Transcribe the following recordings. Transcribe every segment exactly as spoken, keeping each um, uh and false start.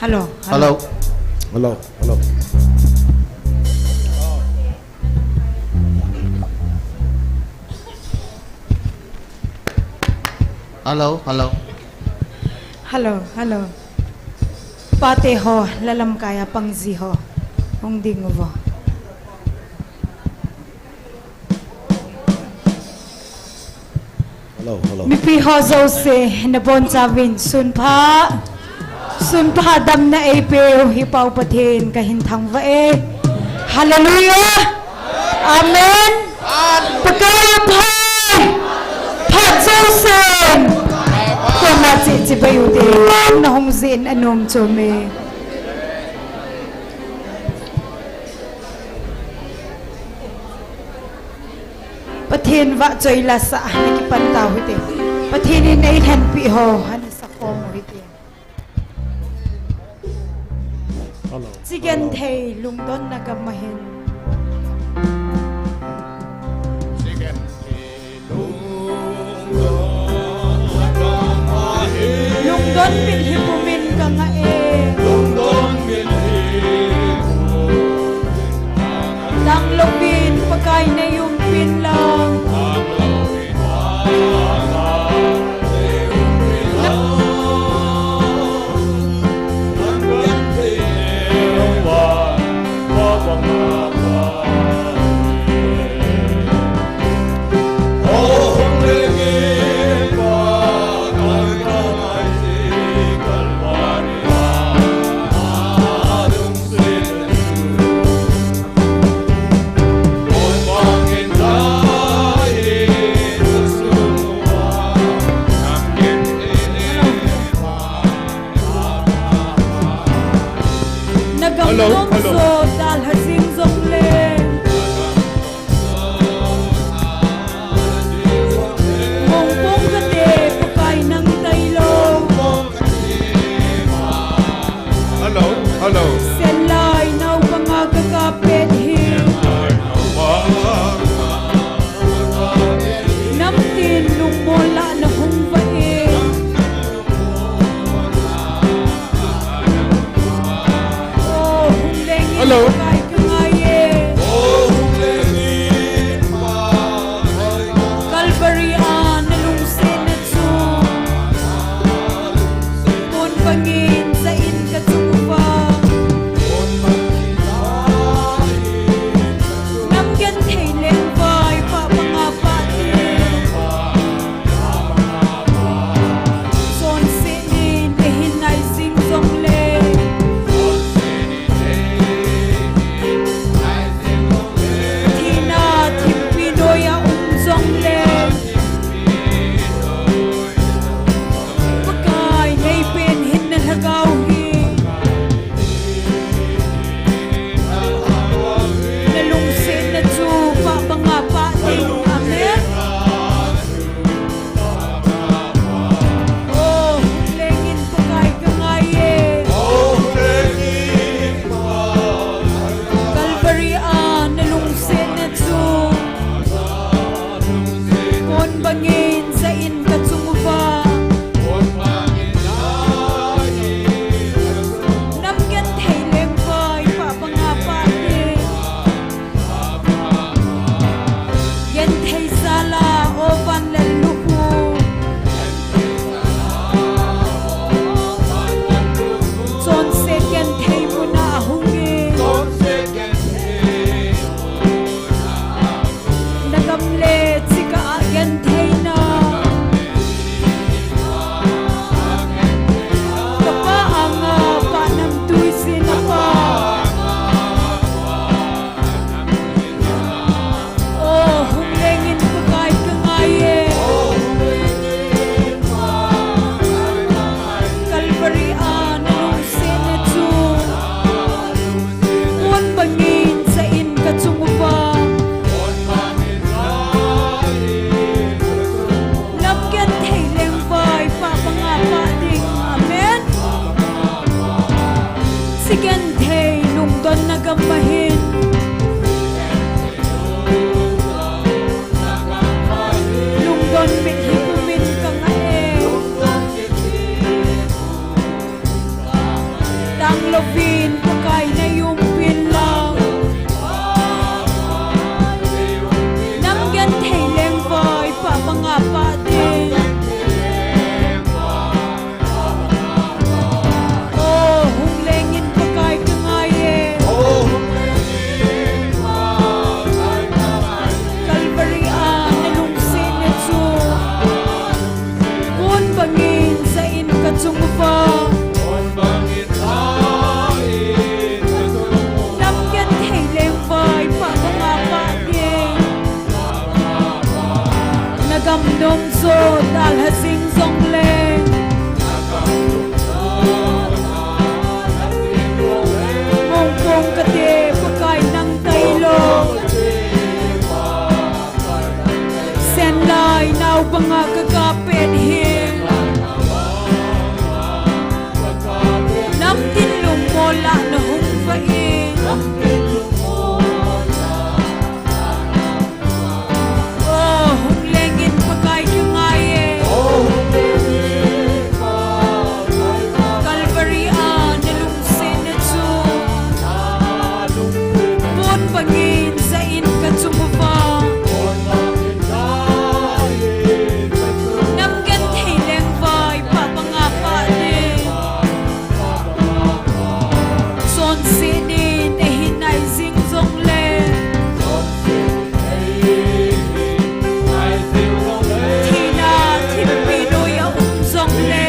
Hello, hello. Hello. Hello, hello. Hello, hello. Hello, hello. Pate ho, lalamkai a pangji ho. Hung ding uvo. Hello, hello. Mipi ho jouse, nabonchauvin sunpha, sunpha damna eipeu hi Pa Pathen kahin thangvah e. Hallelujah. Amen. Pakai pha, phat jousen. Koma che chibai ute, nahung jin anom chom e. Pathen vahchoi lasa, nakipan tau hite. Pathen in eilhenpi ho, ana sakhom u hite. Hello. Chigenthei lungdonna gam ahin. Lungdon mit hi pumin kangah e. Dang louvin Pakai neiumpin lang. Hello, hello. Nagam nong so dalha jing jongle. Mongpong kate Pakai nang tailou. Hello, hello. Senlai naupang a kakap pet hi. Namtin lungmon lah nahung vah e. Hello. Calvary a nalungsetna chu pon bangin jah in kachung uva. Nam genthei lengvai pah banga pah te. Chonsetnin eihin nai jing jongle. Thina thimpi noiya um jongle. Pakai neipen hinna lhagao hi. Nalungsetna chu pah banga pah ding. Amen. O, hung lengin Pakai kangai e. Calvary a nalungsetna chu pon bangin jah in kachung uva. Nam genthei lengvai pah banga pah te. Genthei jal a, o vanlal lukhu. Chonset genthei muna ahung e. Nagam le chikah a gentheina. Kapa anga panam tuisin apa. O, hung lengin Pakai kangai e. Calvary a nalungsetna chu pon bangin jah in kachung uva. Lam nom jo dalha jing jongle, mongpong kate Pakai nang tailou. Senlai nao banga kagapet hi. Namtin lungmol a nahung vah in. O, hung lengin Pakai kangai e. Calvary a nalungsetna chu pon bangin jah in kachung uva. Nam genthei lengvai pah banga pah ding. Chonset ni nahin nai jing jongle, thina thimpi noi a um jongle,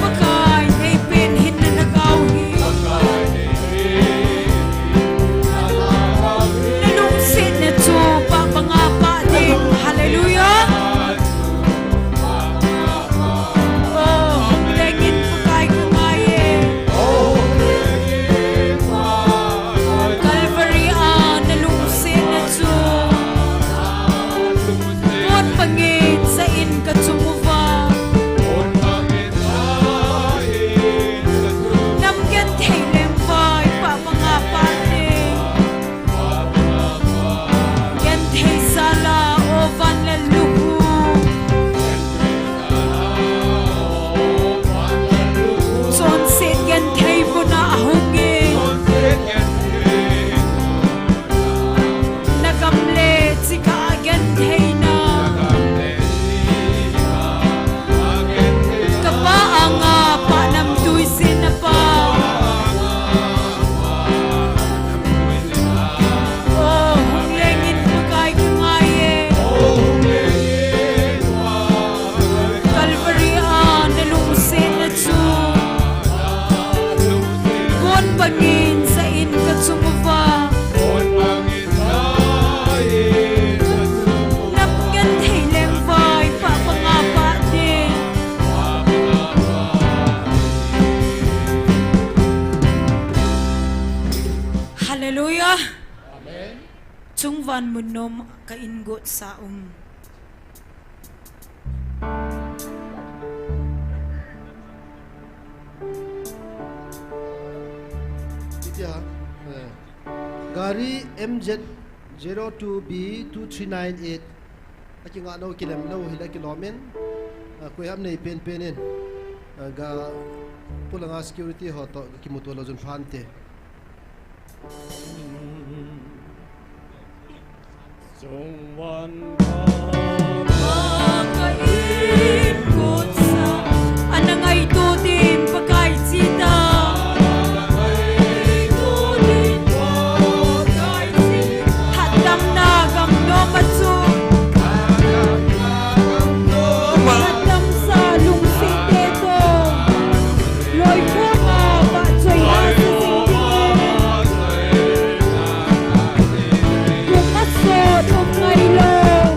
Pakai neipen hinna lhagao hi nalungsetna chu pah banga pah ding. Hallelujah. O, hung lengin Pakai kangai e. Calvary a nalungsetna chu pon bangin jah in kachung uva. Nam genthei lengvai pah banga pah ding. Genthei jal a, o van le luhu. Chonset genthei mun a ahung in. Nagam le chikah a gentheina. Kapa anga pah namtui jin napa. O, hung lengin Pakai kangai e. Calvary a nalungsetna chu pon bangin jah in kachung uva. Nam genthei lengvai pah banga pah ding. Hallelujah. Amen. Chungvan mun nom ka in gotsa um. Itia, eh, gari M Z zero two B two three nine eight. Akinga nou kilem lou hile kilom in. Ah, koi ham nei pen pen in. Ah, ga pulanga security ho toh kimuto lou jun phante. Loi koma vahchoina sese dingin. Kum a sot um ngailou.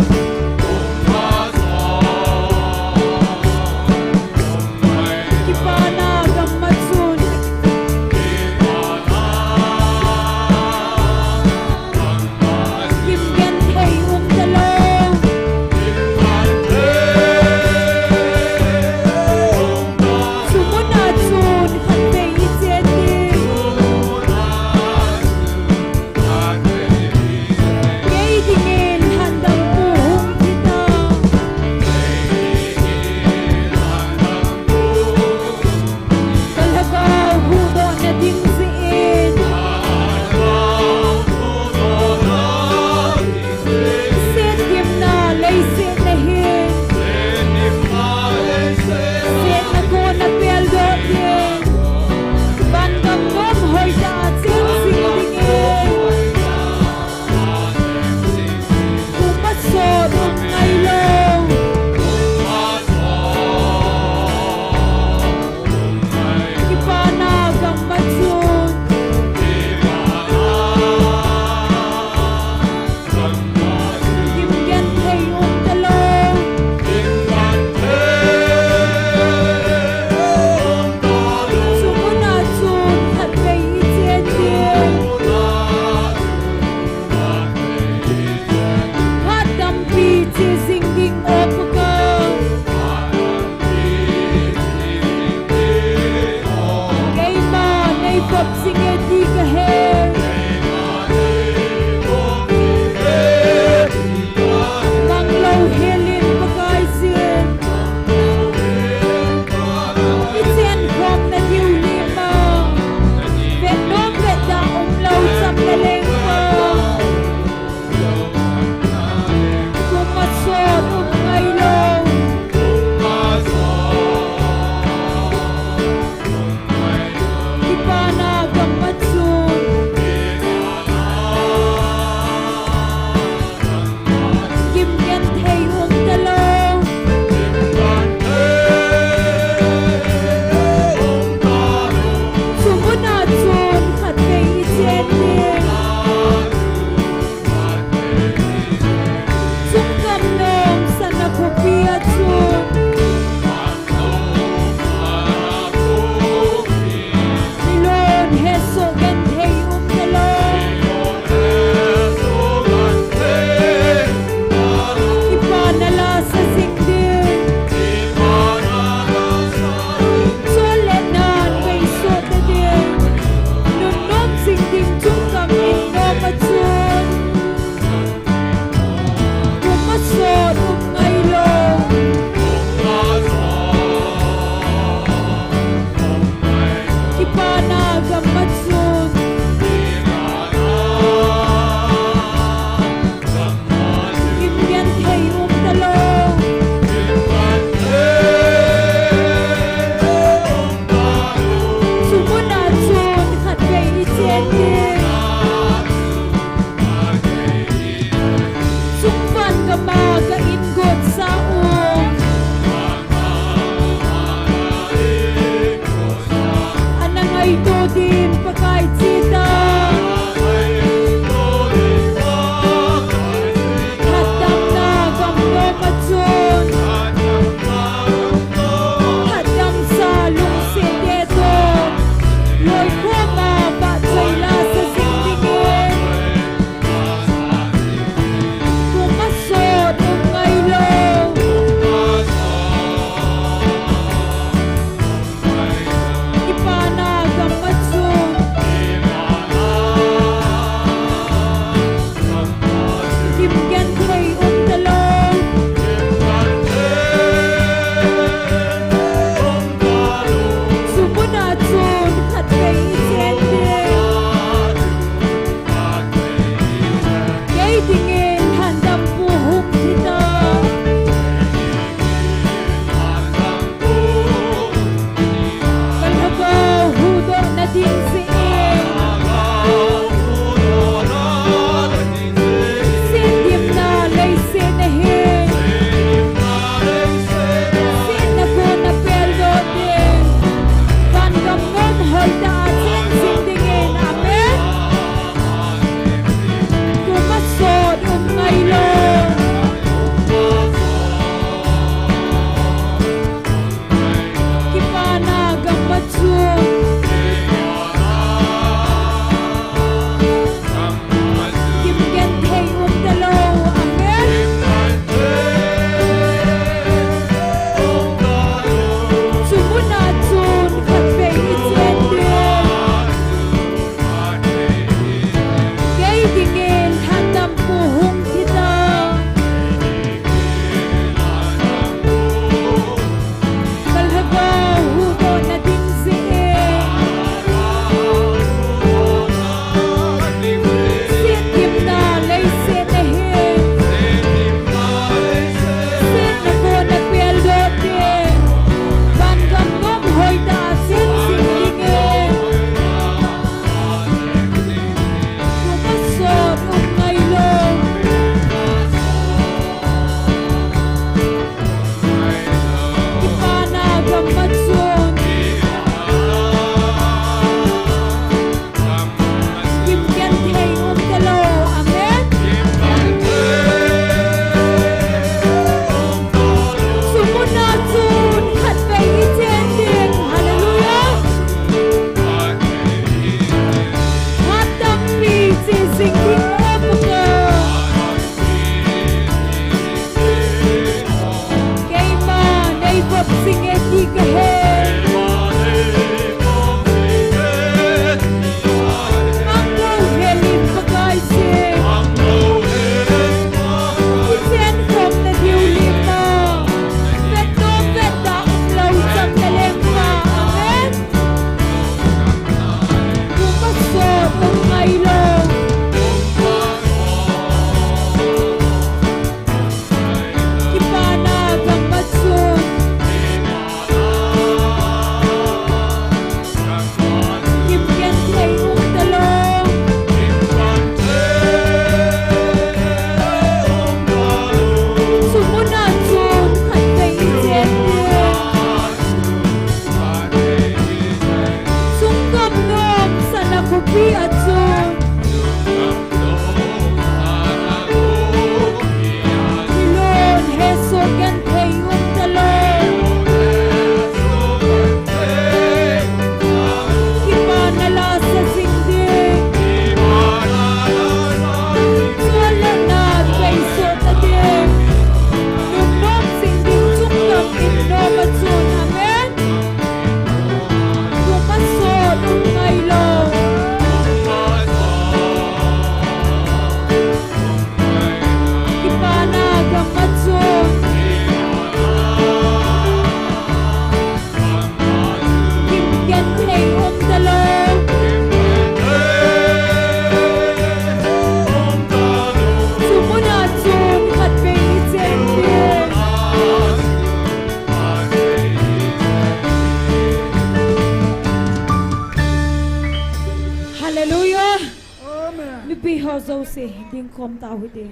Dingkhom tau hite.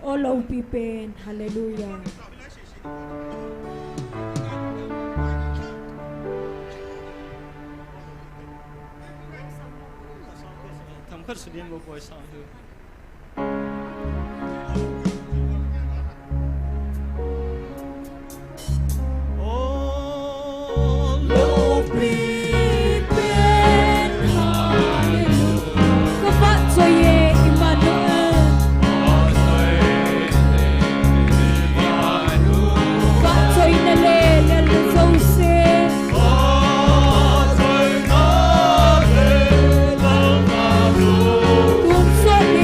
O loupi pen, hallelujah. Themkhat sudim lo poi sang hi. Ka vahchoi e Emmanuel. Vahchoina le lelna jouse. Tonsot ni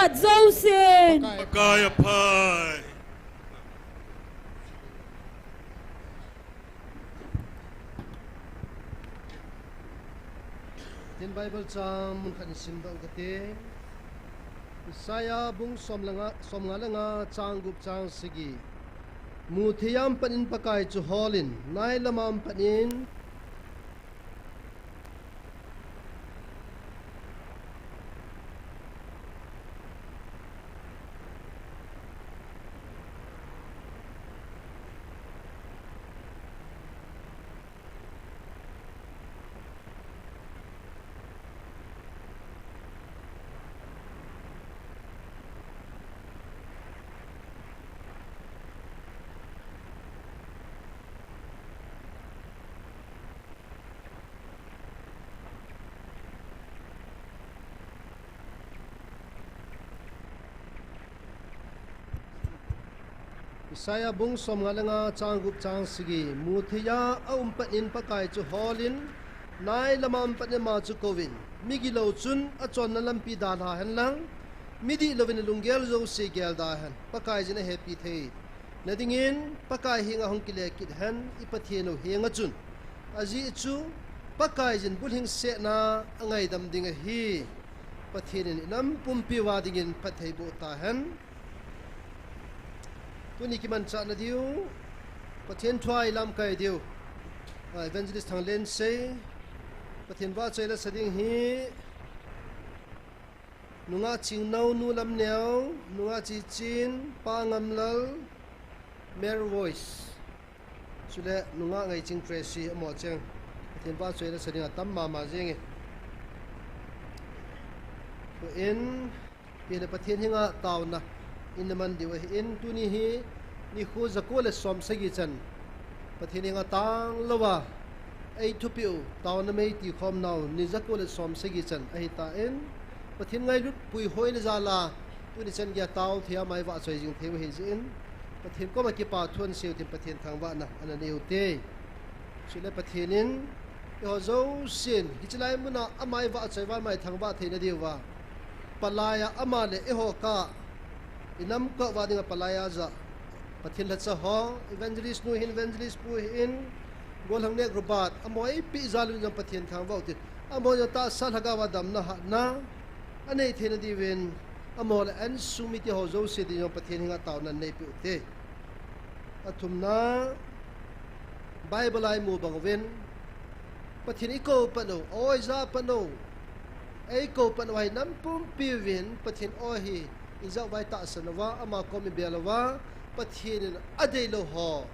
Jousen. Pakai aphai. Tin Bible chang mun khat in simdoh kate. Isaiah bung som le nga, som nga le nga chang gup chang sagi. Muthei a um pat in Pakai chu holin, nai lama um pat in Isaiah bung som nga le nga chang gup chang sagi. Muthei a um pat in Pakai chu holin, nai lama um pat in ama chu kouvin, migilou chun achonna lampi dalha hen lang, midih louvin alunggel jouse gelda hen, Pakaiyin ahepi thei nadingin Pakai henga hung kile kit hen, i Pathen u henga chun. Ajeh chu Pakaiyin bulhingsetna angaidam ding ahi. Pathen in inam pumpi uva dingin phatthei boh tahen. Tuni kimanchahna diu, Pathen thu a ilamkai diu, ah, Evangelist Thanglensei, Pathen vahchoi lasa ding hi, Nungah Chingnou, Nu Lamneo, Nungah Chichin, Pa Ngamlal, Male Voice. Chule Nungah Ngaiching Tracy, amaho cheng Pathen vahchoi lasa ding atam mama jenge. Tuin, pile Pathen henga taona ina man diu ahin, tuni hi nikho jako le som sagi chan Pathen henga tanglouva eithupeh u, taona mei tikhomnau ni jako le som sagi chan ahitan, Pathen ngailut puihoina jal a tuni chan geiya tao thei a ama ivahchoi jing thei u ahijeh in, Pathen koma kipathu asei u tin Pathen thangvahna ana nei ute. Chule Pathen in eiho jousen hiche lai muna ama ivahchoi uva ama ithangvah theina diuva, palai a ama le eiho kah, inam kah uva dinga palai a jah Pathen lhacha ho, Evangelist nu hin, Evangelist pu hin, Golhang Nek Robert, amaho eipeh jal uvin jong Pathen thangvah ute. Amaho jong tahsa lhagao a damna hatna anei theina diuvin, amaho le insung mite ho jouse din jong Pathen henga taona neipeh ute. Athumna, Bible a imu bang uvin, Pathen ikou patnau, aw ija patnau, eikou patnau ahi, nam pumpi uvin Pathen aw hi ijah uva itahsan uva, ama kom ibel uva, Pathen in adeilou ho,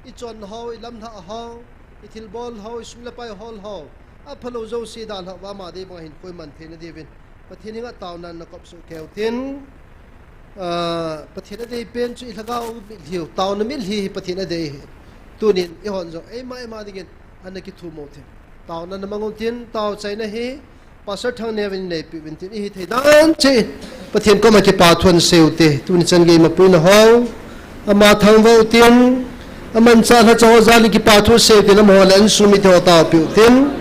ichonna ho, ilamlhah ho, ithilbol ho, isum le pai hol ho, aphalou jouse dalhah uva ama dei banga hinkho iman theina diuvin Pathen henga taona nakop soh keiyu tin, ah, Pathen adei pen chu ilhagao mitlhi u, taona mitlhi hi Pathen adei ahi. Tunin eihon jong eima eima dingin ana kithum u tin, taona namang u tin, taochaina hi Pastor Thangneo in neipeh uvin tin, ihithei dan cheh Pathen koma kipathu asei ute. Tuni chan gei imapuina ho ama thangvah u tin, amanchah lhacha ho jal in kipathu asei u tin, amaho le insung mite ho taopeh u tin,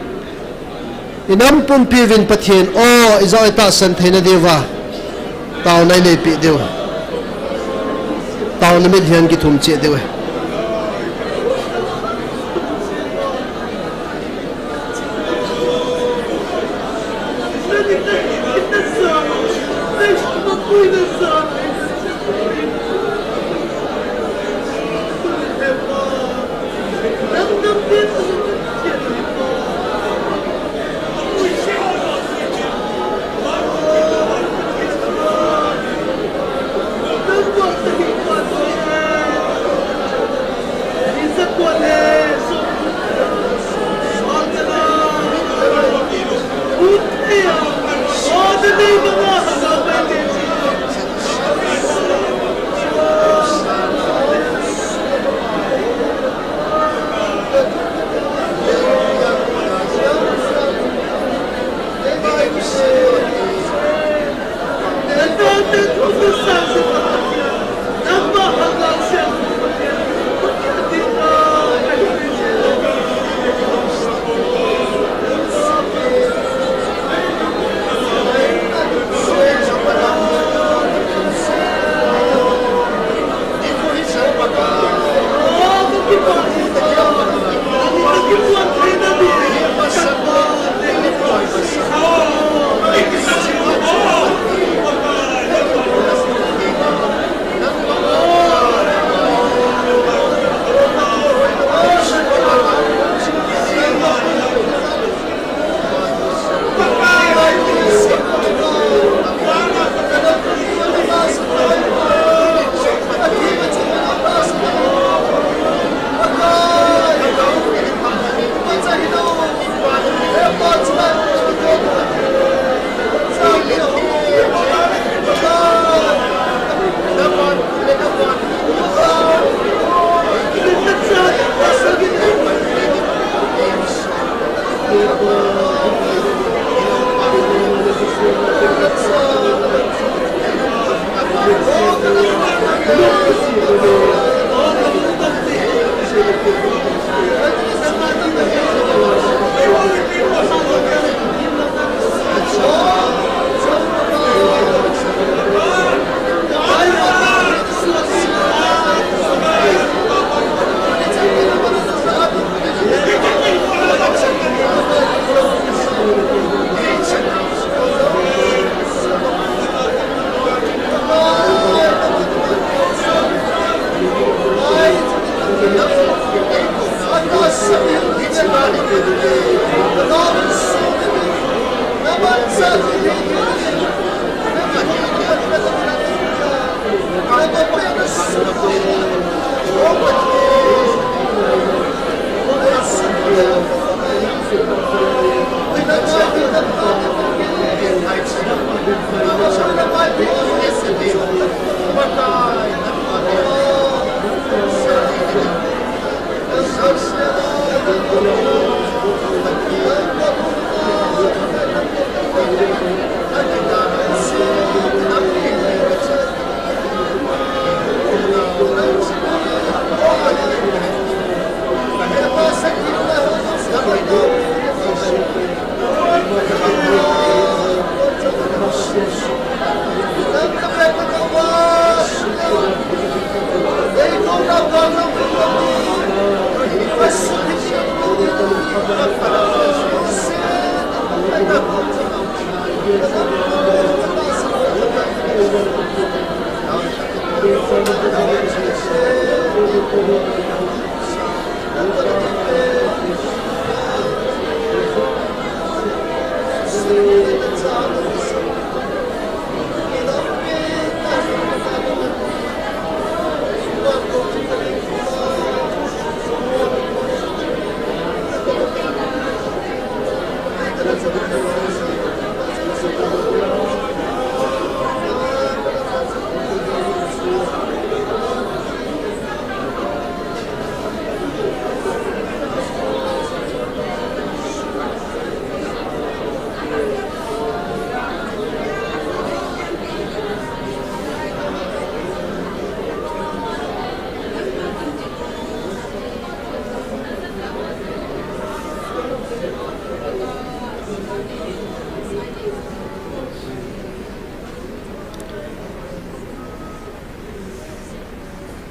inam pumpi uvin Pathen aw ijah uva itahsan theina diuva taona ineipeh diu, taona mitlhi a kithum cheh diu ahi.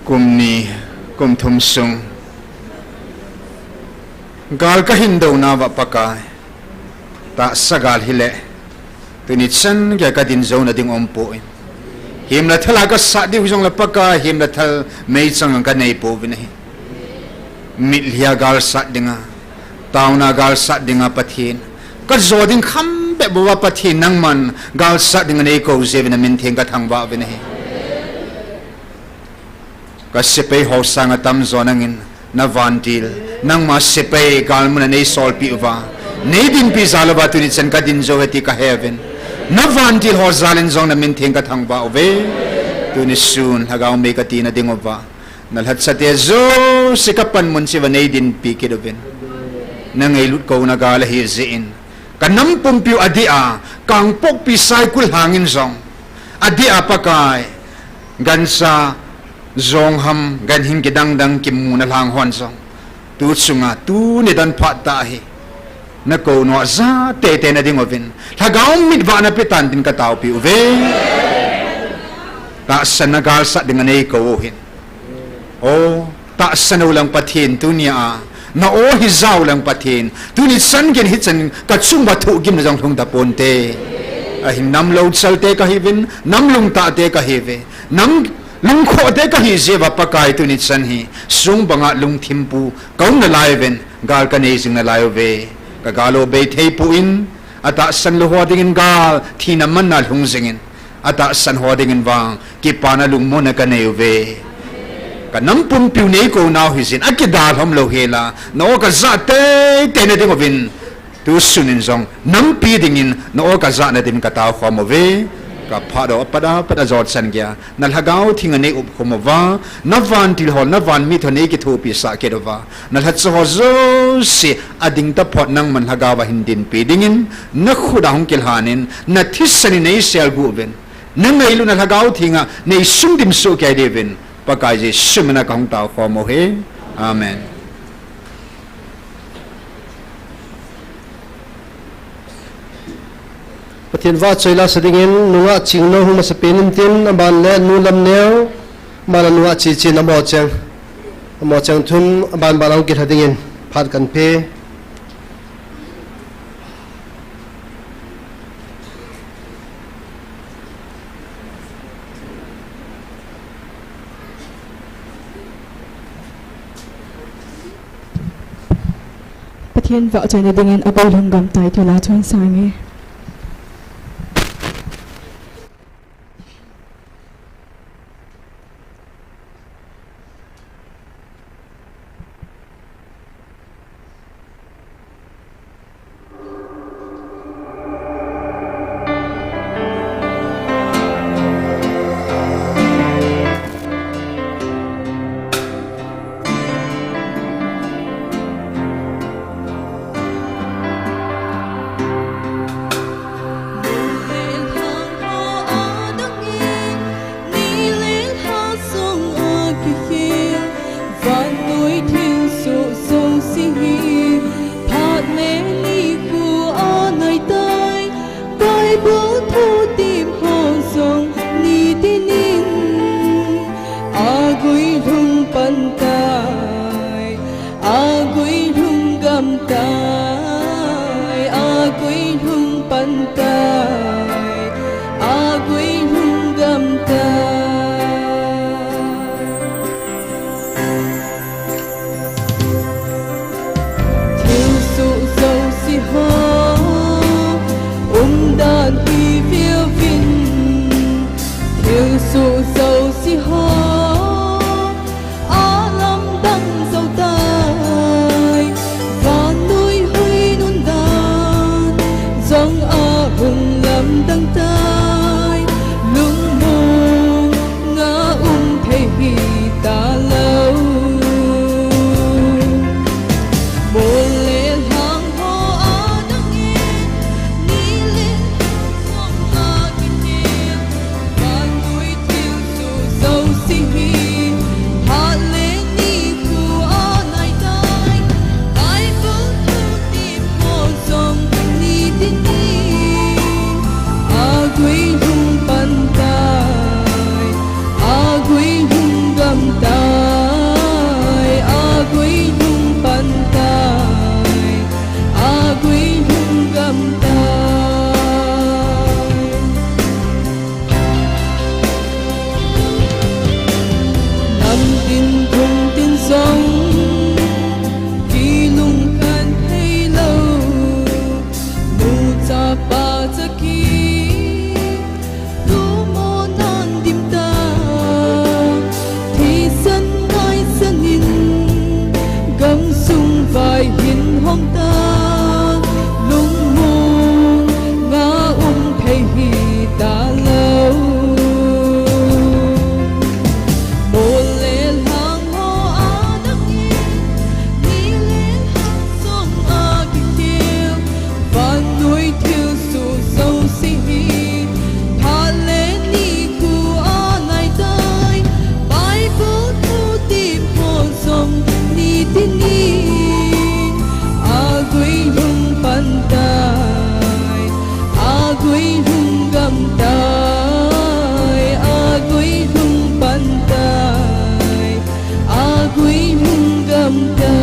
Kum ni, kum thum sung gal kahin douna uva Pakai, tahsa gal hile, tuni chan geiya kadin jouna ding umpoi. Himna thal a kasat diu hijongle Pakai, himna thal meichang kanei pouvin ahi. Mitlhi a gal sat dinga, taona gal sat dinga Pathen, kajo ding kham bep bouva Pathen nangman gal sat dinga neikou jiuvin namin theng kathangvah uvin ahi. Kasepai ho sanga tamjo nangin, navantil, nangma sepai galmun a neisolpeh uva, neidinpi jal uva tuni chan kadin jou ahi ti kaheuvin, navantil ho jalin jong namin theng kathangvah uve. Tuni sun lhagao mei katina ding uva, nalhachate jouse kapanmun cheh uva neidinpi kit uvin, nangailut kouna gal ahi jeh in, kanam pumpiu adeh a, Kangpokpi Saikul lhangin jong, adeh a Pakai, gancha, jongham, ganhing kidang dang kimuna lhang hon jong, tu chunga tuni dan phat tah hi, nakou noa ja teitei na ding uvin, lhagao mitvah napeh tan tin kataopi uve. Tahsan a gal sat dinga neikou u hin, o, tahsan u lang Pathen tunia, na-o hijao lang Pathen, tuni chan geiyin hichan kachung uva thohgimna jong lhung taponte. Ahin nam louchalte kahiuvin, nam lungtahte kahiuve, nam lungkhohte kahi jeh uva Pakai tuni chan hi, song banga lungthim pu kaum nalai uvin, gal kanei jing nalai uve. Kagal u bei theipoi, atahsan lou ho dingin gal, thina manna lhung jingin, atahsan ho dingin vang kipana lungmonna kanei uve. Kanam pumpiu neikou nau hijeh in akidalhom lou hela, na-o kajah teitei na ding uvin, tu sun in jong nampi dingin na-o kajah na din kataokhom uve. Kaphat u apat apat a jotchan geiya, nalhagao thenga neiupkhum uva, navantil ho, navanmit ho neikithopisah kit uva, nalhacha ho jouse ading taphot nangman lhagao va hin dinpi dingin, nakhut a hung kilhan in, nathisan in neiselguh uvin, nangailutna lhagao thenga neisundim sohkei diuvin, Pakai Jesu mina kahung taokhom u ahi. Amen. Pathen vahchoi lasa dingin, nungah Chingno hung masapen intin, aban le nu Lamneo, aban le nungah Chichen, amaho cheng, amaho cheng thum, aban ban a hung kilha dingin phat kanpe. Themvah chai nadingin Aguilhung Gamtai thil a chun sang e. Vannoi thilsoh jouse hi phat le nikho a naitai, Bible thu tep ho jong nitinin Aguilhung pantai, Aguilhung gamtai, Aguilhung pantai, Aguilhung gamtai. Thilsoh jouse ho umdan hi veuvin, thilsoh jouse ho alamdang jou tai, vannoi hoi nun dan jong ahung lamdang tai, lungmong a um thei hitalou. Mol le lhang ho adangin, ni le song a kitem, vannoi thilsoh jouse hi phat le nikho a naitai, Bible thu tep ho jong nitinin Aguilhung pantai, Aguilhung gamtai, Aguilhung pantai, Aguilhung gamtai. Namtin thungtin jong kilungkhan theilou, nu chapa cha ki tumo nan dimta, thisan ngaisanin gamsung vai hin hongta, lungmong a um thei hitalou. Mol le lhang ho adangin, ni le lhang song a kitem, vannoi thilsoh jouse hi phat le nikho a naitai, Bible thu tep ho jong nitinin Aguilhung pantai, Aguilhung gamtai, Aguilhung pantai, Aguilhung gamtai.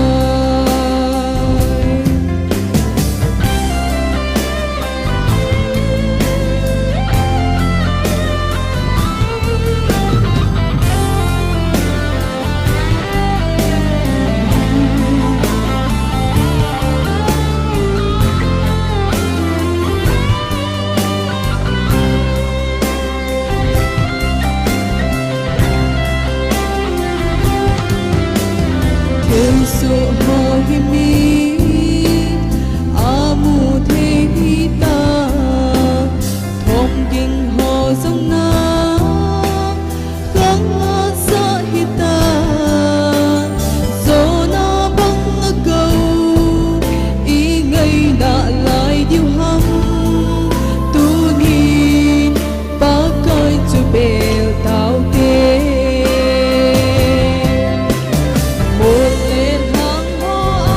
Thilsoh ho hi mi amu thei hita, thomging ho jong na khang asah hita, Jonah bang a gou i ngaina lai diu ham, tunin Pakai chu bel taute. Mol le lhang ho a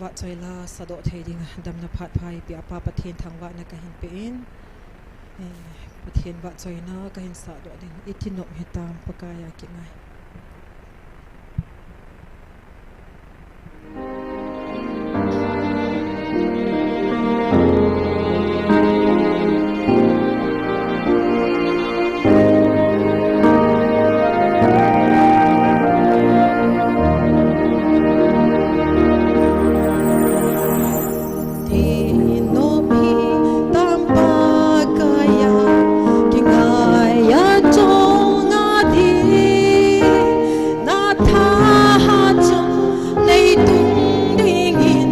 Vahchoi la sahdoh thei dinga damna phat pha eipeh a Pa Pathen thangvahna kahin pe in, eh, Pathen vahchoina kahin sahdoh ding. Iti nom hitam, Pakai a kingai. Iti nom hitam, Pakai a kingai a chonga ding, na thahat chang nei tung dingin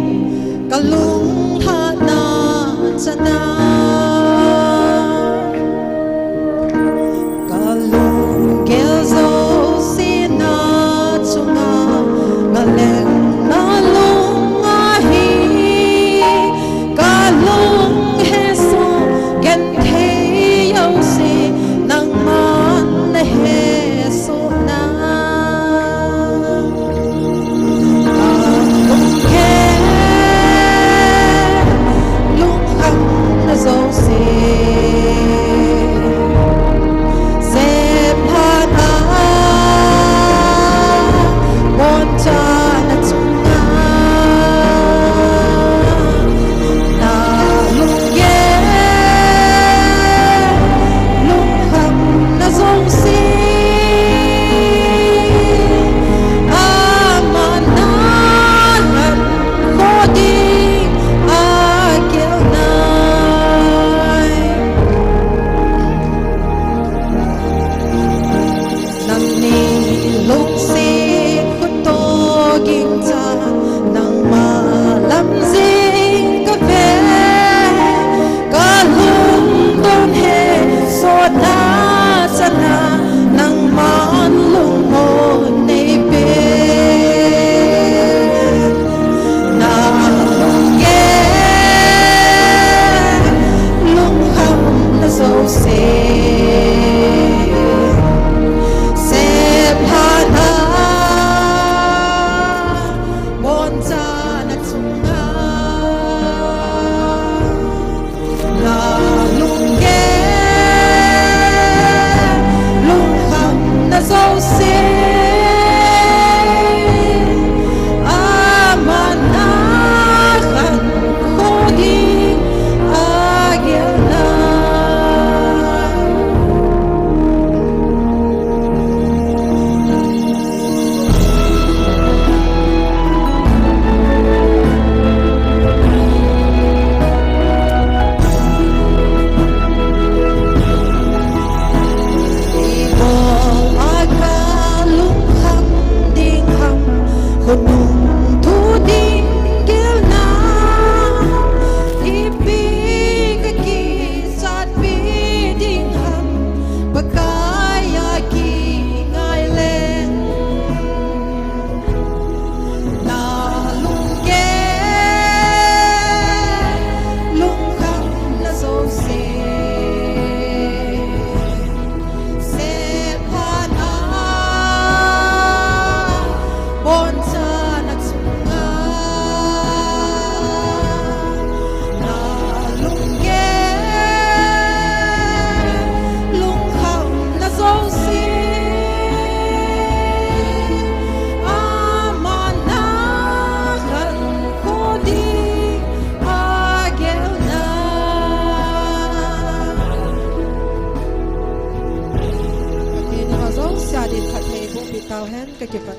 kalunglhahna chana. Kalunggel jouse na chunga ngalengna lung ahi, kalung hesoh genthei jouse nangman nahesoh na. Kalunggel lungkhamna jouse seplhahna, bonchana chunga na lunggel lungkhamna jouse aman na lhankho ding agel nai. Nangni lungset khuto gingcha, nangma lam jing kave, kalungdon hesohna chana, nangman lungmon neipe. Na lunggel lungkhamna jouse seplhahna, bonchana chunga na lunggel lungkhamna jouse aman na lhankho ding agel nai. Ibol a kalungkham ding ham, khonung thu ding gelna, ipi kakisatpi ding ham, Pakai a kingai leng. Na lunggel lungkhamna jouse seplhahna, bonchana chunga na lunggel lungkhamna jouse aman na lhankho ding agel nai. Pathen in amaho jouse a din phatthei eiboh peh tauhen, kakipah.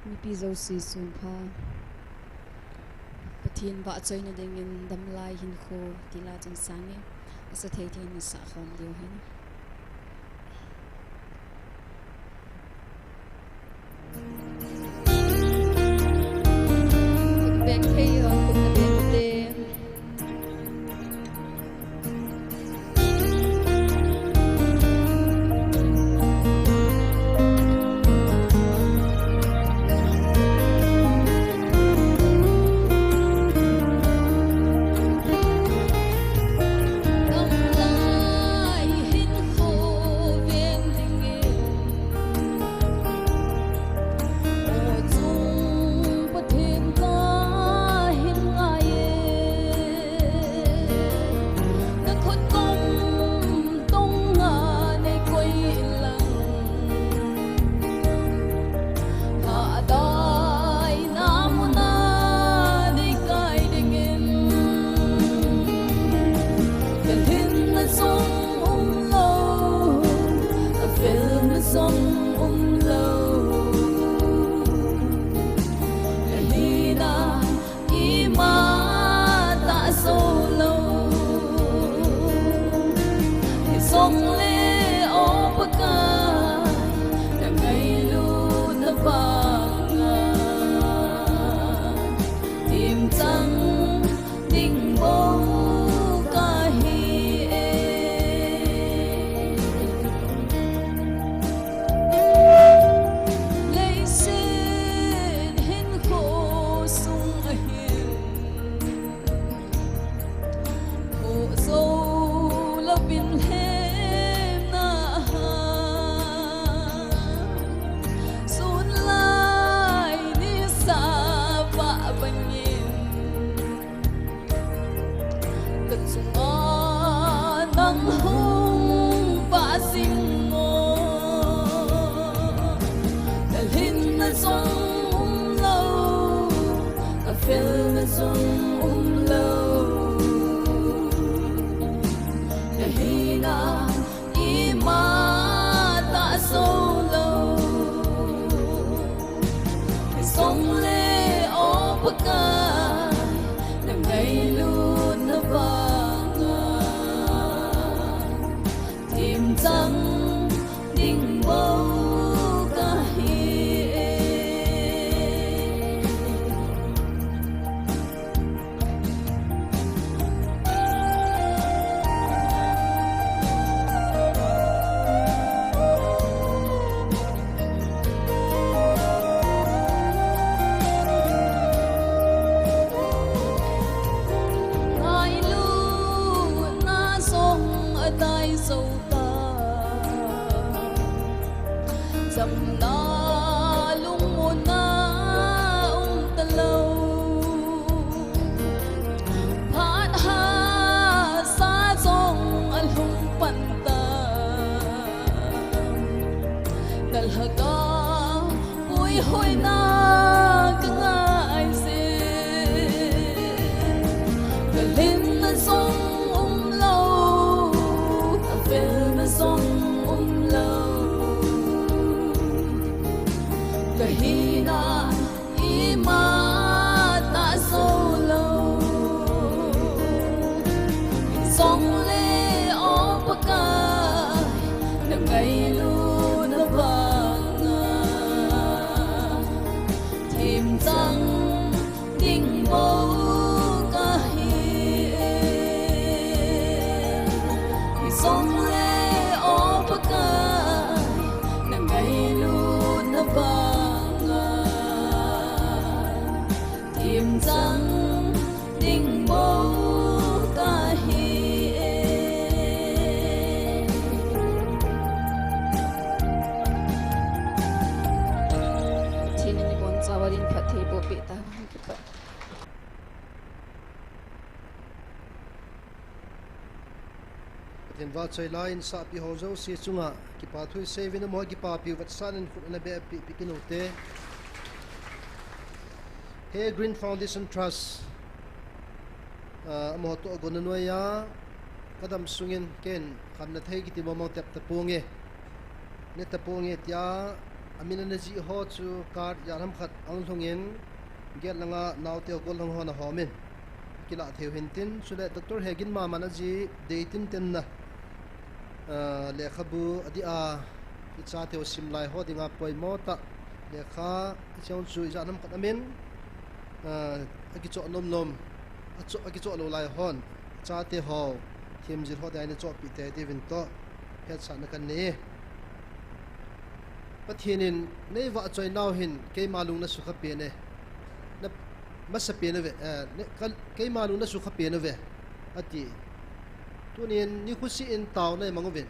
Mipi jouse sunpha. Pathen vahchoina dingin damlai hinkho tila chun sange, asa thei thei in nasah khom diu hen. Beng thei o, kumna beng te. Song umlou, ka felna song umlou. Na hina ima ta sou lou. Song le o Pakai, na ngailut na vanga. Thim chang ding bou ka hi e. Ngailutna song a tai sou ta. Chamna lungmonna um talou. Phat hahsa jong a lhung pan ta. Na lhagao puihoina ka ngai jeh. Ka lenna jong umlou, ka felna jong umlou. Ka hina ima ta sou lou. Song le o Pakai, na ngailut na vanga. Thim chang ding bou ka hi e. Song le o Pakai, na ngailut na vanga. Thim chang ding bou ka hi e. Pathen in ibon chauva ding phatthei boh peh ta hen. Pathen vahchoila in sahpi ho jouse chunga kipa thu isei uvin, amaho kipapiu vetsahnan khut ana beh peh peh kit u hite. He Green Foundation Trust, ah, amaho toh agonna noiya, ka dam sungin ken khamna thei kiti mong mong tep taponge. Ne taponge tia, amin ana jih ho chu card ijat ham khat ahung lhungin, gate langa naote ho gollhang hon ahom in, kilah thei u hintin, chule Doctor Hegin mama in ajih deitin tenna, ah, lekhabu adih a, ichate ho sim lai ho dinga poimo tah, lekha, hiche chu ijat ham khat amin, ah, akichoh nom nom, achoh, akichoh lou lai hon, chate ho, themjil ho dinga ina chohpeh tei diuvin toh, hetsahna kanei e. Pathen in, nei vahchoi nau hin, keima lung na sukha pen e. Na, masapen uve, eh, ne, ka, keima lung na sukha pen uve, ati. Tunin, nikho seh in taona imang uvin.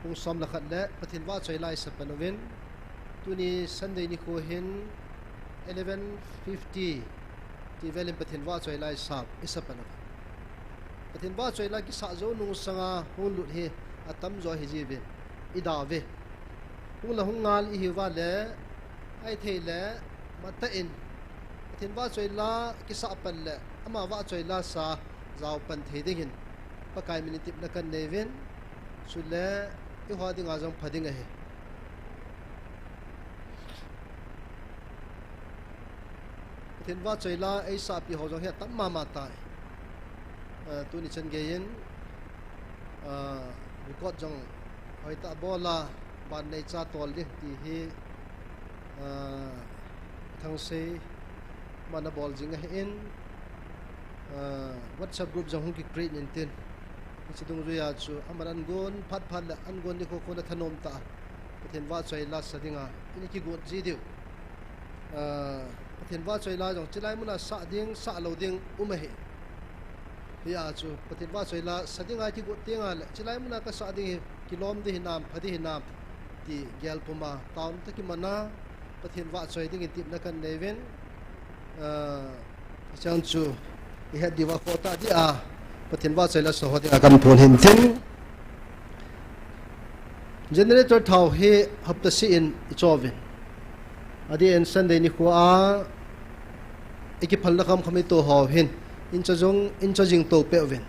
Pung som le khat le, Pathen vahchoila isa pan uvin. Tuni Sunday nikho hin, eleven fifty, ti velin Pathen vahchoila isa, isa pan uve. Pathen vahchoila kisah jou nung sanga hung lut hi atamjo ahi jiuve, idauve. Hung le hung ngal ihiuva le, ahithei le, matah in, Pathen vahchoila kisah pan le, ama vahchoila sa jao pan thei dingin, Pakai min in tepna kanei uvin, chule, eiho dinga jong pha ding ahi. Pathen vahchoila eisahpi ho jong hi atam mama tai. Ah, tuni chan geiyin, ah, record jong hoitah bol a, ban neicha tol ding ti hi, ah, Thangsei aman abol jing ahin, ah, WhatsApp group jong hung ki create intin. Hiche dungjuiya chu aman an gon phat phat le an gon nikho kho na thanom tah a Pathen vahchoila sa dinga ina kigot ji diu. Ah, Pathen vahchoila jong chulai muna sah ding, sah lou ding um ahi. Hia chu Pathen vahchoila sa dinga kigot tengle chulai muna kasah ding hi kilom ding hinam, pha ding hinam ti gel puma taona tah kiman a Pathen vahchoi dingin tepna kanei uvin. Ah, hichang chu ihet diuva khoh tah dia Pathen vahchoila sa ho dinga kaphon hintin. Generator thao hi hapta seh in icho uvin. Adeh in Sunday nikho a, ikiphalna khamkham ito ho hin, incha jong, incha jing to peh uvin.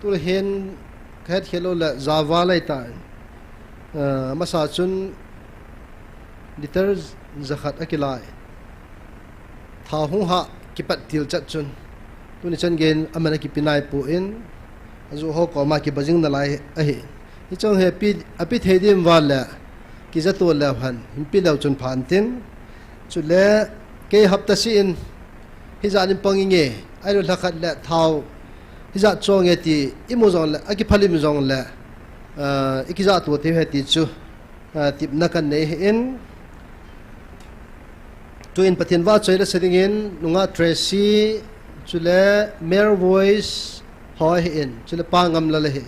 Tule hin, kahet khel lou le, java lai ta. Ah, masa chun, liter jakhat akilai. Thao hung hah kipat til chat chun. Tuni chan geiyin aman akipe naipon, ajoh ho koma kiba jing nalai ahi. Hiche hi ape, ape thei diu vale, kija to leu hen, hin pe leu chun pha intin. Chule, kei hapta seh in, hijat in pang inge, ahilou lhakhat le thao, hijat chonge ti, imu jongle, akiphal imu jongle, ah, ikija to thei u ahi ti chu. Ah, tepna kanei ahin. Tuin Pathen vahchoi le sa dingin, nungah Tracy, chule Mare Voice, ho ahin, chule Pa Ngamlal ahin.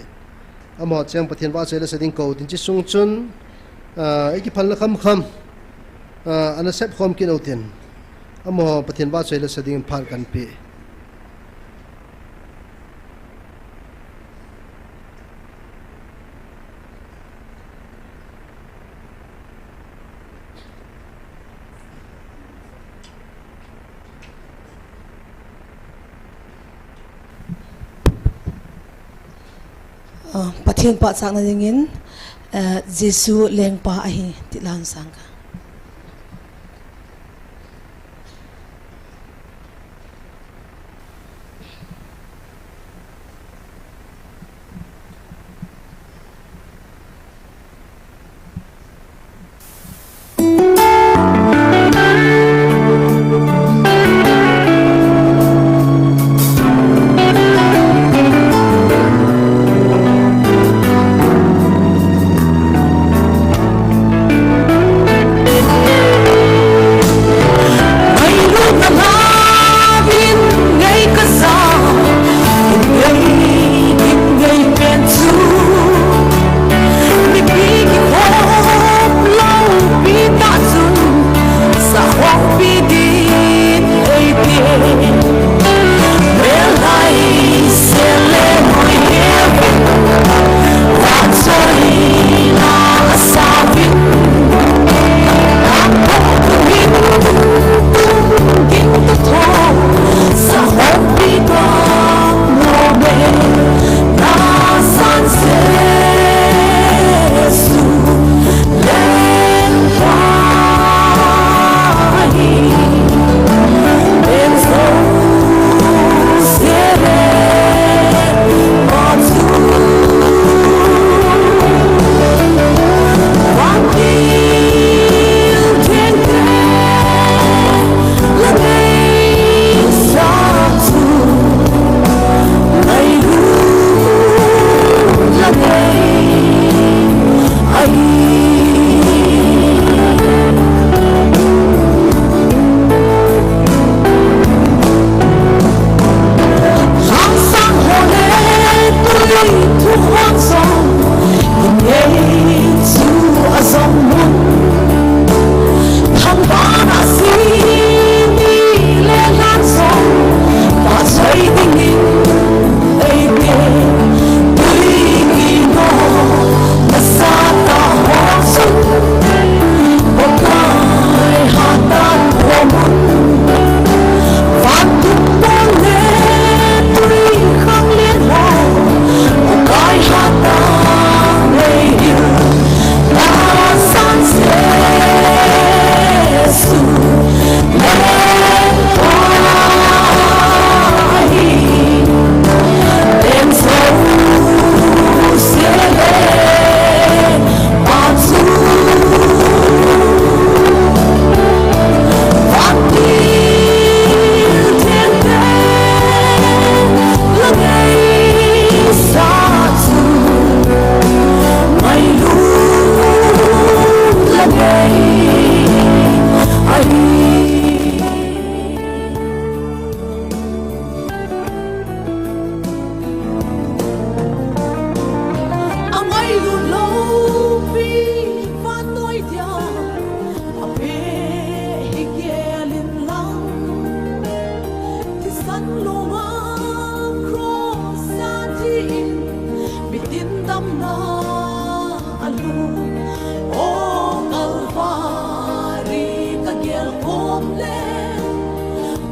Amaho cheng Pathen vahchoi le sa ding kou tin hiche sung chun, ah, ikiphalna khamkham, ah, ana sep khom kit utin. Amaho Pathen vahchoi le sa dingin phat kanpe. Ah, Pathen pachatna dingin, eh, Jesu lengpa ahi, ti la hung sang ka.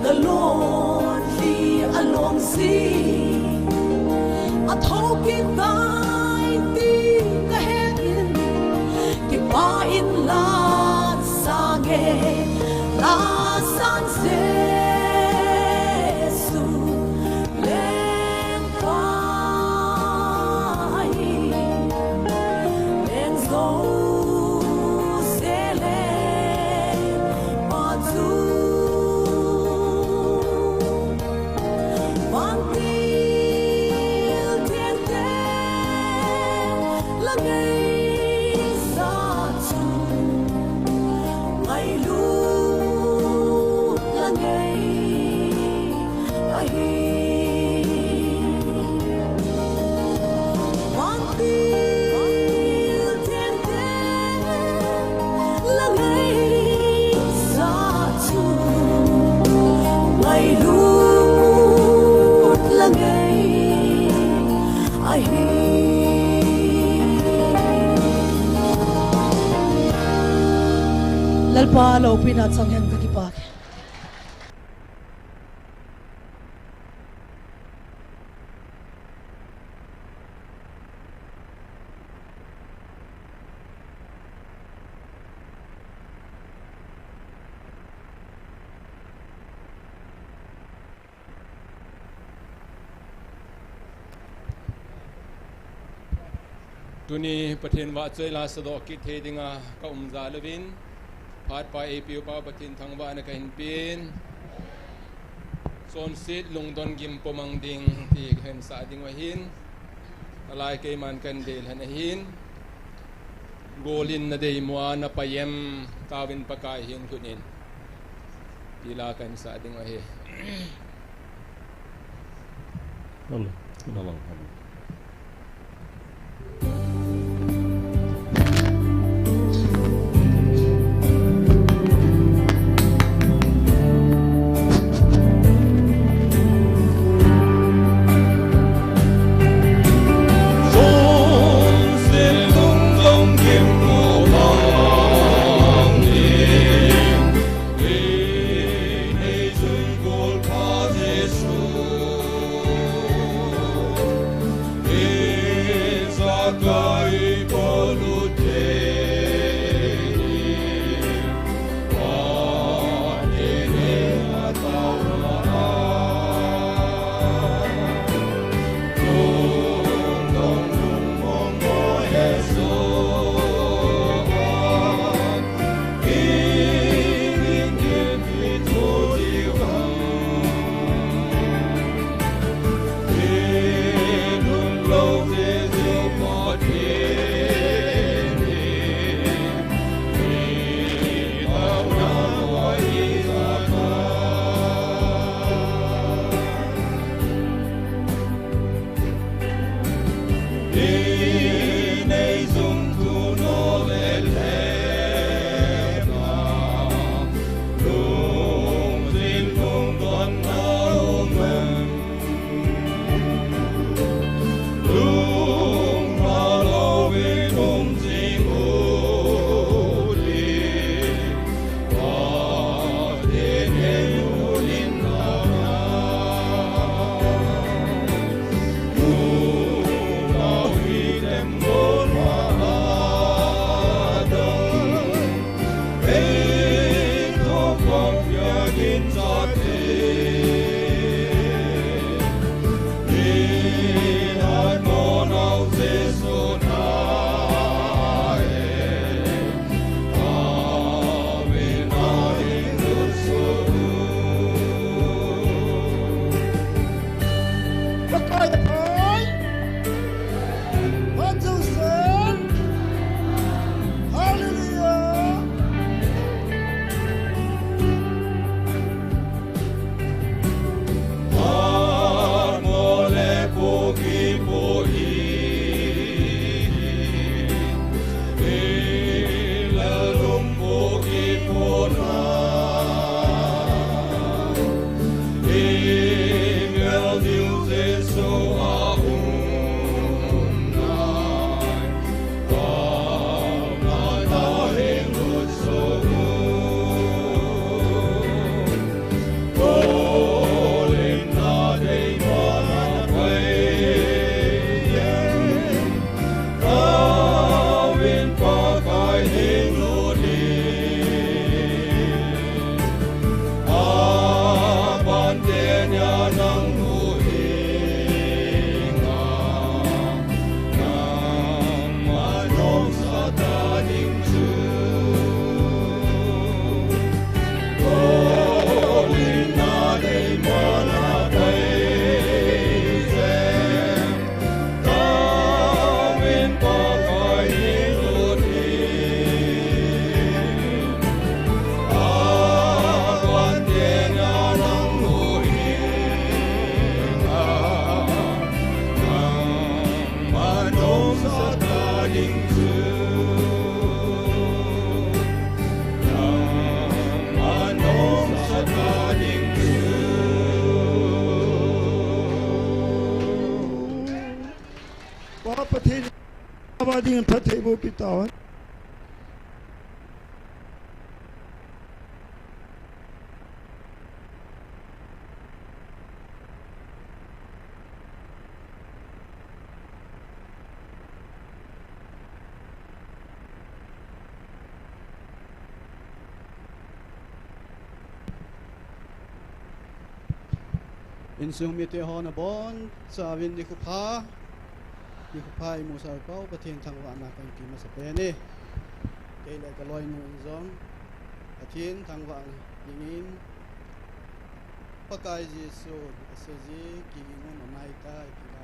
Kalon hi along si. Atho kit tai ti kahet in. Kipa in la sange, la san Jesu. Lalpa loupina chang hen, ka kipak e. Tuni Pathen vahchoi la sadoh kit thei dinga ka um jal uvin, phat pa eipeu pa Pathen thangvahna kahin pen. Chonset lungdon gim pomang ding ti kahin sah ding u ahin, alai keiman kahin deilhen ahin. Golin na deimu a na pai em, taovin Pakai heng lhun in, ti la kahin sah ding u ahi. Hello. Hello. Pakai da pai. One, two, three. Hallelujah. Aba ding tha thei bo pi tao. Insung mite ho nabonchauvin nikho pha, nikho pha imu sah pau Pathen thangvahna kahin pe masapen e. Kei le kaloinu in jong Pathen thangvah dingin Pakai Jesu aseiye, kigin un anai tai, kigin un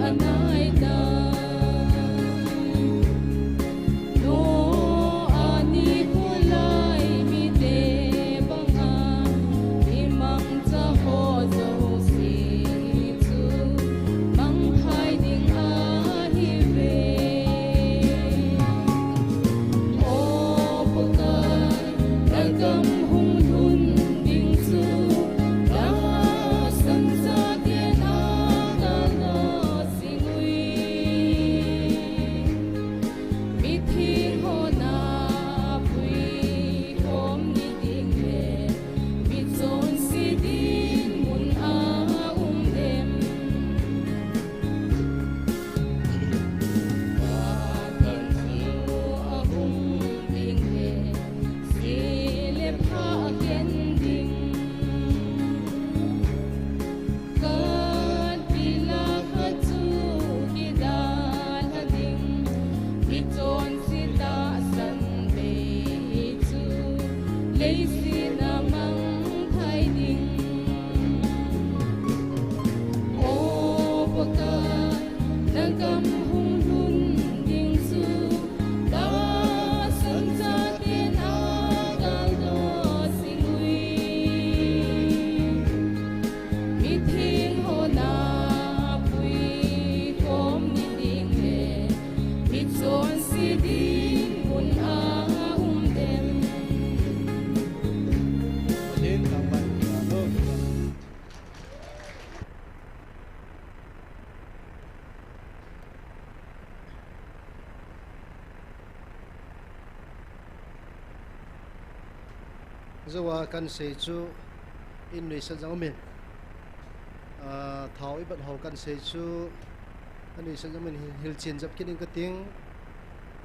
anai tai. Jouva kahin sei chu in nuisat jong umin. Ah, thao ibat ho kansei chu, anui sa jamin hi-, hilchen jep kit in kating.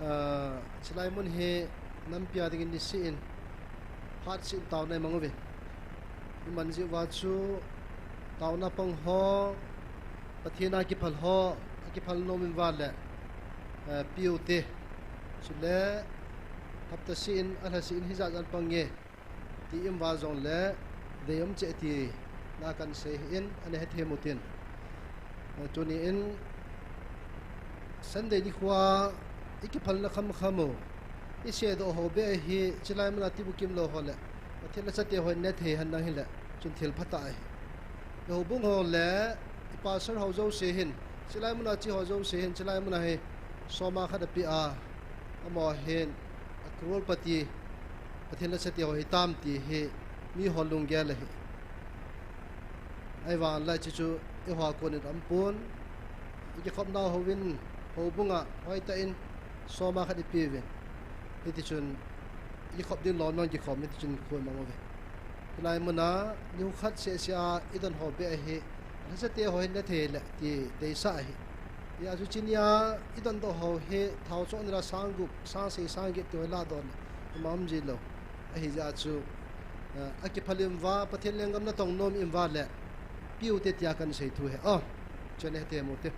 Ah, chulai mun hi nampi a dingin nisih in, phat sih in taona imang uve. Iman jeh uva chu, taona pang ho, Pathen a kiphal ho, akiphal nom in vale, eh, piu te. Chule, hapta sih in, alha sih in hijat jan pang nge. Ti in va jongle, dei um cheh ti na kansei in, ana hethem utin. Eh, tuni in, Sunday nikho a, ikiphalna khamkham u, isedoh ho beh hi, chulai muna tibukim lou ho le, Pathen lhacha te ho in nethei henlang hile, chun thil phatah ahi. Ihoubung ho le, ipastor ho jouse hin, chulai muna che ho jouse hin, chulai muna hi, soma khat apeh a, amaho hin, a crorepati, Pathen lhacha te ho hitam ti hi, miho lunggel ahi. Ahivang lai chu chu, eiho a kon in aumpon, ikikhopna uvin, houbung a, hoitah in, soma khat ipeuvin. Hitichun, ikikhop ding lom lom kikhom, hitichun kon mang uve. Chulai muna, nikhat sehseh a, idon ho beh hi, lhacha te ho hin nethei le, ti deisah ahi. Hijeh chun chunia, idondoh ho hi, thao choh nila sang gup, sang sei, sang get ti ho ladoh le, ima um ji lou. Ahijeh chun, eh, akiphal in va, Pathen lenggam natong nom in vale, piu te tia kansei thu ahi. Oh, chun hethem ute.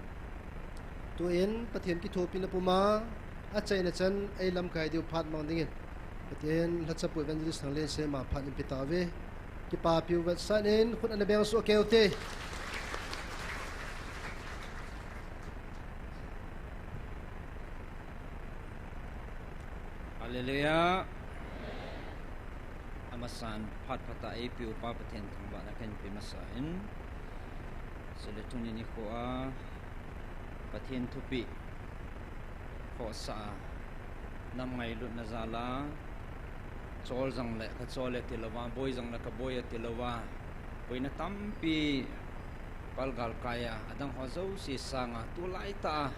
Tuin, Pathen kithopina puma, achaina chan, eilamkai diu phat mang dingin, Pathen lhachapu Evangelist Thanglenseima phat in pe tauve. Kipapiu vetsahnan khut ana beng soh kei ute. Hallelujah. Amasan phat phatah eipeupa Pathen thangvahna kahin pe masa in. Chule tuni nikho a Pathen thupeh khohsah a, nam ngailutna jal a, chol jongle kachol e tilouva, boi jongle kaboi e tilouva, boina tampi palgalkai a, adang ho jouse sanga, tulaitah a,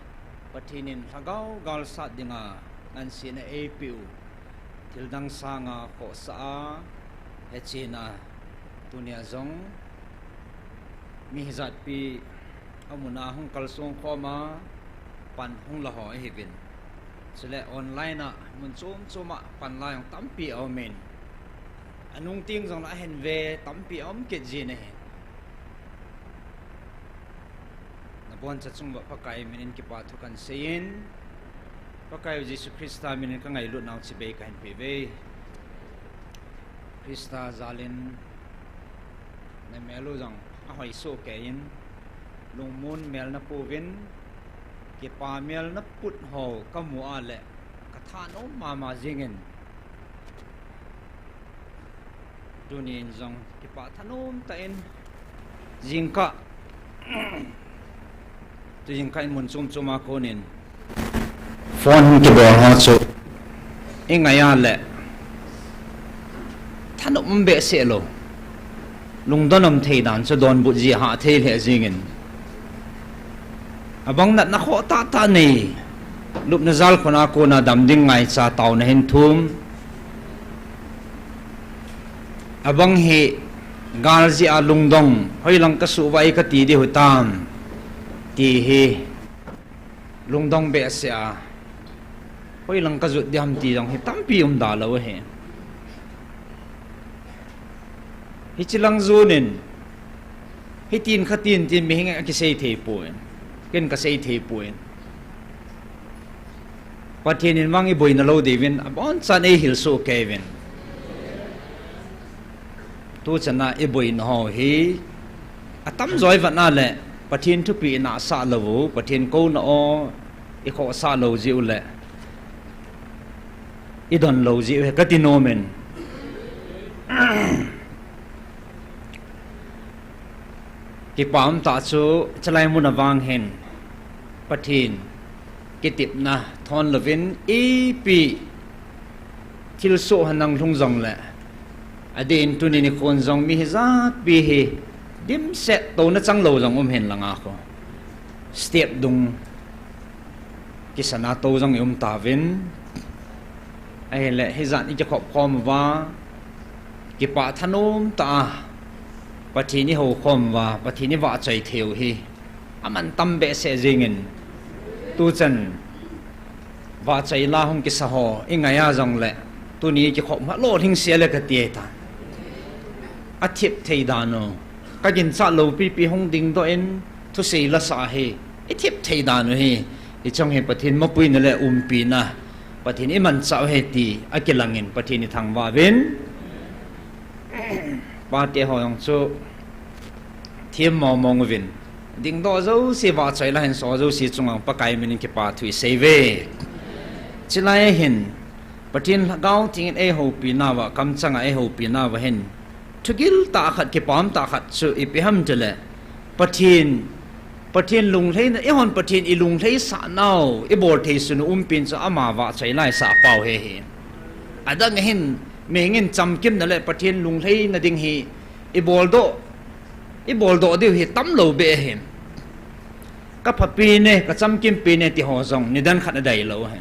Pathen in lhagao galsat dinga ngansena eipeh u, thildang sanga khohsah a, hechena, tunia jong, mi hijatpi, amuna hung kalsong khoma, pan hung la ho ahiuvin. Chule online a, mun chom choma, pan la jong tampi aumin. Anung teng jongle ahin ve, tampi aum kit jin ahi. Naboncha chung uva Pakai minin kipa thu kansei in, Pakai u Jesu Christa minin kangailutnau chibai kahin peuve. Christa jal in namel u jong ahoi soh kei in, lungmon mel napouvin, kipa mel naput ho kamu a le, kathanom mama jingin. Tunin jong kipa thanom tah in, jingkah, tu jingkah in mun chom choma konin phone hung kibol ho chu, ingai a le, thanom behseh lou, lungdon um thei dan chu donbut ji ahah thei lheh jingin. Abang natna khoh tahtah nei, lupna jalkhun a kona dam ding ngaicha taona hin thum. Abang hi gal jeh a lungdong, hoilang kasuhvah kati diu hitam, ti hi lungdong behseh a, hoilang kajot diham ti jong hi tampi umda lou ahi. Hiche lang jonin, hitin khatin tin mihing in akisei thei poi, ken kasei thei poi. Pathen in vang iboina lou diuvin, abonchan eihil soh kei uvin. Tuchan a iboina ho hi, atamjo ivet a le, Pathen thupeh inahsah lou u, Pathen kouna o, ikhohsah lou jeh u le, idon lou jeh u ahi kati nomin. Kipa umtah chu, chulai muna vang hin, Pathen kitepna thon louvin, ipi thilsoh henlang lhung jongle, adeh in tuni nikhon jong mi hijatpi hi dimset touna chang lou jong um henlang a khu, step dung kisana tou jong ium tauvin, ahile hijat ikikhop khom uva, kipa thanom tah a, Pathen i houkhom uva, Pathen i vahchoi thei u hi aman tam behseh jingin, tuchan vahchoi la hung kisa ho i ngai a jongle, tuni kikhop ma lolhing se le kati e ta. A thip thei dan u, ka ginchat lou pipi hung dingdoh in thusei la sa hi i thip thei dan u hi, i chung hi Pathen mapuina le umpina, Pathen i manchah u hi ti a kilangin Pathen i thangvah uvin. Pate ho jong chu thim mong mong uvin, dingdoh jouse vahchoi la hin so jouse chunga Pakai min in kipa thu i sei uve. Chulai a hin Pathen Lhagao Theng in ei houpi nauva, kamchang a ei houpi nauva hin thugil tah khat, kipah tah khat chu ipi ham tile, Pathen, Pathen lunglheina, eihon Pathen i lunglhei sah nau, i bol thei sun u umpi in chu ama vahchoi la i sah pau hi hi. Adang hin, mihing in chamkimna le Pathen lunglheina ding hi i boldoh, i boldoh diu hi tamlou beh hi. Ka phapi ne, ka chamkimpi ne ti ho jong nidan khat a dai lou hi.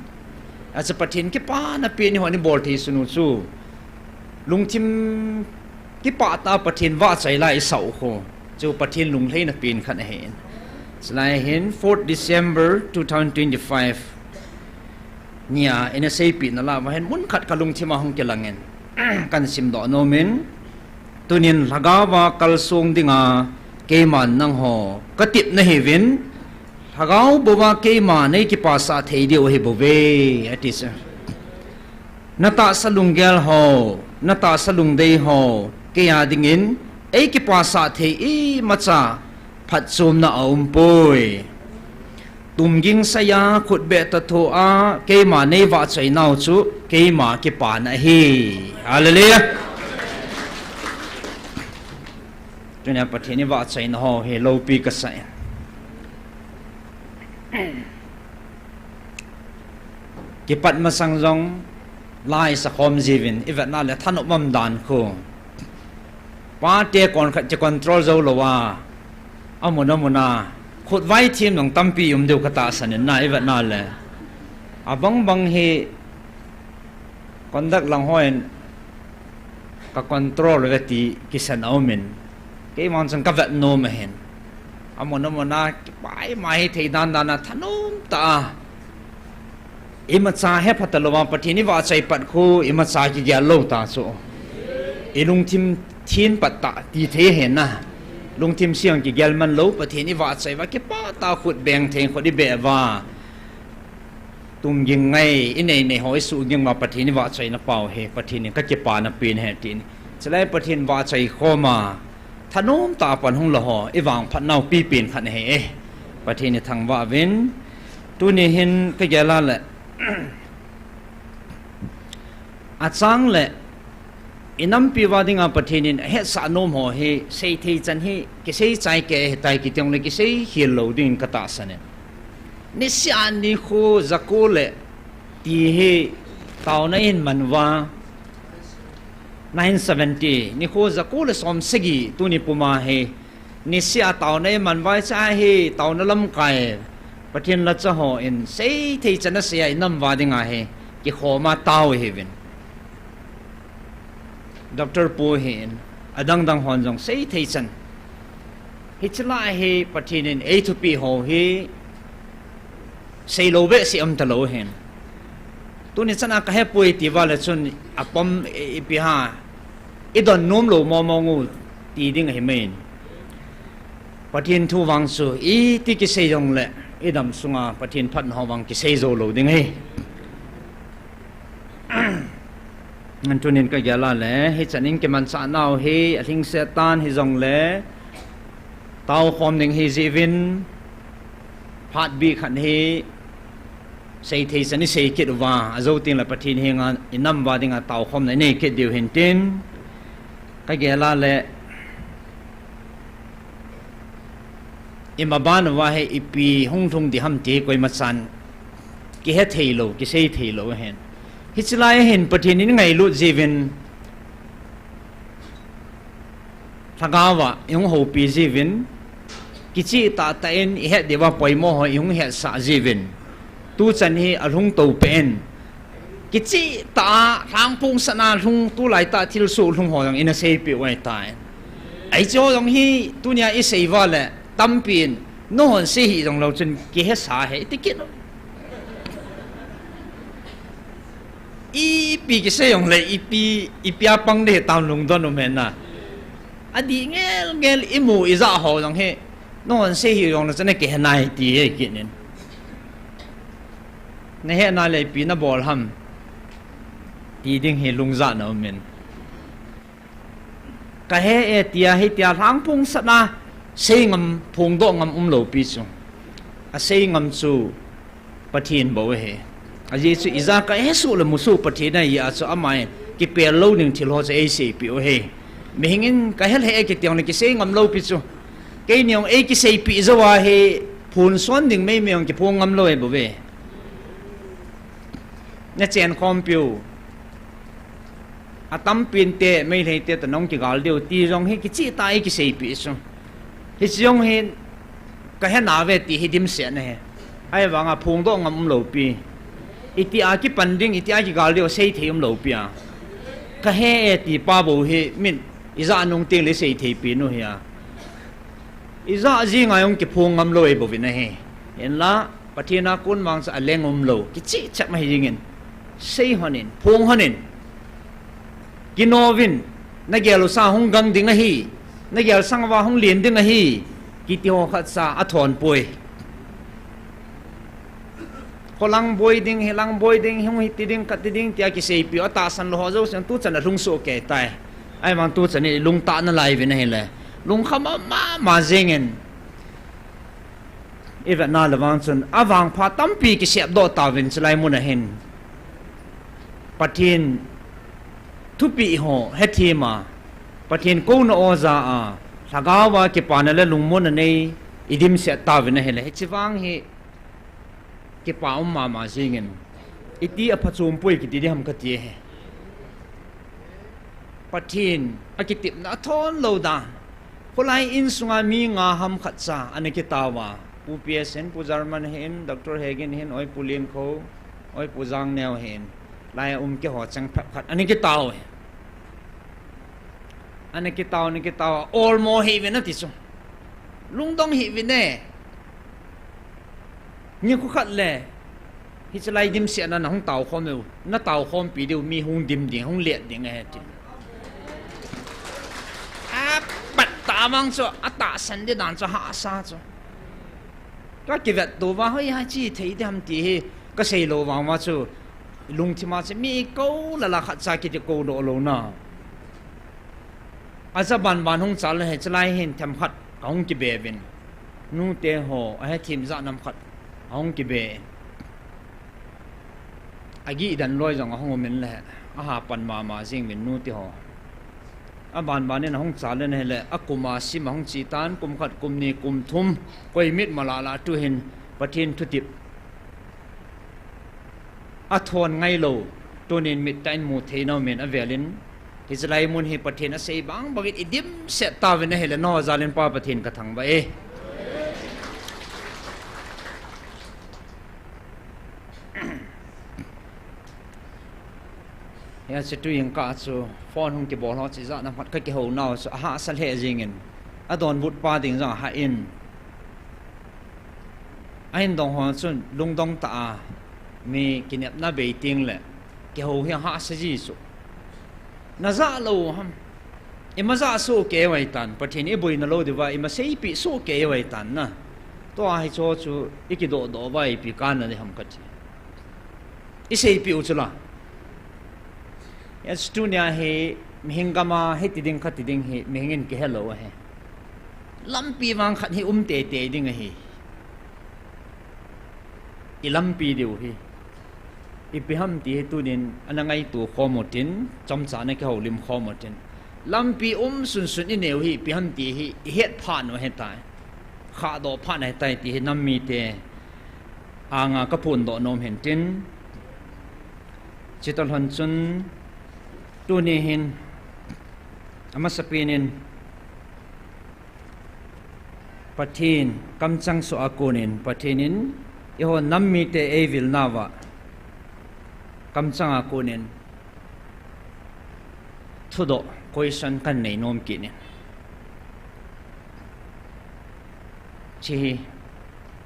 Achu Pathen kipana pen i hon i bol thei sun u chu lungthim kipah tah a Pathen vahchoi la i sah u khu chu Pathen lunglheina pen khat ahi. Chulai hin fourth December two thousand twenty-five nia ina seipeh na lah uva hin mun khat ka lungthim a hung kilangin kan simdoh nom in, tunin Lhagao va kalsong dinga keiman nangho ka tepna hiuvin, Lhagao bou va keima nei kipasah thei diu ahi bouve, ati chu. Na tahsa lunggel ho, na tahsa lungdei ho, kei a dingin ei kipasah thei imacha phatchomna aumpoi. Tumging saiya khutbeh tatho a keima nei vahchoi nau chu keima kipana ahi. Hallelujah. Tunia Pathen i vahchoina ho hi loupi kasa e. Kipat masang jong la i sakhom jiuvin, i vetna le thanop umdan khu. Pate kon khat kicontrol jou louva, amun amun a khutvai thim jong tampi um diu ka tahsan in na, i vetna le. Abang bang hi conduct lang hon ka control uve ti kisan aumin, keima chun ka vet nom ahin. Amun amun a kipai ma hi thei dan dan a thanom tah a, imacha hepha talouva Pathen i vahchoi pat khu imacha kigel lou ta chu. I lungthim thin pat tah ti thei ahi na. Lungthim seng kigel man lou, Pathen i vahchoi uva kipah tah a khut beng thei, khut i beh uva, tumging ngai, i nei nei ho i suhging uva Pathen i vahchoina pau hi Pathen in ka kipana pen ahi tin. Chulai Pathen vahchoi khom a thanom tah a pan hung la ho i vangphat nau pipen khat ahi e. Pathen i thangvah uvin. Tuni hin ka gel a le, achang le i nampi uva dinga Pathen in ahetsah nom ho hi seithei chan hi kisei chai kei ahitai kiti jongle kisei khel lou dingin ka tahsan e. Niseh a nikho jako le ti hi taona in man uva, nineteen seventy, nikho jako le som sagi tuni puma hi, niseh a taona i man uva, hiche hi taona lamkai, Pathen lacha hon seithei chan a sei a i nam uva dinga hi kikhom a tao ihiuvin. Doctor pu hin, adang dang hon jong seithei chan. Hiche la hi Pathen in ei thupeh ho hi seilou behseh um talou hin. Tuni chan a ka hepoi ti uva le chun apom i, ipi ham, i don nom lou mong mong u ti ding ahi mai in. Pathen thu vang chu iti kisei jongle i dam sunga Pathen phatna ho vang kisei jou lou ding ahi. Tunin ka gel a le, hichan in kimanchah nau hi alhingset tan hijongle, taokhom ding ahi jeh uvin, phat bih khat hi seithei chan i sei kit uva, ajou tengle Pathen henga i nam uva dinga taokhomna i nei kit diu hin tin, ka gel a le, imaban uva hi ipi hung lhung ding ham ti koima chan kihe thei lou, kisei thei lou ahin. Hiche lai a hin Pathen in i ngailut jeh uvin, Lhagao va i hung houpi jeh uvin, kicheh tah tah in i het diuva poimo ho i hung hetsah jeh uvin, tuchan hi alhung tou peh in, kicheh tah a lhangphong sat a lhung, tulai tah thilsoh lhung ho jong ina seipeh u ahitai. Hiche jong hi tunia isei uva le, tampin, nahon sei hih jonglou chun kihesa ahi, iti kit. Ipi kisei jongle, ipi, ipi a pang ding hitam lungdon um hen na. Adih ngel ngel imu ijah ho jong hi, nahon sei hih jonglou chun akihe nai ti ahi kit in. Nahe nale ipi nabol ham ti ding hi lungjahna um in. Kahe e tia hitia lhangphong sat a, sei ngam, phongdoh ngam umlou pi chu. Asei ngam chu Pathen bou ahi. Ajeh chu ijat kahe soh le musoh Pathen ahi a chu aman kipel lou ding thil ho chu eiseipeh u ahi. Mihing in kahe lheh e kiti jongle kisei ngam lou pi chu. Keini jong eikiseipeh jou a hi phon son ding meimei jong kiphong ngam lou ahi bouve. Nachen khompiu. Atampin te, Meitei te toh nahung kigal diu ti jong hi kicheh tah a eikiseipeh chu. Hiche jong hi kahe nauve ti hi dimset ahi. Ahivanga phongdoh ngam umlou pi. Itia kipan ding, itia kigal diu seithei umlou pi a. Kahe e ti pa bou hi min ijah nung tengle seithei pi u ahi a. Ijat jeng a jong kiphong ngam lou ahi bouvin ahi. Hinla, Pathen a kon vang chu aleng umlou. Kicheh cheh ma hi jeng in. Sei lhon in, phong lhon in. Kino uvin, nagel u sang hung gang ding ahi. Nagel sang uva hung len ding ahi. Kiti ho khatcha athon poi. Kholang boi ding, hilang boi ding, hung hiti ding, kati ding, tia kiseipeh u, atahsan lou ho jousen, tuchan alhung soh kei tai. Ahivang tuchan hi lungtah nalai uvin ahile. Lungkham mama jeng in. Ivet nale vang chun, avangpha tampi kisepdoh tauvin chulai mun ahin. Pathen thupeh ho, hethem a. Pathen kouna oja a. Lhagao a kipana le lungmonna nei, idimset tauvin ahile. Hiche vang hi, kipa um mama jeng in. Iti aphachom poi kiti ding ham kati ahi. Pathen, akitepna athon lou dan. Kholai insunga mi nga ham khatcha, ana kitao a. Pu P S hin, Pu German hin, Doctor Hegin hin, oi Pu Linkho, oi Pu Jangneo hin. Lai a um keiho cheng phep khat, ana kitao e. Ana kitao, ana kitao a, olmo hih uvin ati chu. Lungdong hih uvin e. Nikho khat le, hiche lai dimset na nahung tao khom u, natao khompi diu mi hung dim ding, hung let ding ahi ti. Apat tah vang chu, atahsan ding dan chu hahsa chu. Kakivet tou va, hoiya hiche thei ding ham ti hi, kasei lou vang uva chu, lungthim a chu mi kou lala khatcha kiti koudoh louna. Aja banban hung chal le hiche lai hin themkhat kahung kibe uvin. Nute ho, ahethem jat nam khat ahung kibe in. Agih dan loi jong ahung um in le, aha pan mama jeng uvin nute ho. Abanban in ahung chal le ahile, akum a sim ahung che tan, kum khat, kum ni, kum thum, koi mitma lah lah tuhin Pathen thutep athon ngailou, tunin mittah in mu thei nom in avel in, hiche lai mun hi Pathen asei bang bang in idimset tauvin ahile, nangho jal in Pa Pathen kathangvah e. Hiche tujingkah chu phone hung kibol ho chu ijat nam khat kakihou nau chu ahahsa lheh jeng in, adonbut pa ding jong ahah in, ahin dong ho chun lungdong tah a, mi kinepna bei tengle, kihou hi ahahsa ji chu. Najah lou ham. Ima jah soh kei u ahitan, Pathen iboina lou diuva, ima seipeh soh kei u ahitan na. Tua hicheho chu ikidohdoh uva ipi kana ding ham kati. Iseipeh u chula. Hiche tunia hi mihing gam a hiti ding khati ding hi mihing in kihelou ahi. Lampi vang khat hi um teitei ding ahi. Ilampi diu hi ipi ham ti hi tunin ana ngaito khom utin, chomcha ana kihoulim khom utin. Lampi um sunsun inei u hi ipi ham ti hi ihet phat u ahitai. Khahdoh phat u ahitai ti hi nam mite anga kaphondoh nom hin tin. Chutoh lhon chun tuni hin amasapen in Pathen kamchang soh a konin Pathen in eiho nam mite eivilnauva kamchang a konin thudoh question kanei nom kit in. Hiche hi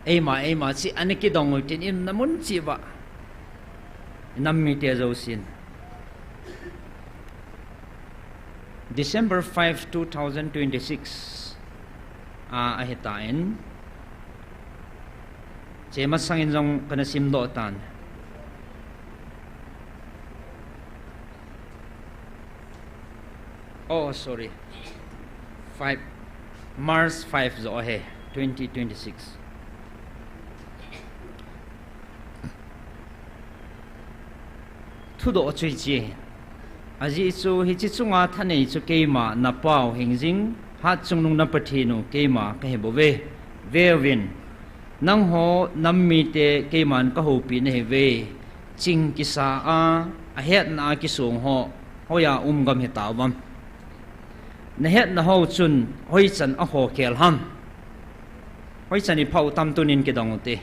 eima, eima cheh ana kidong u hitin, inam mun cheh uva, inam mite jousen. December five, two thousand twenty-six a, ahitan. Hiche masangin jong kana simdoh tan. Oh, sorry. Five, March five jo ahi, twenty twenty-six. Thudoh chu hiche. Ajeh chu hiche chunga thanei chu keima napau hingjing Hatchungnung na Pathen u keima kahi bouve. Veuvin, nangho nam mite keiman kahoupi nahiuve. Ching kisa a, ahetna a kisong ho hoiya um gam hitauvam? Nahetna ho chun hoichan akhokhel ham? Hoichan iphah u tam tunin kidong ute.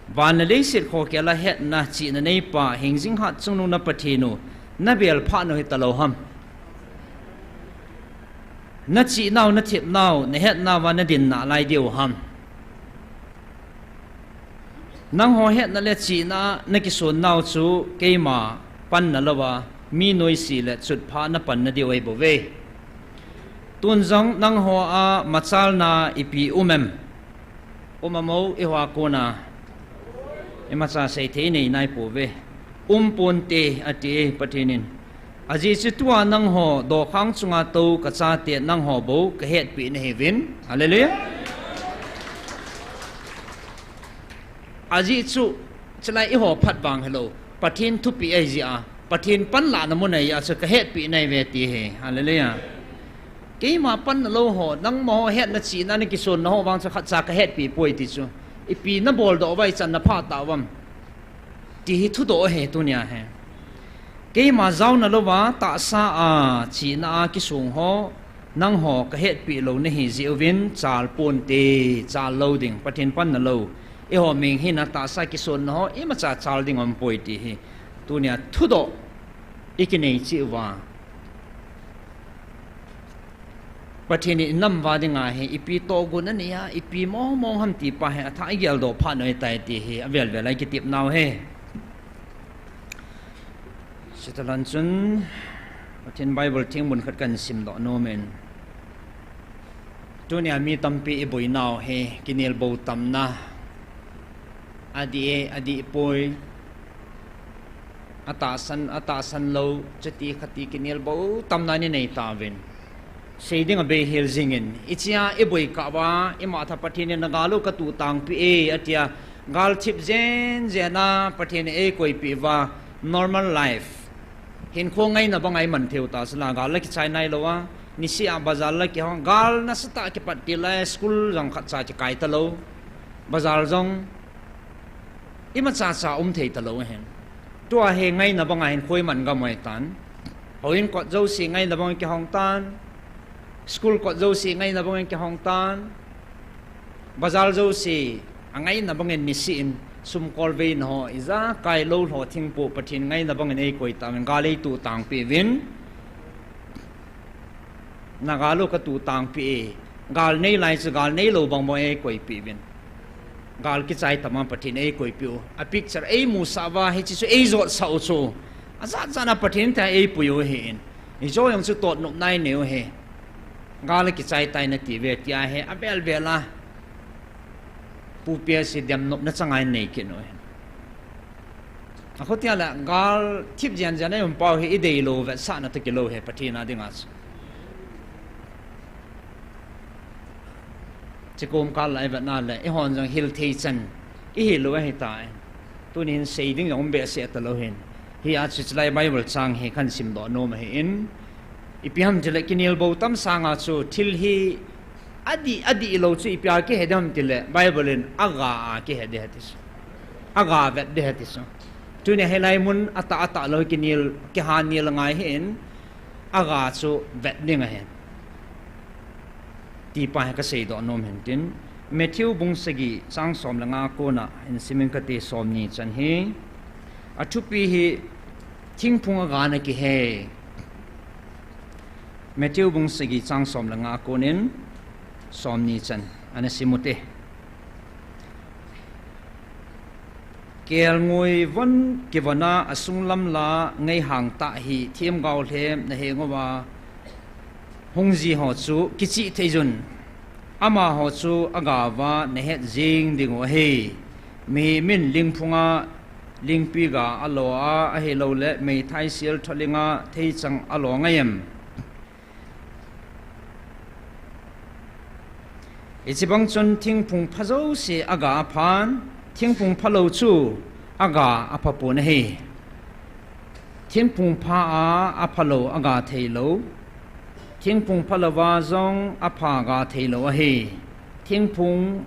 Van le leiset khokhel a hetna chihna neipa hingjing Hatchungnung na Pathen u nabel phat nau hitalou ham? Nachihnau, nathepnau, nahetnauva nadin nalai diu ham? Nangho hetna le chihna a nakisonnau chu keima panna louva, mi noise le chutpha napanna diu ahibouve. Tun jong nangho a machalna ipi um em? Um am o, eiho a kona imacha seithei inei naipouve. Umponte ati e Pathen in. Ajeh chu tua nangho dokhang chunga tou kachate nangho bou kahetpeh nahiuvin. Hallelujah. Ajeh chu, chulai eiho phat vang hilou, Pathen thupeh ahijeh a, Pathen panlahna mun ahijeh a chu kahetpeh nahiuve ti ahi. Hallelujah. Keima panna lou ho, nangma ho hetna chihna nakisonna ho vang chu khatcha kahetpeh poi ti chu, ipi naboldoh uva ichan naphah tauvam? Ti hi thudoh ahi tunia hi. Keima jaona louva tahsa a chihna a kisong ho, nangho kahetpeh lou nahijeh uvin chalponte, chal lou ding, Pathen panna lou. Eiho meng hina tahsa kisonna ho imacha chal ding aumpoi ti hi tunia thudoh ikinei cheh uva, Pathen in inam uva dinga hi ipi tohgon anei a, ipi mongmong ham ti pa hi athah igeldoh phat u ahitai ti hi avel vel a ikitepnau ahi. Chutobang chun, Pathen Bible theng mun khat kahin simdoh nomin. Tunia mi tampi iboinau hi kinelbou tamna, adih e, adih poi, atahsan, atahsan lou, chuti khati kinelbou tamna inei tauvin. Sei dinga beihel jingin, hichea iboi kah uva, imatha Pathen in nagal u katuh tangpeh e, atia, gal thip jen jen a Pathen in eikoipeh uva, normal life, hinkho ngaina banga iman theiu ta sela, gal la kichai nailou a, niseh a bazar la kihong, gal nasatah kipat til a, school jong khatcha kikai talou, bazar jong imacha cha um thei talou ahin. Tua hi ngaina banga hinkho iman gam u ahitan. Houin kot jouse ngaina banga kihong tan, school kot jouse ngaina banga kihong tan, bazar jouse angaina bangin niseh in sumkolveina ho, ijakai lou lho thingpoh Pathen ngaina bangin eikoi tauvin, gal eituh tangpeh uvin. Nagal u katuh tangpeh e, gal nei lai chu gal neilou bang bang eikoipeh uvin. Gal kichai tama Pathen eikoipeh u, a picture eimusah uva hiche chu eijotsah u chu, ajat jat a Pathen thua eipui u ahin. Hiche jong chu totnopna inei u ahi. Gal akichai tai natiuve tia hi avel vel a Pu P S hi demnopna changa inei kit u ahi. Akhotia le gal thip jen jen a ium pau hi ideilou vetsahna toh kilou ahi Pathen a dinga chu. Chuche komkal a ivetna le eihon jong hil thei chan ihil u ahitai. Tunin sei ding jong um behseh talou ahin. Hia chu chulai Bible chang hi kahin simdoh nom ahin. Ipi ham itile kinelbou tam sanga chu thil hi adih, adihlou chu ipia kihe ding ham itile Bible in aga a kihe ding ahi ti chu. Aga vet ding ahi ti chu. Tunia hilai mun atah atah lou kinel, kiha nel angai ahin, aga chu vet ding ahi. Ti pa hi kaseidoh nom ahin tin, Matthew bung sagi chang som le nga a kona hin simin kate, somni chan hi. Athupi hi thingphung aga na kihe. Matthew bung sagi chang som le nga a konin somni chan. Ana simute. Kelngoi von kivona asunglam la ngeihang tah hi themgao lhem nahenguva hungji ho chu kichih theijun. Amaho chu agava nahet jing dingu ahi. Mihem in lingphunga lingpi ga alo a, ahilouleh meithai sel tholinga theichang alo ngai em? Hichibang chun thingphung pha jouse aga aphan, thingphung phalou chu aga aphapon ahi. Thingphung pha a aphalou aga theilou. Thingphung phalouva jong apha aga theilou ahi. Thingphung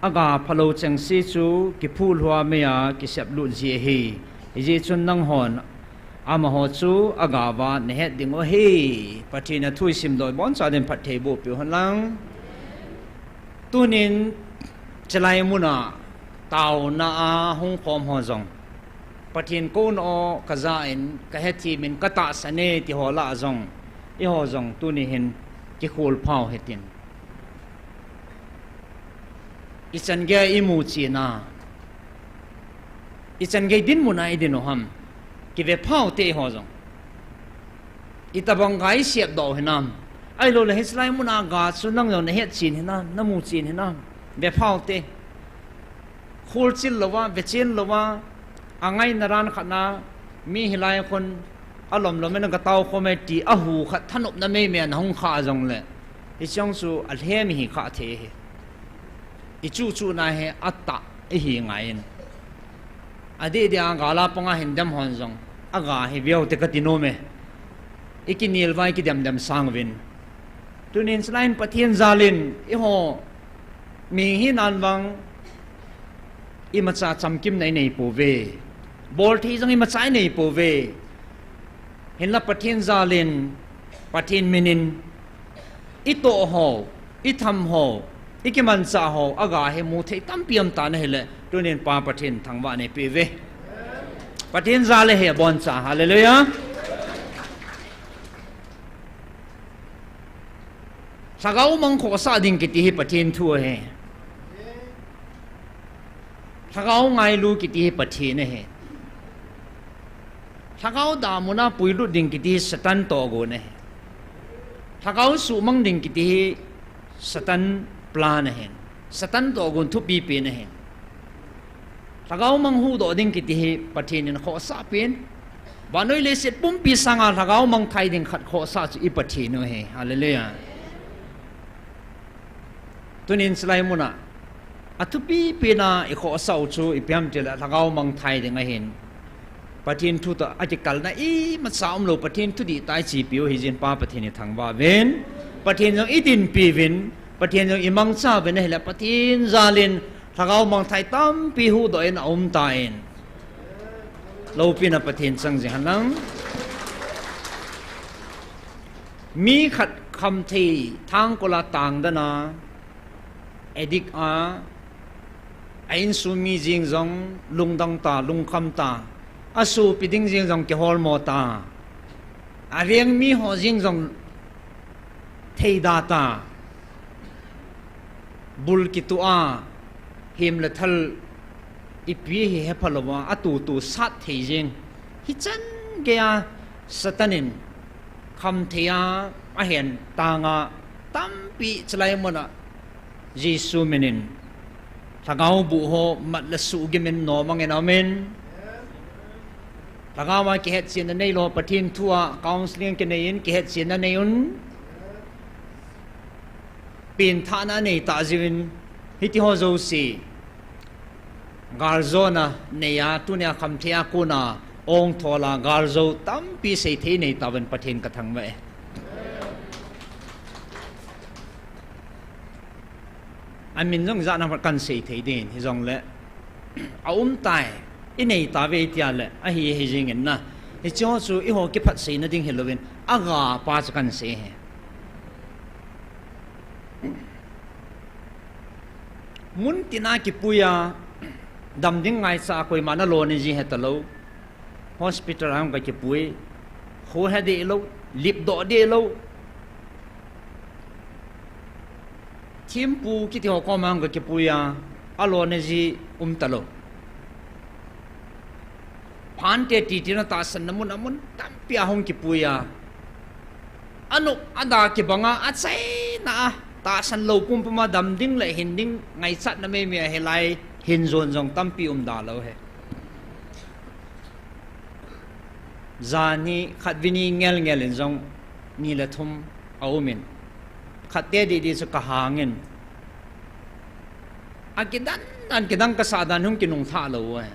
aga phalou chengse chu kiphulhua meiya kiseplut ji ahi. Hijeh chun nanghon amaho chu agava nahet dingu ahi. Pathen a thu isimdoh boncha din phatthei boh peh hen lang. Tunin chelai muna taona a hungkhom ho jong, Pathen kouna o kaja in, kahethem in, katahsan e ti ho lah a jong, eiho jong tuni hin kikholphau hitin. Ichan geiya imu chena, ichan gei dinmuna idin u ham? Kivephau te eiho jong. Itobang ga isepdoh hinam? Ahilouleh hichelai muna ga chu nang jong nahet chen hinam, namu chen hinam? Vephau te. Kholchil louva, vechen louva, angaina ran khatna, mi hilai khun alomlom in gataokhom e ti ahu khat thanopna meimei a nahung khah jongleh, hiche jong chu alhem ihi khah thei ahi. Ichuh chuhna hi atah ihi ngaiyin, adeh deh a gal a panga hin dem hon jong aga hi veute kati nom e. Ikinel uva ikidem dem sang uvin, tunin chelai in Pathen jal in eiho mi hinan vang imacha chamkimna inei pouve. Bolthei jong imacha inei pouve. Hinla Pathen jal in, Pathen min in itoh ho, itham ho, ikimanchah ho aga hi muthei tampi um tan ahile, tunin Pa Pathen thangvah neipeh uve. Pathen jal ahi aboncha. Hallelujah. Lhagao mang khohsah ding kiti hi Pathen thu ahi. Lhagao ngailu kiti hi Pathen ahi. Lhagao damun a puilut ding kiti hi Satan tohgon ahi. Lhagao suhmang ding kiti hi Satan plan ahin, Satan tohgon thupipen ahin. Lhagao mang huhdoh ding kiti hi Pathen in khohsah pen. Vannoi leiset pumpi sanga lhagao mangthai ding khat khohsah chu i Pathen u ahi. Hallelujah. Tunin chulai muna athupipen a ikhohsah u chu ipi ham itile lhagao mangthai ding ahin. Pathen thu toh akikalna imacha umlou, Pathen thudih tah ichepiu ahi jeh in Pa Pathen ithangvah uvin, Pathen jong idinpi uvin, Pathen jong imangcha uvin ahile Pathen jal in lhagao mangthai tampi huhdoh in aumtan, loupina Pathen chang jing henlang. Mi khat khamthei thangkol a tangdan a, addict a, a insung mi jeng jong lungdong ta, lungkham ta, asopi ding jeng jong kiholmo ta, aveng miho jeng jong theida ta, bul kituh a, hem le thal ipi hi hepha louva atutu sat thei jeng, hichan geiya Satan in khamthei a ahen tanga tampi chulai muna Jesu min in lhagao buh ho mat le suhgim in nomang in aumin. Lhagao a kihetchenna neilou, Pathen thu a counselling kinei in kihetchenna nei un, penthahna anei tah jeh uvin, hitiho jouse galjona neiya tunia khamthei a kona ongthol a galjou tampi seithei nei tauvin Pathen kathangvah e. Amin jong ijat ham kahin seithei ding in, hijongle aumtai, inei tauve tia le ahi, ahi jeng in na. Hicheho chu eiho kiphatseina ding hilouvin, agapa chu kahin sei ahi. Muntina kipui a, dam ding ngaicha a koima nalon in ji hetalou, hospital a hung kakipui, khohe dehlou, lipdoh dehlou, Thempu kiti ho koma hung kakipui a, alona ji umtalou. Phante titina tahsanna mun amun tampi a hung kipui a, anop ada kibanga achaina a tahsan lou pumpuma dam ding le hin ding ngaichatna meimei a hilai hin jon jong tampi umda lou hi. Jan hi khatvei ni ngel ngel in jong ni le thum aumin, khatte didi chu kahangin, akidan dan kidang kasah dan hung kinungthah lou e.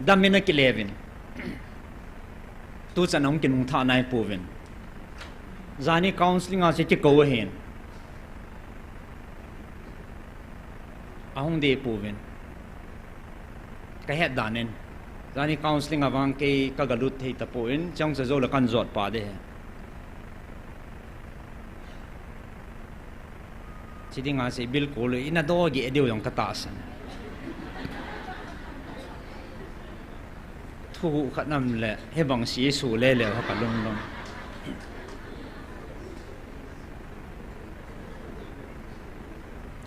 Damin akileuvin, tuchan ahung kinungthah naipouvin. Jan hi counselling a chu kikou ahin, ahung dehpouvin, kahet danin. Jan hi counselling a vang kei kagalut thei tapon, chang cha joule kan jotpa ding hi. Chi dinga chu bilkol ina doh geh diu jong katahsan. Thuguh khat nam le hibang si su leleu ha kalunglung.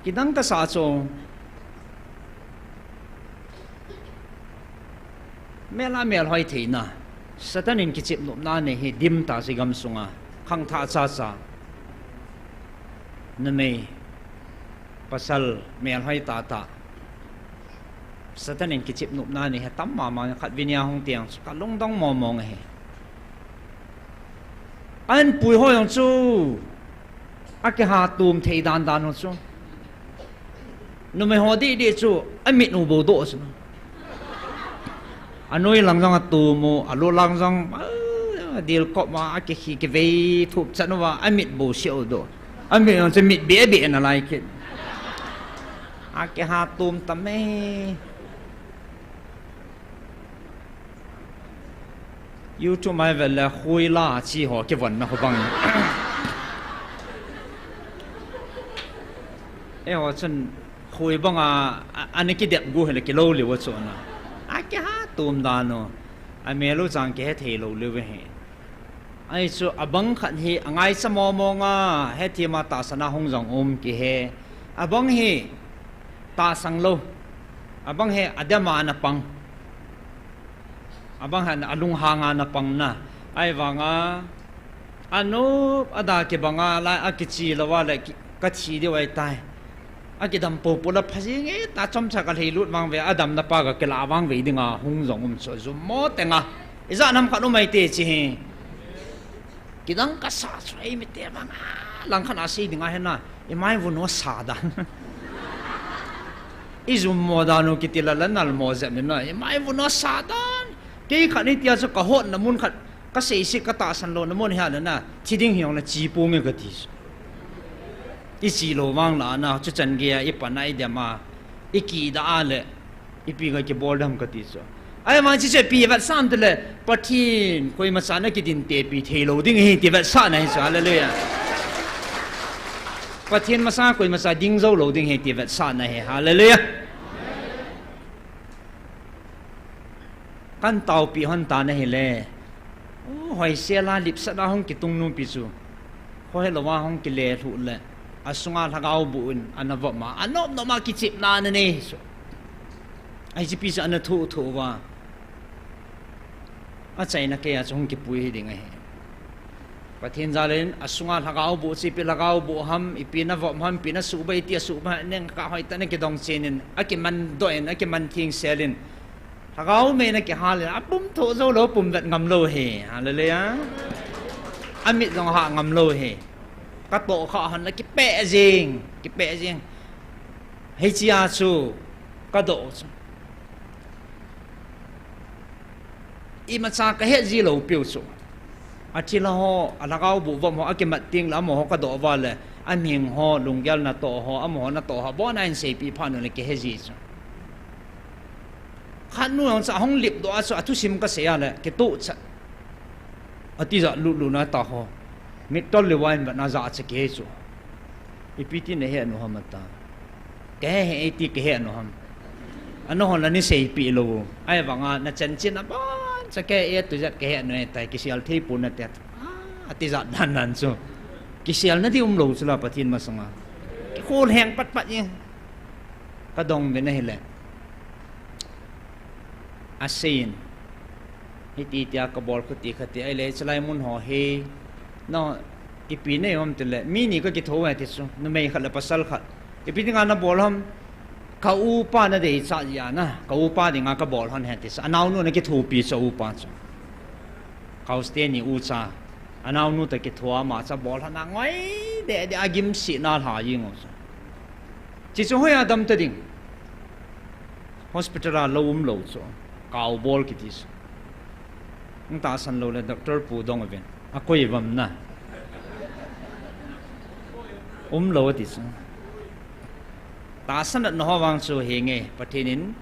Kidang kasah chu, mel a melhoi theina, Satan in kichepnopna nei hi dimtah chu gamsunga khangthah chacha, numei pasal melhoi tahtah, Satan in kichepnopna nei hi tam mama, khatvei nia hung teng chu kalungdong mongmong ahi. Ahinpui ho jong chu akihatom thei dandan ho chu, numei ho didi chu amit u bou doh chu, anoi lang jong atom u, alut lang jong adilkop ma akikhi kivei thup chan uva, amit bou seh u doh. Amit jong chu mit beh beh nalai kit. Akihatom tam e. YouTube mai vel le khui la chi ho kivonna ho bang, eiho chun khui banga ana kidep gu hile kilou liu a chu na, akihatom dan u, amel u chang kihe thei lou liu ahi. Ahi chu abang khat hi angaicha mongmonga, hethem a tahsan a hung jong um kihe. Abang hi tahsan lou, abang hi adem a ana pang, abang hi alunghang a ana pang na. Ahivanga anop ada kibanga lai akiche louva le kathi diu ahitai, akidam poupou la phajing e ta, chomcha kalheilut vangvei, adamna pa kakilah vangvei dinga hung jong um chu jummo tenga, ijat ham khat um ahi te chi hi. Kidang kasah chu eimite vanga langkhat a sei dinga hina, imaivun u sa dan, ijummo dan u kiti la la nalmo jep ni na, imaivun u sa dan. Kei khat hitia chu kahotna mun khat, kaseiset katahsan louna mun hi a le na, thi ding hijongle che ponge kati chu. Iche lou vang la na, chuchan geiya ipan a idem a, ikidah a le ipi kakibol dem kati chu. Ahivang chuche ipi vetsah em tile, Pathen koimacha ana kidintepi theilou ding ahi ti vetsahna ahi chu. Hallelujah. Pathen masanga koimacha ding jou lou ding ahi ti vetsahna ahi. Hallelujah. Kan taopi lhon tan ahile, hoisel a lipsah a hung kitung nupi chu, khohelouva hung kilelhuh le, asunga lhagao boh in ana vop ma, anop nop ma kichepna ana nei chu. Hiche pi chu ana thoh thoh uva, achaina keiya chu hung kipui hiding ahi. Pathen jal in asunga lhagao boh chu, ipi lhagao boh ham, ipi navop ham, ipi nasuhbei ti asuhbei, nengkah hoitah in akidong chen in, akimandoh in, akiman thengsel in, lhagao mei in akihal in, apum thoh joulou, pum vet ngamlou ahi. Hallelujah. Amit jong hah ngamlou ahi. Katoh khah hon le kipeh jeng, kipeh jeng. Hichea chu kadoh chu, imacha kahet ji lou piu chu, athilha ho, alhagao boh vop ho akimat tengle amaho kadoh uva le, amihing ho, lunggel natoh ho, amaho natoh ho, abona in seipeh phat nu le kihe ji chu. Khatnu jong chu ahung lipdoh a chu athusim kasei a le kitohchat, atijat lutlut na taho, mittol le wine vet na jahcha kihe chu. Ipi ti nahet nu ham ata. Kahe hih e ti kahet nu ham. Anahon la neiseipeh lou u. Ahivanga nachanchin aboncha kahe e, atijat kahet nu ahitai, kisel thei pon nate, atijat dan dan chu. Kiselna di umlou chu la Pathen masanga. Kikhol heng patpat e. Kadong uvin ahile. Aseiyin. Hiti tia kabol kati kati ahile, hichelai mun ho hi. No, ipi nei ham tile. Mi ni kakitho e ti chu. Numei khat le pasal khat. Ipi dinga nabol ham. Ka upa nadei cha jia na. Ka upa dinga kabol hon ahi ti chu. Anaonu ana kithopi chu upa chu. Ka uste ni ucha. Anaonu toh kitho a ama cha bol hon angoi de de agim si na lha jing u chu. Chi chu hoiya dam ta ding. Hospital a lou umlou chu. Kau bol kiti chu. Hung tahsan lou le doctor pu dong uvin. Akoi vam na. Umlou ati chu. Tahsan na ho vang chu hinge Pathen in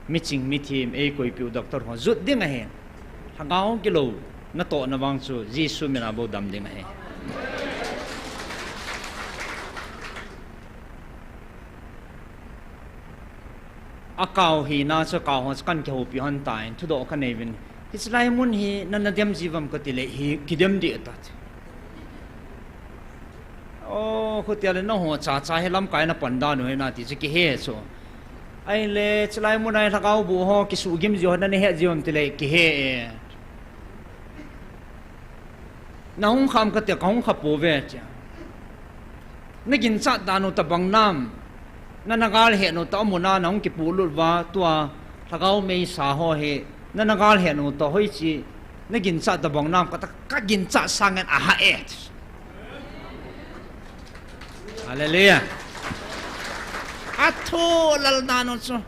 miching mithem eikoipiu doctor ho jut ding ahi. Lhagao kilou natohna vang chu Jesu mina bou dam ding ahi. Akau hina chu kau ho chu kan kihoupi hon tan, thudoh kanei uvin. Hichelai mun hi nana dem ji uvam kati le hi kidem deh ta. O, khutia le naho chacha hi lamkai napan dan u hi nati chu kihe chu. Ahile, hichelai mun a hi lhagao boh ho kisuhgim ji ho nana het ji uvam tile kihe e. Nahung kham kati, kahung kha pouve tia. Naginchat dan u tobang nam. Nana gal het u toh amun a nahung kipuilut uva tua lhagao meisa ho hi. Nana gal het u toh hoiche. Naginchat tobang nam kati, kaginchat sangin aha e. Hallelujah. Athu lal dan u chu.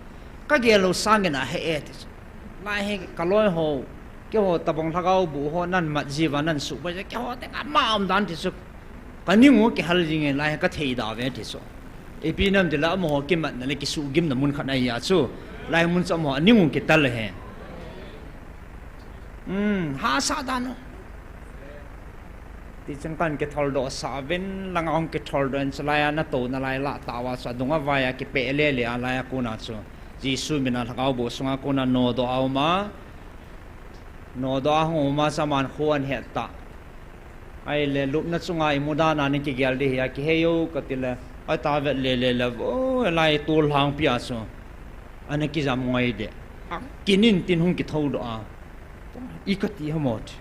Kagel u sangin aha e ti chu. Lai hi kaloi ho. Keiho tobang lhagao boh ho namat ji uva nasuhboi ji. Keiho teng ama um dan ti chu. Kaning u kihal jing e lai hi kathei da uve ti chu. Ipi nam tile amaho kimatna le kisuhgimna mun khat ahi a chu. Lai mun chu amaho aning u kital ahi. Hmm, hahsa dan u. Tichun kan kitholdoh sah uvin, langa hung kitholdoh in, chulai a natouna lai lah tah uva chu adung avai a kipeh lele a, lai a kona chu Jesu mina lhagao boh sunga kona nodoh a um a, nodoh a hung um a chu aman kho ahin het tah. Ahile lupna chunga imu dan a nakigel ding hia, kihei o kati le, ahi ta vet lele le, o, lai tol lhangpi a chu ana kijam ngoi deh. Akinin tin hung kithoudoh a. I kati ham o ti.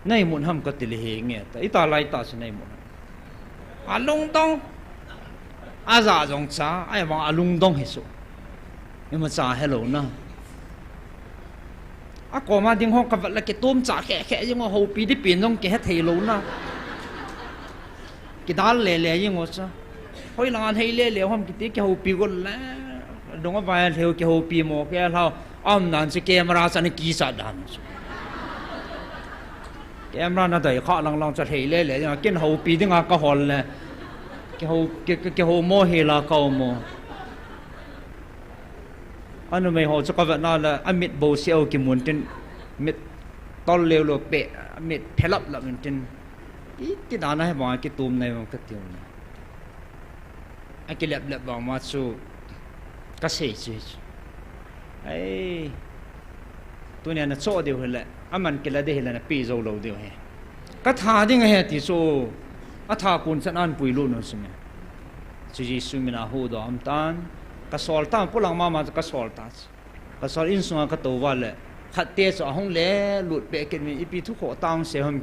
Naimut ham kati le hinge ta. Ita lai tah chu naimut ham. Alungdong. Aja jong cha, ahivang alungdong hi chu. Imacha helou na. Akoma ding ho kavet le kitom cha khe khe jing u, houpi ding pen jong kihe thei lou na. Kidal lele jing u chu. Hoilanga lhei lele u ham kiti kihoupi got le. Adung avai a lhei u kihoupi mo kei lhau. Aum nan chu camera chu ana kichat dan u chu. Camera nadei kha lang lang chu lhei lele jing a, ken houpi dinga kahol le. Kihou, ki, ki, kihou mo hila ka um u. Anumei ho chu kavetna le amit bouseh u kimun tin, mit tol leu lou peh, mit phelap lap in tin. Iti dan a hibang a kitom nai vang kati u na. Akilep lep vang ma chu kasei chu. Ai. Tunia nachoh diu hile, aman kila ding hile nape jou lou diu ahi. Katha ding ahi ti chu, atha kon chan ahin puilut u chu me. Chu Jesu mina huhdoh aum tan, kasol tan, polang mama chu kasol ta chu. Kasol insunga katou uva le, khatte chu ahung le lut peh kit uvin ipi thu khoh tah hung sei ham,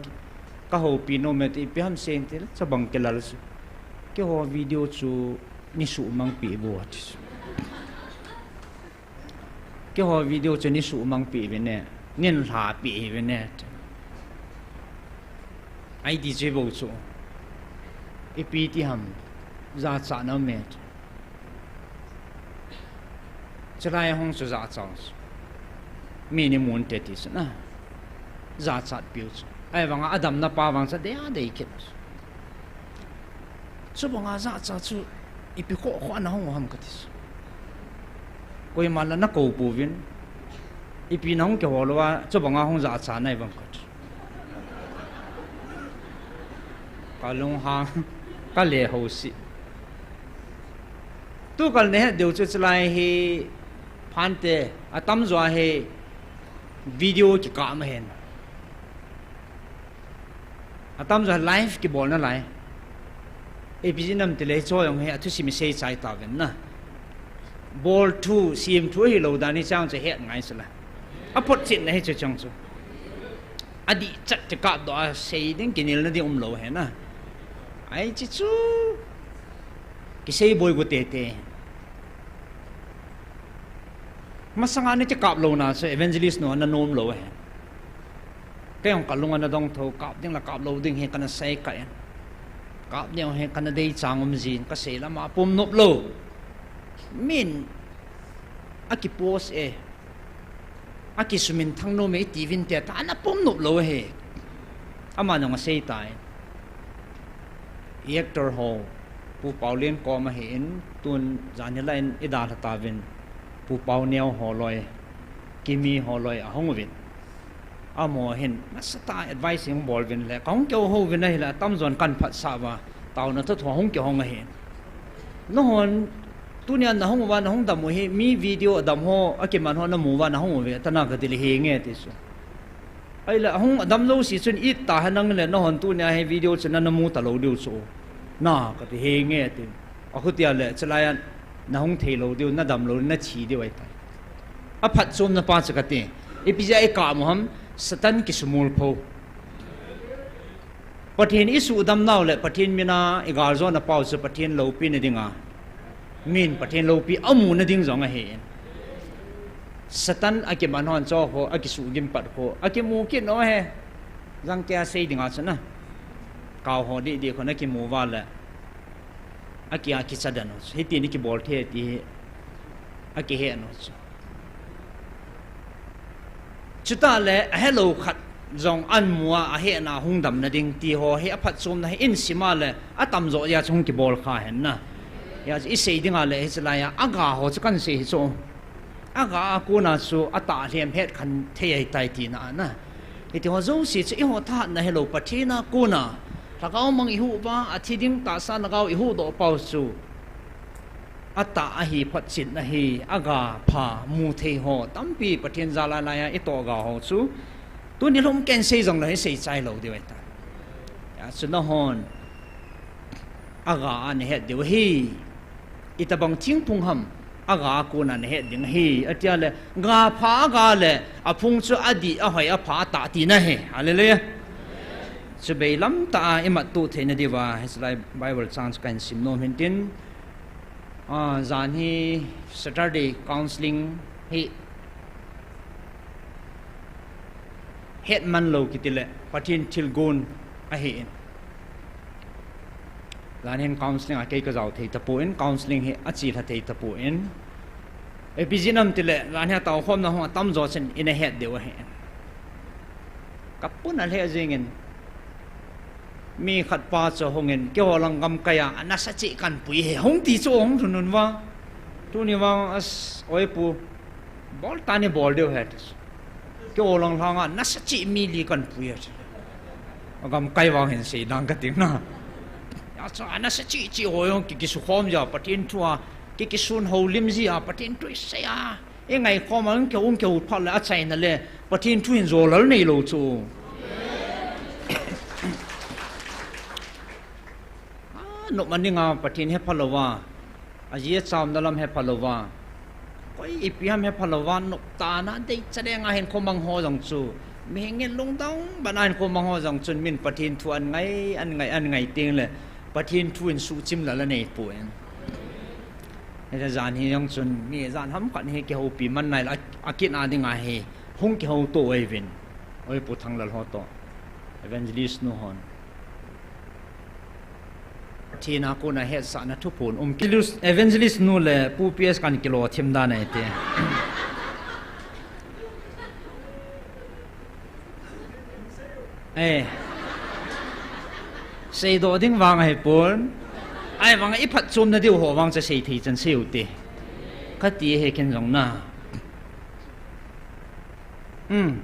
kahoupi nom e ti ipi ham sei in tile, chubang kilal chu. Keiho video chu neisuhmang peh uvo ati chu. Keiho video chu neisuhmang peh uvin e, neilha peh uvin e. Ahi ti chu bou chu. Ipi ti ham, jachatna um e. Chulai a hung chu jachat u chu. Mi ni mun te ti chu na. Jachat piu chu. Ahivanga adamna pa vang chu adei adei kit u chu. Chubanga jachat chu ipi khoh khoh a nahung u ham kati chu. Koiman la nakou pouvin. Ipi nahung kihol uva, chubanga hung jachat nai vang kati chu. Kalunghang, kale ho si. Tukal nahet diu chu chulai hi phante, atamjo hi video kikah ma hin. Atamjo live kibolna lai. Ipi jeh ham itile hiche jong hi athusim isei chai tauvin na. Bol thu, sem thu hilou dan hi chang chu het ngai sela. Aphotchetna hi chu chang chu. Adih chat chu kapdoh a sei ding kinelna ding umlou hi na. Hiche chu kisei boi gu tete. Masanga nati kap louna chu evangelist nu ana nom lou hi. Kei jong kalung ana dong tho, kap ding le kap lou ding hi kana sei kha in. Kap ding hi kana dei chang um jin, kasei lama pom nop lou. Min akipost e. Akisuminthang nom e itiuvin tia ana pom nop lou hi. Aman jong asei tai. Actor ho, Pu Paolian kom ahin, tun jan hilai in idalha tauvin, Pu Paoneo holoi, Kimi holoi ahung uvin. Amaho hin nasatah a advice hung bol uvin le, kahung kihou uvin ahile, atamjon kahin phatsah uva, taona thotho hung kihong ahi. Nanghon tunia nahung uva, nahung dam u hi, mi video adam ho, akiman ho namu uva nahung uve, atana katile henge ti chu. Ahile ahung adam jouse chun it tahen nangle, nanghon tunia hi video chu nanamu talou diu chu, na kati, henge ti. Akhutia le chulai a nahung theilou diu, nadam lou, nathi diu ahitai. Aphatchomna pa chu kati, ipi jeh a ikap u ham, Satan kisumol pho. Pathen isuhdam nau le Pathen mina igaljona pau chu Pathen loupina dinga, min Pathen loupi amuna ding jong ahi. Satan akiman hon chu ho, akisuhgim pat ho, akimu kit u hi. Jangkei a sei dinga chu na, kau ho didi khun akimu uva le, aki, akicha den u chu, hiti ni kibol thei ti hi akihet u chu. Chutah le ahelou khat jong amu a, ahetna hung damna ding ti ho hi aphatchomna hi in sim a le atamjo jeh a chu hung kibol kha hen na. Hijeh a chu isei dinga le hiche lai a aga ho chu kahin sei hi chu. Aga a kona chu atah lhem het khen thei ahitai tina na. Hiti ho jouse chu eiho thahatna hilou, Pathen a kona lhagao mang ihuh uva, athi ding tahsa lhagao ihuhdoh pau chu atah ahi, photchetna ahi, aga pha mu thei ho tampi Pathen jal a lai a itoh ga ho chu, tuni lhum ken sei jongle isei chai lou diu ahitai. Hijeh a chu nanghon aga a nahet diu ahi. Itobang thingphung ham, aga a kona nahet ding ahi, atia le, ga pha aga le, aphung chu adih, ahoi, apha, atah tina ahi. Hallelujah. Chu beilam tah a imattoh theina diuva hiche lai Bible chang chu kahin sim nom hin tin. Ah, jan hi Saturday counseling hi hetman lou kiti le Pathen thilgon ahin. Jan hin counseling a kei kajao thei tapon, counseling hi achelha thei tapon. Ipi jeh ham itile, jan hi atao khomna ho atamjo chun ina het diu ahi. Kapuna lheh jengin, mi khat pa chu hungin, keiho lang gamkai a, anasa cheh kahin pui ahi, hung ti chu hung lhun un vang. Tuni vang, as, oi pu, bol tan ibol diu ahi ti chu. Keiho lang lhanga nasa cheh mi li kahin pui ahi. Agamkai vang hin sei dang kating na. Hijeh chun anasa cheh cheh ho jong ki, kisukhom jia Pathen thu a, ki, kisun houlim jia Pathen thu isei a, ingaikhom a, hung kihou, hung kihou phat le achaina le Pathen thu hin jolal neilou chu. Anop a dinga Pathen hepha louva, aji achamna lam hepha louva, koi ipi ham hepha louva, noptah a deicha lenga hinkho mang ho jong chu, mihem in lungdong bana hinkho mang ho jong chun min Pathen thu ahin ngai, ahin ngai, ahin ngai tengle Pathen thu in suhchim lal anei poi. Hiche jan hi jong chun mi jan ham khat hi kihoupi man naile, a, akit a dinga hi hung kihouto uvin, oi Pu Thanglal ho toh, evangelist nu hon. Pathen a kona hetsahna thuphon um, evangelist nu le Pu P S kahin kilo thim dan ahi ti. Eh. Seidoh ding vang ahipon. Ahivanga iphatchomna diu ho vang chu seithei chan seiu te, kati ahi ken jong na. Hmm.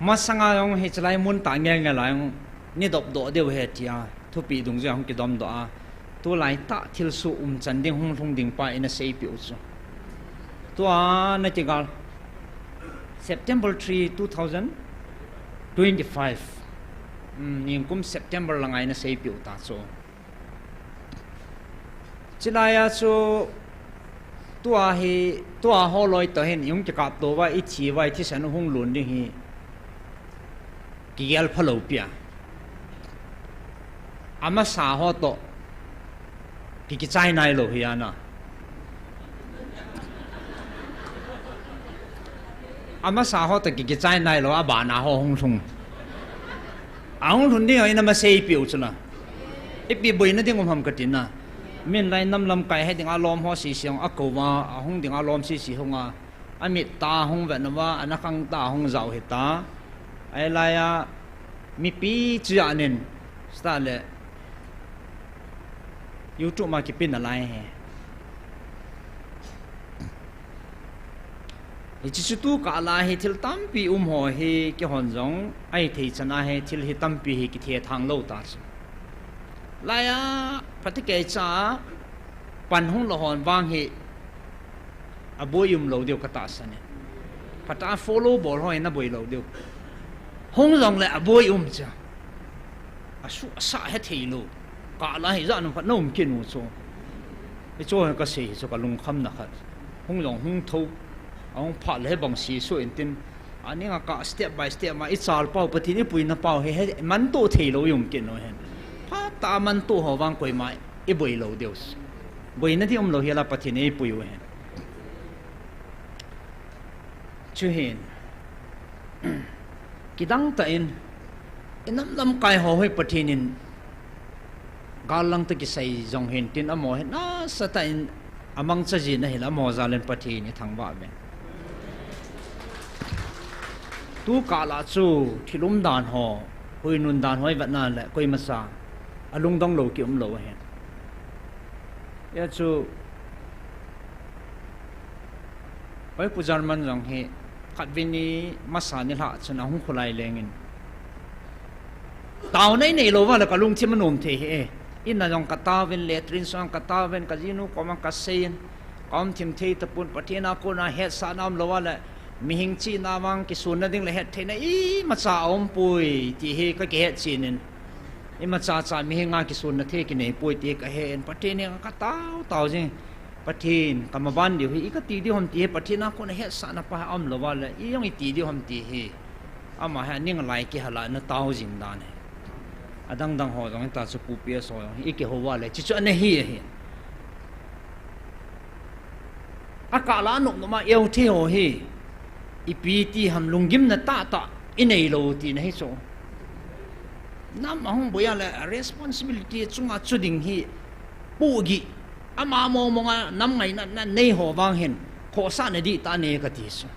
Masanga jong hiche lai mun tah ngelngel a jong neidopdoh diu ahi tia, thupeh dungjuia hung kidomdoh a, tulaitah thilsoh umchan ding hung lhung ding pa ina seipeh u chu. Tua nakigal, September three, two thousand twenty-five. Hmm, ningkum September langa ina seipeh u ta chu. Chulai a chu tua hi, tua ho loi toh hin, i hung kikap tou va, i thi va, i thisan u hung lhun ding hi kigel phalou pi a. Amasa ho toh ki, kichai nailou hi ana. Amasa ho toh ki, kichai nailou, abana ho hung lhung. Ahung lhun ding ho ina ma seipeh u chu la. Ipi boina ding um ham kati na. Min lai nam lamkai he ding a lom ho sisi hung a kou va, ahung ding a lom sisi hung a. Amit ta hung vet na va, ana khang ta hung jao hi ta. Ai lai a, mipi chu ya nen, sta le, YouTube ma kipin a lai he. Hiche chu tu kah la hi thil tampi um ho hi kihon jong, ahi thei chan a hi thil hi tampi hi kithethang lou ta chu. Lai a, phatecha, pan hung lou hon vang hi, aboi um lou diu ka tahsan e. Phat a follow bol ho hi na boi lou diu. Hung jong le aboi um cha. Asu, asa he thei lou. Kah la hi ja nung phat na um kit u chu. Hichu hi ka sei hi chu ka lungkham na khat. Hung jong hung tho. Ahung phat le bang si su in tin. Aning a kah step by step ma i chal pau Pathen i puina pau hi, hi manto thei lou i um kit u hen. Phat a manto ho vang koima i boi lou diu. Boina di um lou hi la Pathen i pui u hen. Chu hin. Kidang tah in, i nam lamkai ho hi Pathen in, gal lang toh kisai jong hin tin amaho hi, nasatah in amangcha jin ahi la amaho jal in Pathen i thangvah uve. Tu kah la chu, thil umdan ho, huinun dan ho i vet na le, koima cha, alungdong lou ki um lou ahi. Hia chu, Oi, Pu German jong hi, khatvei ni masa nilhah chun ahung kholai leng in. Taona i nei lou va le ka lungthim a nom thei hi e. In a jong ka tao vin, latrine sung ka tao vin, ka jinu koma ka sei in. Ka um thim thei tapon, Pathen a kona hetsahna um lou va le. Mihing chihna vang kisunna ding le hettheina imacha a um poi, ti hi ka kihet chen in. Imacha cha mihing a kisunna thei kinei poi ti ka he in, Pathen henga ka tao tao jing. Pathen, ka maban diu hi, i ka ti diu ham ti hi, Pathen a kona hetsahna pa hi a um lou va le, i jong i ti diu ham ti hi. Ama hi aning lai kihal a na tao jing dan hi. Adang dang ho jong hi ta chu Pu P S ho jong hi, i kihou va le, chi chu ana hi ahi. A kah la nop nop ma eu thei ho hi. Ipi ti ham lunggimna tahtah i nei lou tina hi chu. Nam ahung boi a le responsibility chunga chu ding hi. Pu gi. Ama mong mong a nam ngaina na nei ho vang hin. Khohsahna dihtah nei ka ti chu.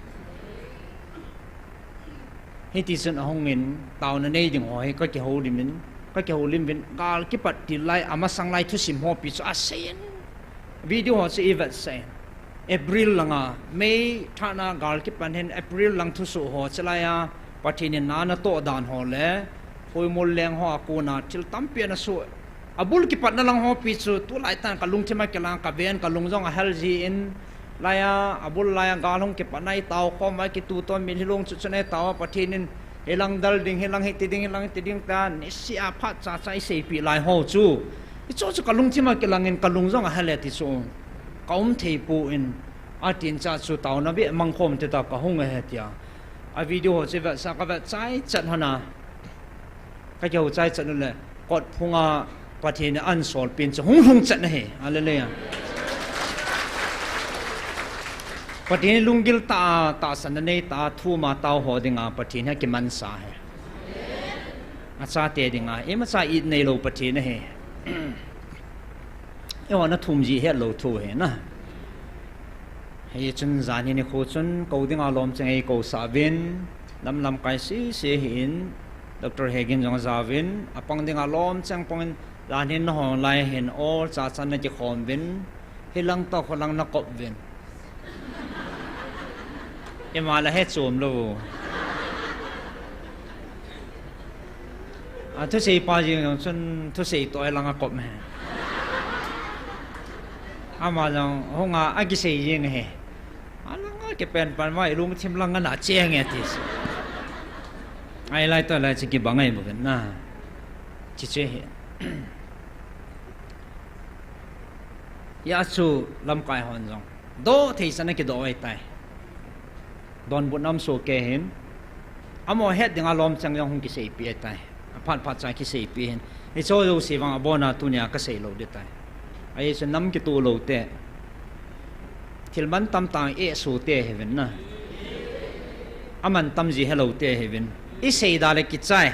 Hiti chun ahung in, taona nei ding ho hi ka kihoulim in, ka kihoulim uvin, gal kipat til lai, amasang lai thusim ho pi chu asei in, video ho chu i vetsah in. April langa, May thana gal kipan hin, April lang thusoh ho chulai a, Pathen in na natoh dan ho le, Hoimol leng ho a kona, thil tampi ana soh, Abul kipatna lang ho pi chu, tulai tan ka lungthim a kilang, ka ven ka lung jong ahel ji in, lai a, abul lai a gal hung kipatna i tao khom a kitu to min hilong chu chun i tao a Pathen in, hilang dal ding, hilang hiti ding, hilang hiti ding ta, nisia phat cha cha i seipi lai ho chu. I chu chu ka lungthim a kilang in ka lung jong ahel e ti chu. Ka um thei poi in, atin cha chu taona ve mang khom te ta ka hung ahi tia. A video ho chu vetsah ka vet chai chat hana. Ka kihou chai chat u le, kot phunga Pathen in an sol pen chu hung hung chat na hi. Hallelujah. Pathen lunggil tah a, tahsan a nei tah a, thu ma tao ho dinga, Pathen hi kimansa hi. Achate dinga, imacha it nei lou Pathen ahi. Eiho na thum ji het lou thu hi na. Hichun jan hi nikho chun kou dinga lom cheng ei kousah uvin, lam lamkai sese hi in, Doctor Hegin jong ajaovin, apang dinga lom cheng pang in, jan hin nahong lai hin ol cha chan na kikhom uvin, hilang toh kholang na kop uvin. Ima la he chom lou. A thusei pa jeng jong chun thusei toh hilang a kop me. Ama jong hunga akisei jeng he. Alanga Kipen pan vai lungthim lang ana cheng e ti si. Ai lai to lai chi kibang ai boven na. Chi che he. Ya chu lamkai hon jong. Do thei sana kido ai tai. Donbut nam so ke hin. Amo het dinga lom chang jong hung kiseipi ai tai. Aphat phat cha kiseipi hin. Hicho jouse vang abona tunia kasei lou ding tai. Ahi chu nam kitu lou te. Thil man tam tang e su te hevin na. Aman tam ji helou te hevin. I sei da le kichai.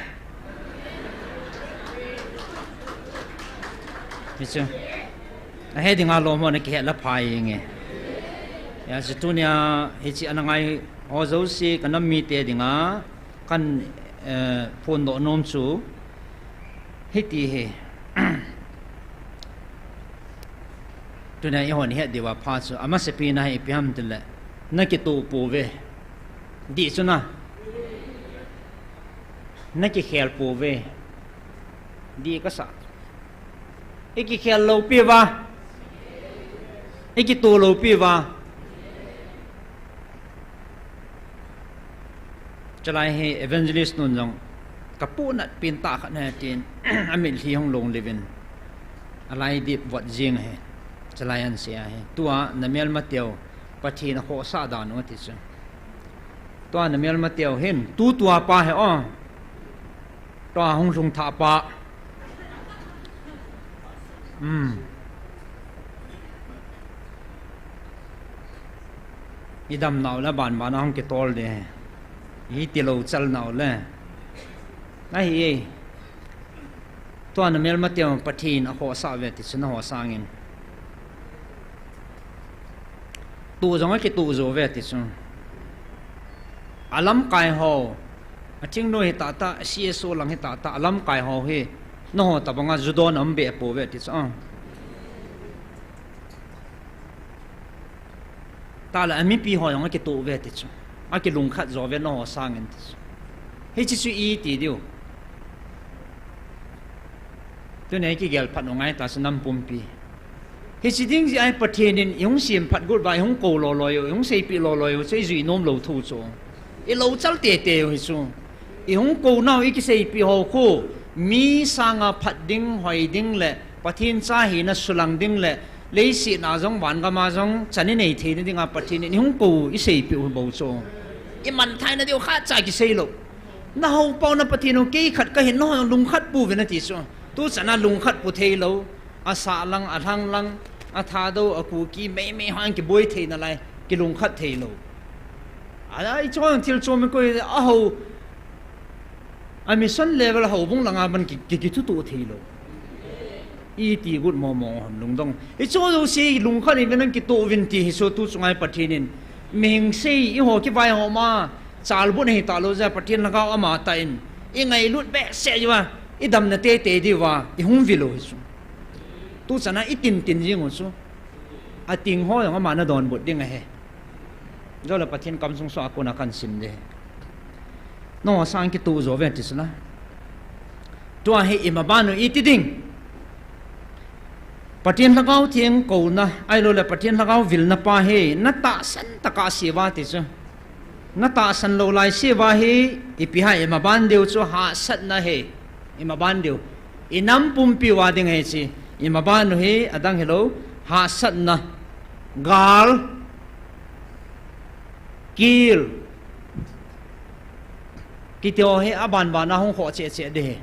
Hichu. Ahe dinga lom ho na kihe la phai nge. Ya chu tunia hichi ana ngai ho jouse ka nam mite dinga. Kan, eh, phondoh nom chu hiti hi. Tuna eihon het diuva pha chu, amasapen a hi ipi ham tile, na kituh pouve. Dih chu na. Na kikhel pouve. Dih kasa. I kikhel lou piuva. I kituh lou piuva. Chulai hi evangelist nun jong kapuhnat pen tah khat ahi tin, amitlhi hung long levin, alai dip vot jing ahi. Chulai ahin sei ahi. Tua namelmateu Pathen akhohsah dan u ati chu. Tua namelmateu hin, tutua pa hi o. Tua hung lhung thah pa. Um. I dam nau le banban a hung kitol de. I tilou chal nau le. Ahi e. Tua namelmateu Pathen akhohsah uve ti chu naho sangin. Tuh jong akituh jo uve ti chu. Alamkai ho. Athingnu hi tata, C S O lang hi tata, alamkai ho hi. Naho tabanga judon am be pouve ti chu. Tale amipi ho jong akituh uve ti chu. Akilungkhat jo uve naho sangin ti chu. Hichi chu iti diu. Tuni kigel phat u ngai ta chu nam pumpi. Hichi ding jeh a hi Pathen in ihung semphat got uva, ihung kou loloi u, ihung seipeh loloi u, chu ijui nom lou thu chu. Ilou chal tete u hi chu. Ihung kou nau ikiseipeh ho khu, mi sanga phat ding, hoi ding le, Pathen cha hina sulang ding le, leiset a jong, van gam a jong, chan inei theina dinga Pathen in ihung kou iseipeh u bou chu. Iman theina diu khatcha kisei lou. Naho pau na Pathen u kei khat kahin, naho lungkhat pouve nati chu. Tuchan a lungkhat pou thei lou. Asah lang, alhang lang, athadou, akuki, meimei ho in kiboi theina lai, kilungkhat thei lou. Alai chon thil chom koi, aho, a mission level houbung langa ban ki, ki, kithutoh thei lou. Iti got momo hon lungdong. Hicho jouse lungkhat in nang kitoh uvin ti hi chu tuchung a hi Pathen in. Mihing sei, eiho kivai ho ma, chalbut ahi talou jeh a Pathen lhagao ama tah in. Ingailut behseh uva, idamna tete diuva, ihung vil u hi chu. Tuchan a itin tin jing u chu. Ating ho jong ama nadonbut ding ahi. Jole Pathen kamsung soh a kona kahin sim ding ahi. Naho sang kituh jo uve ti chu na. Tua hi imaban u iti ding. Pathen lhagao theng kouna, ahilou le Pathen lhagao vilna pa hi, natahsan tah a sei uva ti chu. Natahsan lou lai sei uva hi, ipi ham imaban diu chu hahsatna ahi, imaban diu. Inam pumpi uva ding ahi chu, imaban u hi, adang hilou, hahsatna, gal, kil, kiti ho hi abanban a hung khoh cheh cheh ding ahi.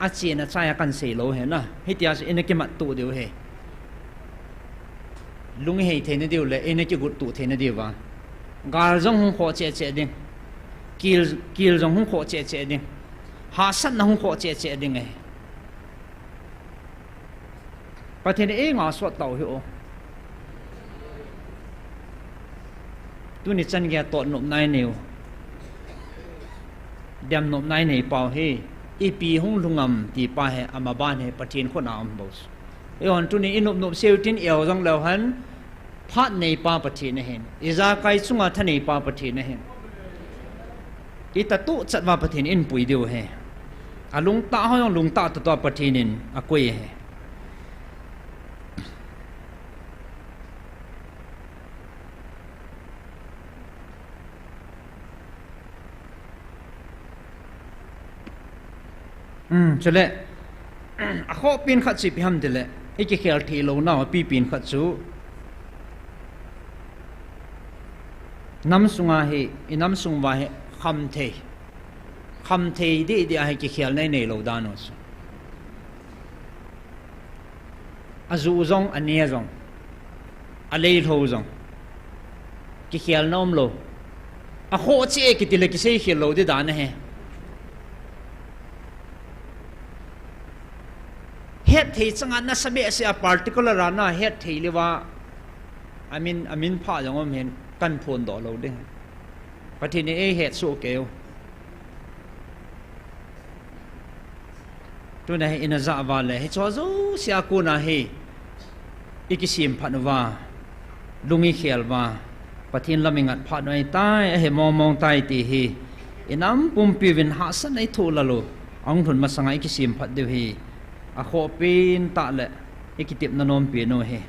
Achena chai a kahin sei lou ahi na. Hitia chu ina kimat tuh diu ahi. Lung ihei theina diu le, ina kigot tuh theina diuva. Gal jong hung khoh cheh cheh ding. Kil, kil jong hung khoh cheh cheh ding. Hahsatna hung khoh cheh cheh ding ahi. Pathen in einga sot tau hih o. Tuni chan geiya totnopna inei u. Demnopna inei pau hi. Ipi hung lhung am ti pa hi, amaban hi, Pathen khut a um bou. Eihon tuni inop nop seu tin eo jong leu hen. Phat neipa Pathen ahin. Ijakai chunga tha neipa Pathen ahin. Itatuh chat uva Pathen in pui diu ahi. Alungtah ho jong lungtah toh toh Pathen in akoi ahi. Chule, akhoh pen khat chu ipi ham tile, ikikhel thei louna a pipen khat chu, nam sunga hi, inam sung uva hi, khamthei, khamthei didi a hi kikhelna inei lou dan u chu. Aju jong, ane jong, aleilhou jong, kikhelna umlou. Akhoh cheh e kitile kiseikhel lou di dan ahi. Hetthei changa nasa behseh a particular a nahetthei leuva, amin, amin pha jong um hin kahin phondoh lou ding. Pathen in eihetsoh keiyu. Tuna hi ina jah uva le, hicheho jouse a kona hi, ikisemphat uva, lung ikhel uva, Pathen lam ingat phat u ahitai, ahe mongmong tai ti hi, inam pumpiuvin hahsatna ithoh lal u, ahung lhun masanga ikisemphat diu hi, akhoh pentah le, ikitepna nompen u hi.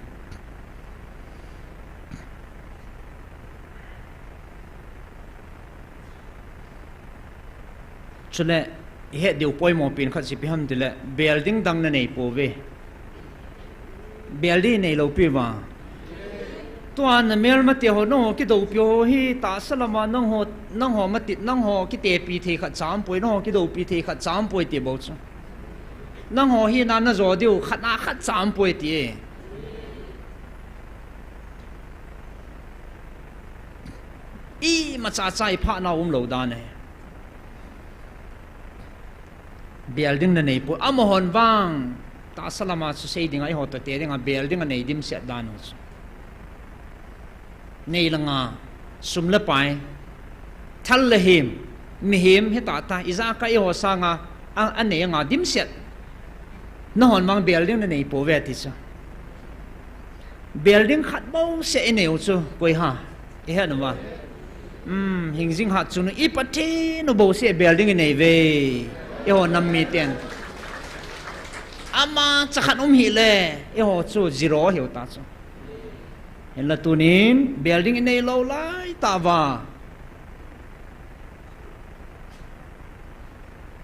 Chule, ihet diu poimo pen khat chu ipi ham tile, bel ding dang nanei pouve. Bel ding neilou piuva. Tua namelmate ho, nangho kidoupi ho hi tahsa lama nangho, nangho mati, nangho kitepi thei khatcha aumpoi, nangho kidoupi thei khatcha aumpoi ti bou chu. Nangho hina najo diu khatna khatcha aumpoi ti e. Imacha cha iphah nau umlou dan ahi. Bel ding nanei poi, amahon vang tahsa lama chu sei dinga, eiho toh te dinga bel ding anei dimset dan u chu. Nei le gou, sum le pai, thal le hem, mihem hitahtah, ijakai eiho sanga a, anei anga dimset. Nahon vang bel ding nanei pouve ti chu. Bel ding khat bouseh inei u chu koi ham? Ihet uva. Um, hingjing hatchungnung, i Pathen u bouseh bel ding inei uve. Eiho nam miten. Amacha khat um hih le, eiho chu zero hiu ta chu. Hinla tunin, bel ding inei lou lai tauva.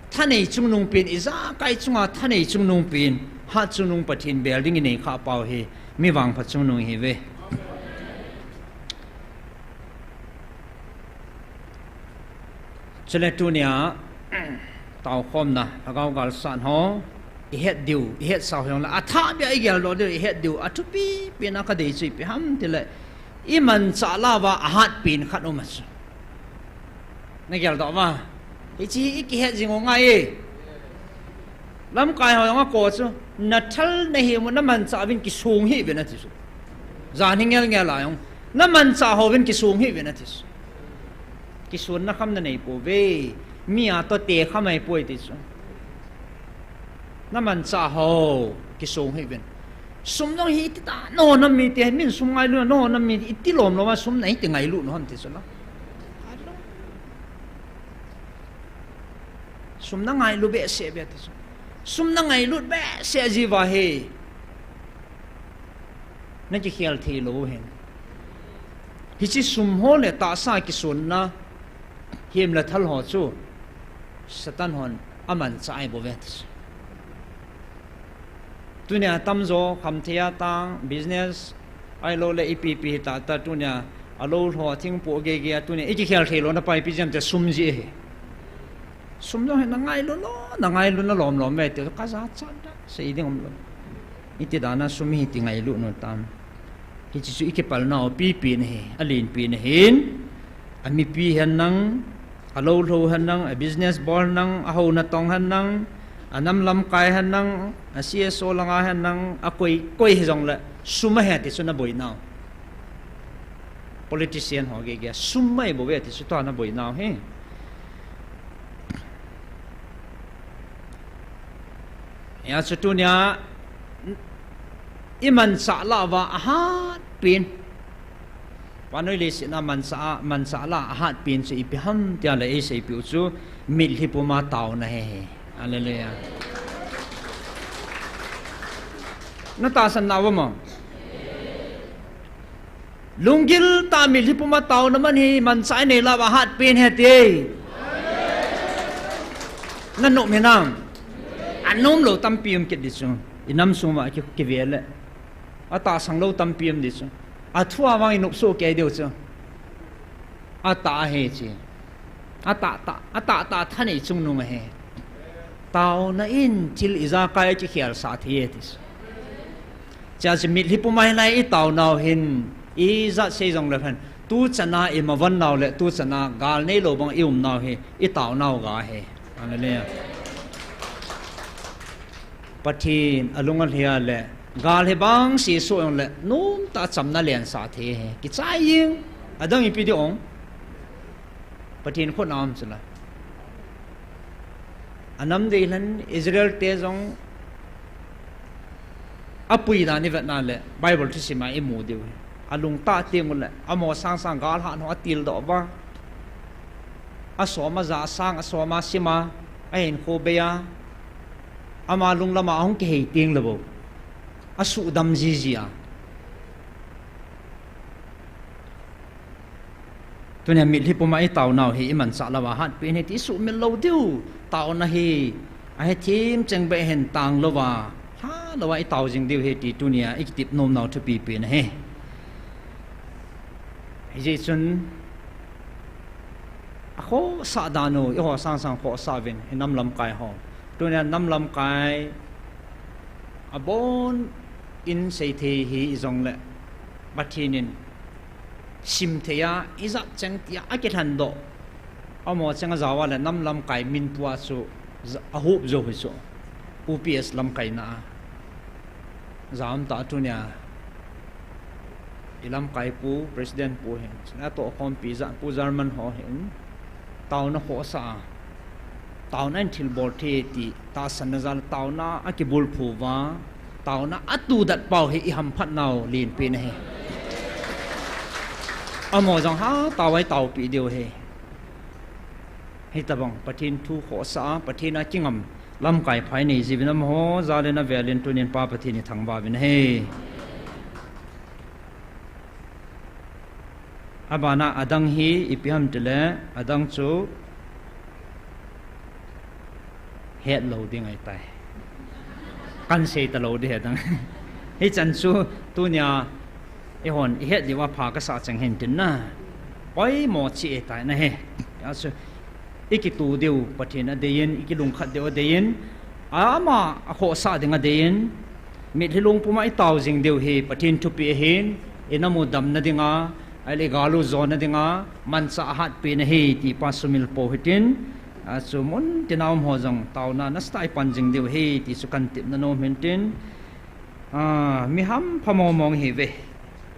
Thanei chungnung pen, ijakai chunga thanei chungnung pen, hatchungnung Pathen bel ding inei khah pau hi, mi vangpha chungnung ihiuve. Chule tunia, taokhomna, lhagao galsat ho, ihet diu, ihetsau hijongle, athahbeh a igeldoh diu, ihet diu, athupi pen a kadei chu ipi ham tile, imanchah lauva ahatpen khat um a chu. Nageldoh uva. Hiche hi ikihet jing u ngai e. Lamkai ho jong akou chu, nathal nahem u namanchah uvin kisong hih uvin ati chu. Jan hi ngelngel a jong, namanchah houvin kisong hih uvin ati chu. Kisonna kham nanei pouve. Mi a toh te kham ahipoi ti chu. Namanchah hou, kisong hih uvin. Sum jong hi iti ta, nangho nam mite, min sum ngailu, nangho nam mi iti lomlom a sum nahiti ngailut u ham ti chu la. Sum nangailu behseh uve ti chu. Sum nangailut behseh jeh uva hi, nakikhel theilou u ahin. Hiche sum ho le tahsa kisonna, hem le thal ho chu Satan hon amanchah ahibouve ti chu. Tunia tamjo khamthei a tang, business, ahiloule ipi ipi hitahtah tunia, alou lho, thingpoh geigei a tunia ikikhel theilouna pa ipi jeh ham tile sum jeh ahi. Sum jong hi nangailu lou, nangailu nalomlom uve ti chu kajachat da, sei ding umlou. Iti dan a sum hiti ngailut u tam. Hiche chu ikipalnau pipen ahi, alenpen ahin, amipi hen lang, alou lho hen lang, a business bol hen lang, ahou natong hen lang, anam lamkai hen lang, a C S O langa hen lang, akoi koi hijongle, sum ahi ti chu naboinau. Politician ho geigei a sum ahibouve ti chu tua naboinau hi. Hijeh chun tunia, imanchah lauva ahatpen, vannoi leiset a manchah a, manchah la ahatpen chu ipi ham tile eiseipeh u chu mitlhi puma taona ahi. Hallelujah. Natahsan nau vem? Lunggil tah a mitlhi puma taona man hi manchah inei lauva ahatpen ahi ti. Nanom hinam? Anom lou tampi um kit di chu. I nam sung uva ki, kive le. Atahsang lou tampi um di chu. Athu a vang i nopso kei diu chu. Atah ahi chi. Atah tah, atah tah thanei chungnung ahi. Taona in thil ijakai kikhel sah thei e ti chu. Chia chu mitlhi puma hilai i taonau hin, ijat sei jong le phen. Tu chana i mavon nau le, tu chana gal neilou bang i um nau hi, i taonau ga ahi. Hallelujah. Pathen alung alhia le, gal hi bang si so jong le, nomtah a chamna len sah thei ahi. Kichai jing, adang ipi di ong. Pathen khut na um chu la. Anam dei lhan Israel te jong apui dan i vet na le Bible thusim a i mu diu hi. Alung tah teng u le, amaho sangsang gal hat ho atildoh uva. Asom aja asang, asom asim a, ahinkho bei a. Ama lunglam a ahung kihei teng le bou. Asuhdam jiji a. Tunia mitlhi puma i taonau hi i manchah lou a hatpen ahi ti i sumil lou diu. Taona hi, ahethem cheng beh hin tang lou a, lha lou a i tao jing diu ahi ti tunia i kitep nom nau thupi pen ahi. Hijeh chun, akhohsah dan u, eiho sangsang khohsah uvin, i nam lamkai ho. Tunia nam lamkai, abon in seithei hi ijong le, Pathen in, simthei a, ijat cheng tia, akilhen doh. Amaho cheng ajao a le nam lamkai min pu a chu, ja-, ahup jou hi chu. Pu P S lamkaina a. Jao um tah tunia. I lamkai pu, president pu hin. Atoh khompi ja, pu German ho hin. Taona khohsah a. Taona in thilbol thei ti, tahsanna jal taona akibulphu uva. Taona atudat pau hi i hamphat nau lenpen ahi. Amaho jong hatah a i taopi diu ahi. Hitobang, Pathen thu khohsah a, Pathen a kingam lamkai pha i nei jiuvin amaho, jal in avel in tunin Pa Pathen i thangvah uvin ahi. Abana adang hi ipi ham tile, adang chu het lou ding ahitai. Kan sei talou ding adang. Hichan chu tunia eihon i het diu a pha kasah cheng hin tin na. Poimo cheh ahitai nahi. Achu i kito diu Pathen adeiyin, i kilungkhat diu adeiyin, ama akhohsah ding adeiyin, mitlhi long puma i tao jing diu hi Pathen thupeh ahin, i nam u damna dinga, ahile i gal u jonna dinga, manchah ahatpen ahi ti pa sumil pou hitin, achu mun tina um ho jong taona nasatah a i pan jing diu ahi ti chu kan tepna nom hin tin, a, mi hampha mong mong ihiuve.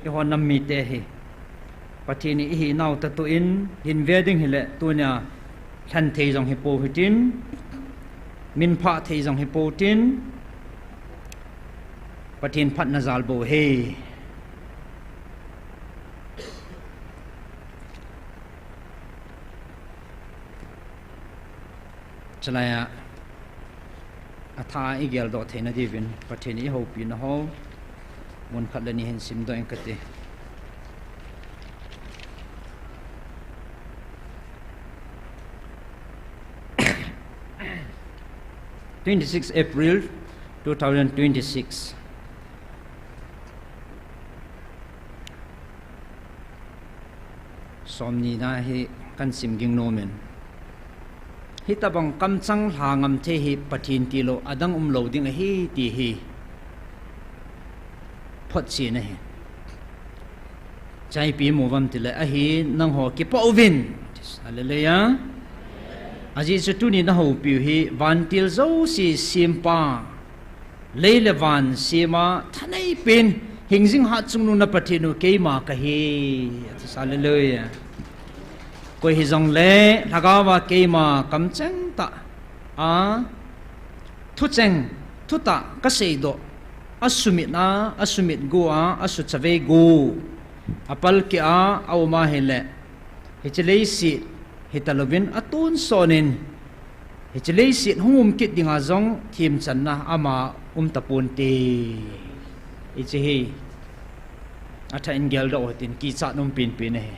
Eiho nam mite hi. Pathen in i hinau tah tah in, hin ve ding hile, tunia lhen thei jong hi pou hitin, min phah thei jong hi pou tin, Pathen phatna jal bou ahi. Chulai a, atha a i geldoh theina diuvin, Pathen in i houpina ho, mun khat le ni hin simdoh ing kate. Twenty-six April two thousand twenty-six. Somni na hi kan sim ging nom in. Hitobang kamchang lha ngam thei hi Pathen tilou adang umlou ding ahi ti hi photchen ahi. Chai ipi mu uvam tile ahi nangho kipah uvin. Hallelujah. Ajeh chu tuni na houpiu hi vantil jouse sempa. Lei le van sema thanei pen, hingjing hat chungnung na Pathen u keima kahi. Ati, hallelujah. Koi hijongle, lhagao a keima kamcheng tah a, thucheng, thutah kaseidoh, asumit a, asumit go a, asuchavei go, apalkeh a, aum ahile, hiche leiset hitalouvin atonsot in, hiche leiset hung um kit dinga jong themchanna ama um taponte. Hiche hi athah in geldoh uhitin, kichat um penpen ahi.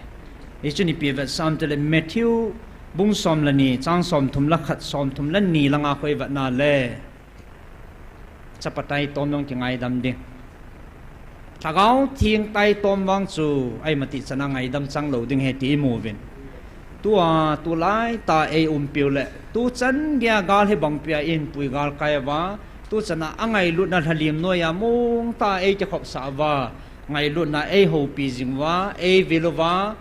Hichun ipi vetsah ham tile Matthew bung som le ni, chang somthum le khat, somthum le ni langa koi vetna le. Chapa taitom jong kingaidam ding. Lhagao Theng taitom vang chu aimati chana ngaidam chang lou ding ahi ti imu uvin. Tua, tulai tah a eiumpiu le, tuchan geiya gal hibang pia eihinpui galkai uva, tuchana angailutna lhalim noiya mongtah a eikikhopsah uva, ngailutna eihoupi jing uva, eivil uva,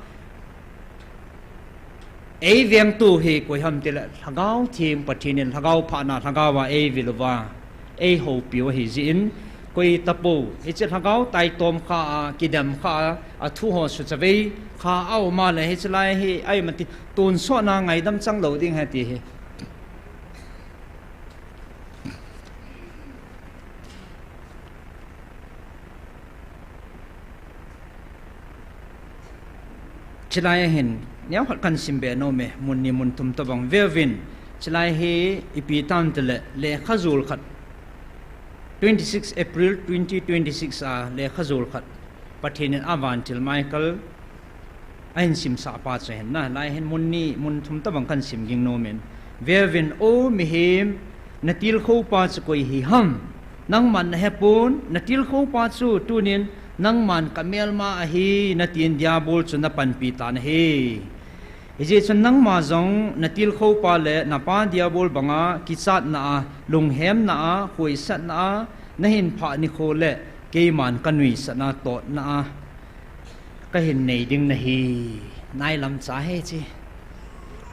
eivengtu hi koi ham tile, Lhagao Theng Pathen in, Lhagao phatna, Lhagao a eivil uva, eihoupiu ahi jeh in, koi tapou, hiche Lhagao taitom kha a, kidem kha a, athu ho suchavei kha a um a le, hiche lai hi, aimati, tonsot na ngaidam chang lou ding ahi ti hi. Chulai a hin, neokhat kahin simbe nom e, mun ni mun thum tobang veuvin. Chulai hi ipi tam tile, lekha jol khat, twenty-six April twenty twenty-six a lekha jol khat, Pathen in avantil Michael ahin simsah pa chu ahin na, lai hin mun ni mun thum tobang kahin sim ging nom in. Veuvin, O mihem, natilkhou pa chu koi hi ham? Nangman nahepon, natilkhou pa chu tunin nangman kamelma ahi, natin Diabol chu napanpi tan ahi. Hijeh chun nangma jong natilkhou pa le napa Diabol banga kichatna a, lunghemna a, khoisatna a, nahin phah nikho le keiman kanuisatna totna a kahin nei ding nahi. Nailam cha ahi hiche.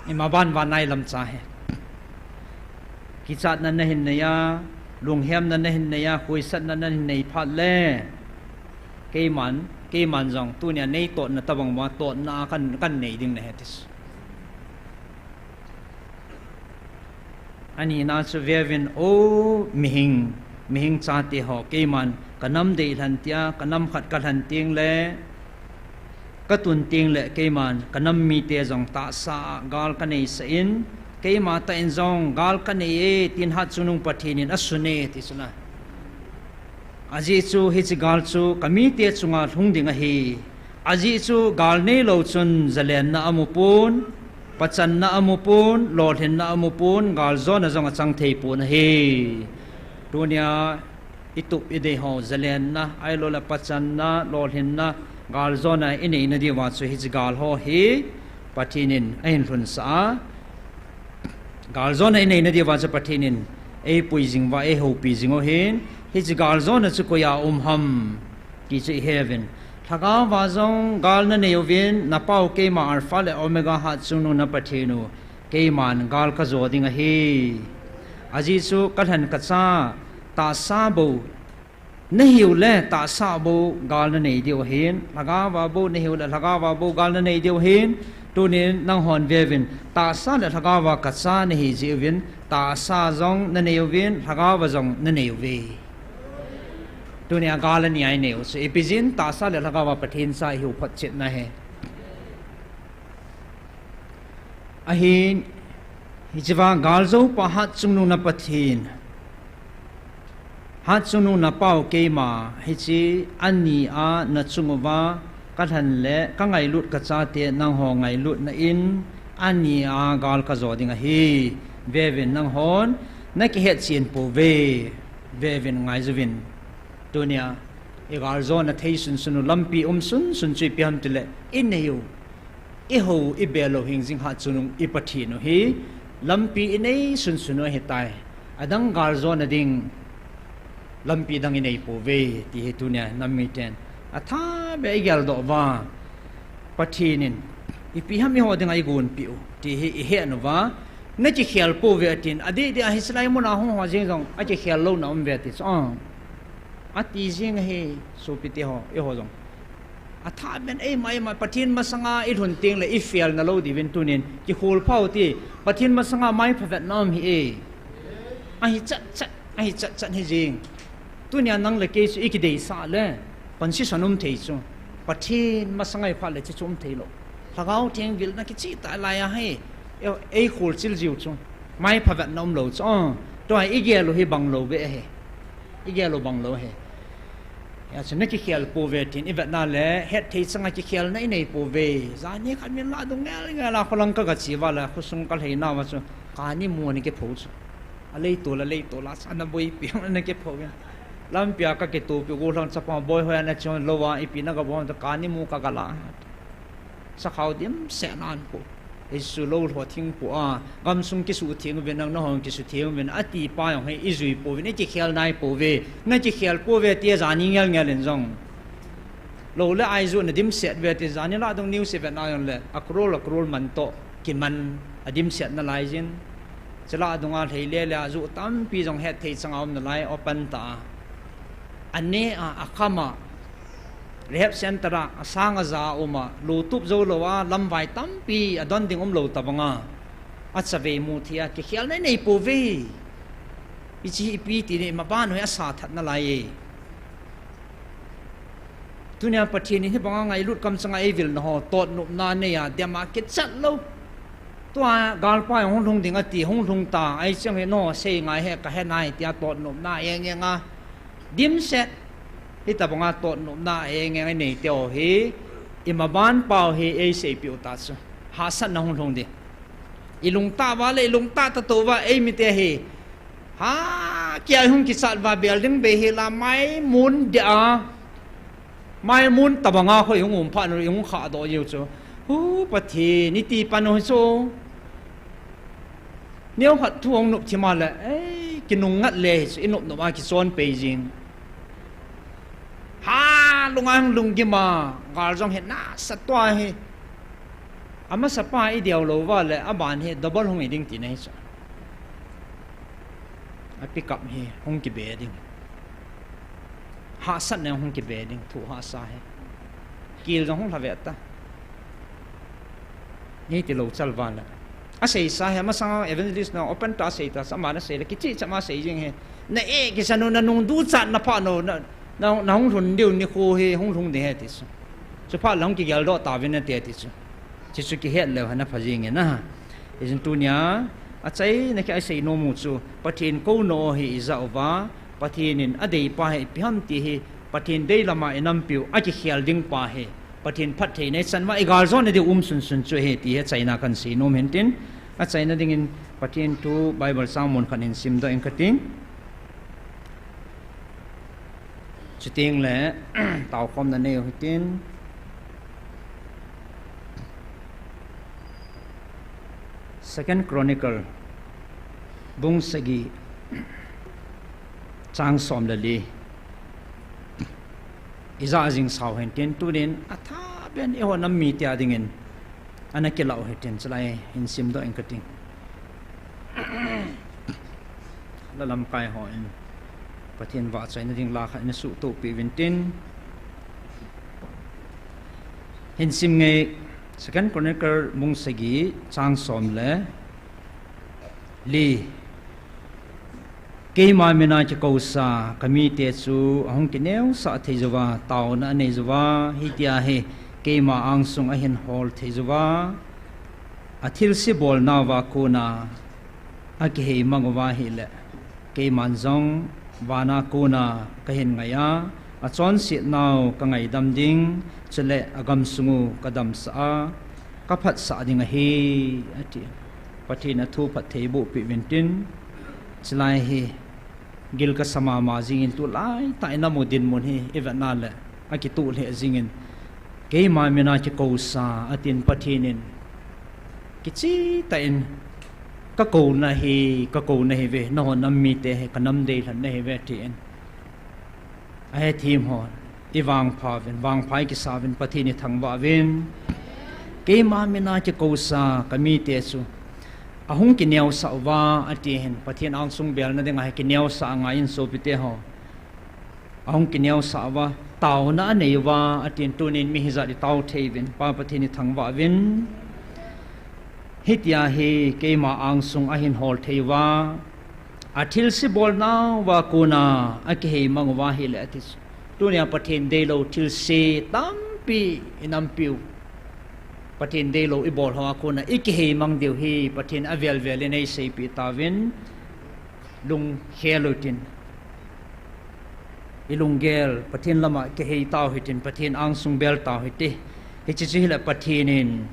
Ima ban uva nailam cha ahi. Kichatna nahin nei a, lunghemna nahin nei a, khoisatna nahin nei phat le, keiman, keiman jong tunia neitotna tobang uva totna a kahin, kahin nei ding nahi ti chu. Anina chu veuvin, O mihing, mihing chate ho, keiman kanam deilhen tia, kanam khat kalhen tengle, katun tengle, keiman kanam mite jong tahsa a gal kaneisah in, keimatah in jong gal kanei e, tin Hatchungnung Pathen in asun e, ti chu na. Ajeh chu hiche gal chu kamite chunga lhung ding ahi. Ajeh chu gal neilou chun jalenna amupon, pachanna amupon, lolhinna amupon, galjona jong achang theipon ahi. Tunia itup idei ho jalenna, ahiloule pachanna, lolhinna, galjona inei nadiuva chu hiche gal ho hi Pathen in ahin lhunsah a. Galjona inei nadiuva chu Pathen in eipui jing uva, eihoupi jing u ahin, hiche galjona chu koiya um ham ti chu iheuvin. Lhagao a jong gal nanei uvin, napau keima Alpha le Omega Hatchungnung na Pathen u, keiman gal kajo ding ahi. Ajeh chu kalhen kacha, tahsa bou nahiu le tahsa bou gal nanei diu ahin, lhagao a bou nahiu le lhagao a bou gal nanei diu ahin, tunin nanghon veuvin, tahsa le lhagao a kacha nahi jeh uvin, tahsa jong nanei uvin, lhagao a jong nanei uve. Tunia gal ani a inei u chu, ipi jeh in tahsa le lhagao a Pathen cha ihiu photchetna ahi. Ahin, hichea galjoupa Hatchungnung na Pathen, Hatchungnung napau keima, hiche ani a nachung uva kalhen le kangailut kachate nangho ngailutna in, ani a gal kajo ding ahi. Veuvin, nanghon nakihetchen pouve. Veuvin, ngaijuvin. Tunia igaljona thei sunsun u, lampi um sunsun chu ipi ham tile, inei u, ihou, ibel u hingjing Hatchungnung i Pathen u hi lampi inei sunsun u ahitai. Adang galjona ding lampi dang inei pouve ti hi tunia nam miten athabeh a igeldoh uva, Pathen in ipi ham eiho dinga eigonpeh u ti hi ihet uva, nakikhel pouve atin, adeh deh a hiche lai muna hung ho jeng jong akikhel louna um uve ti chu, ati jeng ahi, sopite ho, eiho jong. Athah beh in eima, eima, Pathen masanga ilhun tengle ifelna lou diuvin tunin kikhol phau hite, Pathen masanga maipha vetna um hih e. Ahichat chat, ahichat chat hijeng. Tunia nang le kei chu ikideisah le, condition um thei chu. Pathen masanga iphat le chuchu um theilou. Lhagao Theng vilna kichehtah laiya hi, ei, eikholchil jiu chu. Maipha vetna umlou chu. Tua hi igel u hi banglou beh ahi. Igel u banglou ahi. Hijeh chun nakikhel pouve tin ivetna le, hetthei changa kikhelna inei pouve. Jani khat min lah dung ngel ngel a kholang kagache uva le, khosung kalhei nauva chu, kani mu ani kipho chu. Aleitol, aleitol a, sa na boipi, na kipho. Lampia kakitopi, gollhang chapa boi hoi ana chon lou a, ipi na gabol, kani mu ka gala. Sakhao dimset nan po. Isu lou lho thing po a, gamsung kisutheng uvin, nang nahon kisutheng uvin, ati pa jong hi ijui pouvin, ikikhel nai pouve, na kikhel pouve, tia jani ngel ngel in jong. Lou le ai ju na dimset ve, ti jani lah dung news ivet na jong le, a crore, a crore man toh, kiman, adimset nalai jin. Chula dunga lhei le le a ju tampi jong hetthei chang a um nalai, open ta a. Ane a, akham a, rehab center a, asang aja a um a, lutup jou lou a, lamvai tampi adon ding um lou tabang a, achavei mu thei a, kikhel nei nei pouve. Hiche hi ipi ti ni, maban hoi asa that nalai e. Tunia Pathen in hibanga ngailut kamchanga eivil na ho, totnopna nei a, dem a kichat lou. Tua galpa hung lhung ding ati, hung lhung ta, ahi chang hi no, sei ngai he, kahe nai, tia totnopna eng eng a. Dimset, hitabanga totnopna eng eng a nei teu hi, imaban pau hi eiseipiu ta chu. Hahsatna hung lhung ding. Ilungtah uva le, ilungtah tatou uva, eimite hi. Ha, kia hung kichat uva building bei hi la maimun dia a. Maimun tabanga khoi hung um phat nu hung khah doh jiu chu. Hu, Pathen, iti pan u hi chu. Neo khat thu hung nop thim a le, ei, kinung ngat le hi chu, inop nop a kichon pei jing. Ha, lunga hung lunggim a, gal jong hi nasa tua hi. Amasa pa ideu lou uva le, aban hi double hung hi ding tina hi chu. A pickup hi hung kibe ding. Hahsatna hung kibe ding, thu hahsa hi. Kil jong hung lha ve ta. Hiti lou chal uva le. Aseisa hi, amasang evangelist na open ta asei ta, ama na sei le, kichih chama sei jing hi. Na e, kisa nu, na nung duchat na pha nu, na, na, na hung lhun diu nikho hi, hung lhung ding ahi ti chu. Chuphat le hung kigeldoh tauvin ati ti chu. Chuchu kihet leu hen apha jing e na. Hijeh chun tunia, achaina kia isei nom u chu, Pathen kouna hi ijah uva, Pathen in adeipa hi ipi ham ti hi, Pathen dei lama inampiu, akikhel ding pa hi, Pathen phattheina ichan uva, igaljona diu um sunsun chu ahi ti hi achaina kahin sei nom hin tin, achaina dingin Pathen thu Bible chang mun khat hin simdoh ing kati. Chuteng le, taokhomna nei u hitin. Second Chronicle, bung sagi, chang som le li. Ija jing sao hin tin tunin, athaben eiho nam mite a dingin, ana kilah u hitin chulai hin simdoh ing kati. La lamkai hon Pathen vahchoina ding la khat ina suhtohpeh uvin tin. Hin sim nge Second Chronicle bung sagi chang som le li. Keima mina kikousa kamite chu ahung kineosah thei jouva, taona anei jouva, hitia hi keima angsung ahin hol thei jouva, athilse bolnauva kona akihei mang uva ahile, keiman jong vana kona kahin ngai a, achonsetnau kangaidam ding, chule agamsung u kadamsah a, kaphatsah ding ahi, ati. Pathen athu phattheiboh peh uvin tin, chulai hi gil kasa mama jingin tulaitah ina mu dinmun hi ivetna le akitoh lheh jingin, keima mina kikousa atin Pathen in kichehtah in, kakouna hi, kakouna hive, nahon nam mite hi kanam deilhenna hive tin. Ahethem ho, ivangpha uvin, vangpha ikisa uvin, Pathen ithangvah uvin. Keima mina kikousa kamite chu ahung kineosah uva ati hin, Pathen angsung belna dinga hi kineosah angaiyin sopite ho. Ahung kineosah uva, taona anei uva, atin tunin mi hijat itao thei uvin, Pa Pathen ithangvah uvin. Hitia hi keima angsung ahin hol thei uva, athilse bolnauva kona akihei mang uva ahile ati. Tunia Pathen deilou thilse tampi inampiu, Pathen deilou ibol hoa kona ikihei mang diu hi Pathen avel vel in eiseipeh tauvin, lungkhel utin. Ilunggel Pathen lama kihei tau hitin, Pathen angsung bel tau hite. Hiche chu hile Pathen in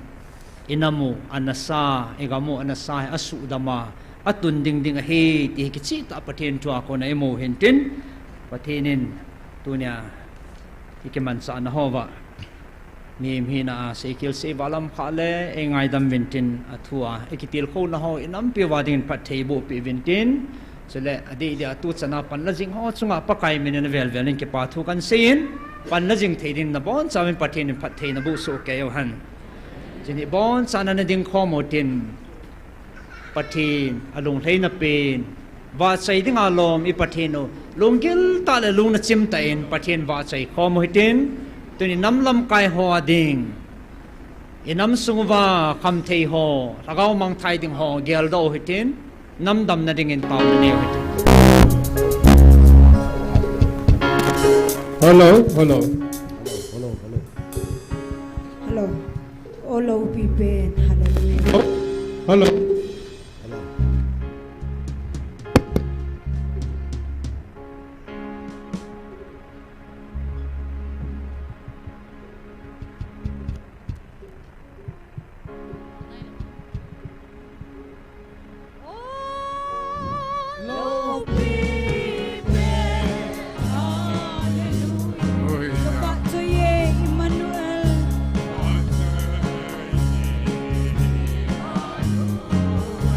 inam u anasa, igam u anasa hi asuhdam a, atun ding ding ahi ti hi kicheh tah Pathen thu a kona imu hintin, Pathen in tunia ikimanchahna hoa mihem hina a seikhel seiva lamkha le eingaidam uvintin, athua ikitilkhouna ho inampi uva dingin phatthei bohpeh uvintin, chule adeh deh a tuchan a panla jing ho chunga Pakai min in avel vel in kipa thu kahin seiyin, panla jing thei dingin nabonchauvin Pathen in phatthei naboh soh kei uhen. Chuin ibonchauvin nading khom utin, Pathen alunglhaina pen, vahchoi dinga lom i Pathen u, lunggil tah le lungna chim tah in Pathen vahchoi khom u hitin, tuni nam lamkai ho a ding, inam sung uva khamthei ho, lhagao mangthai ding ho geldoh u hitin, nam damna dingin taona neiu hitin. Hello, hello. Hello, hello, hello. Hello. O loupi pen, hallelujah. Hello. Hello. Hallelujah. Ka vahchoi e, Emmanuel.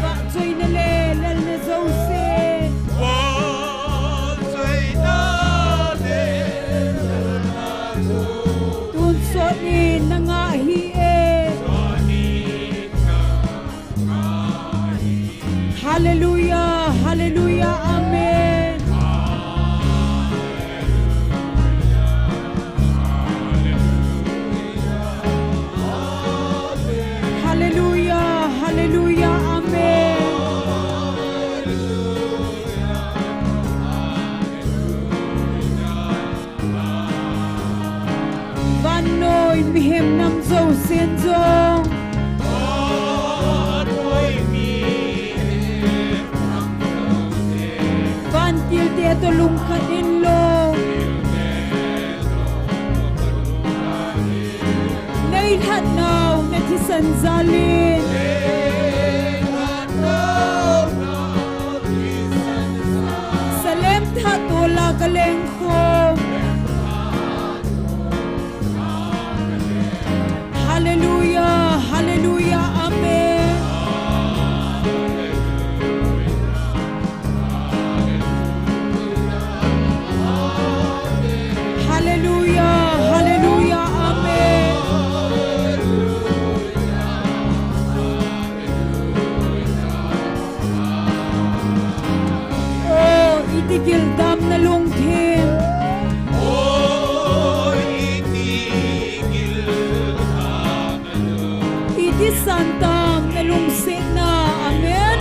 Vahchoina le lalna jouse. Tonsot in na ngah hih e. Hallelujah, hallelujah, amen. Hallelujah, hallelujah, amen. Vannoi mihem nam jousen jong, vantilte toh lungkhat inlang, neilhat nau na thisan jal in, Salem Thah tol a ka leng khom. Hallelujah, hallelujah, amen. Hallelujah, hallelujah, amen. O, iti gil tam na lungthim. Iti san tam na lungsetna. Amen.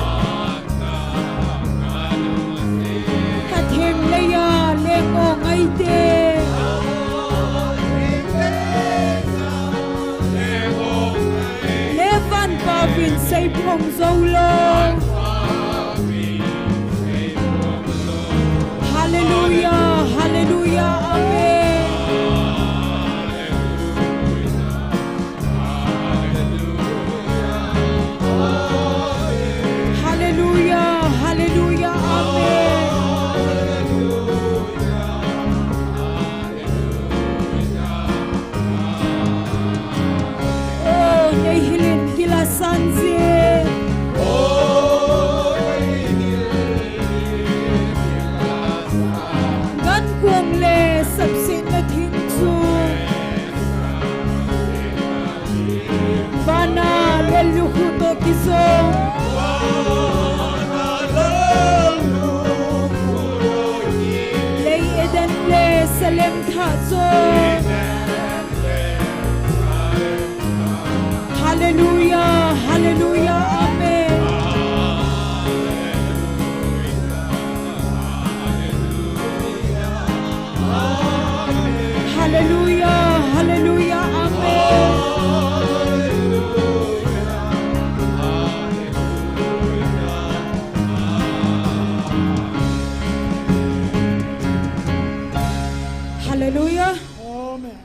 Ka theng lei a leng o ngaite. Heaven pa vin sei phong jou lou. Hallelujah, hallelujah, amen. Hallelujah, hallelujah, amen. O, nei hilin gil a san jing. Gan kom le sapsetna thing chu. Vana lel lukhuh toh kijong. Lei Eden le Salem Thah chu. Hallelujah, hallelujah, amen. Hallelujah, hallelujah, amen. Hallelujah. Amen.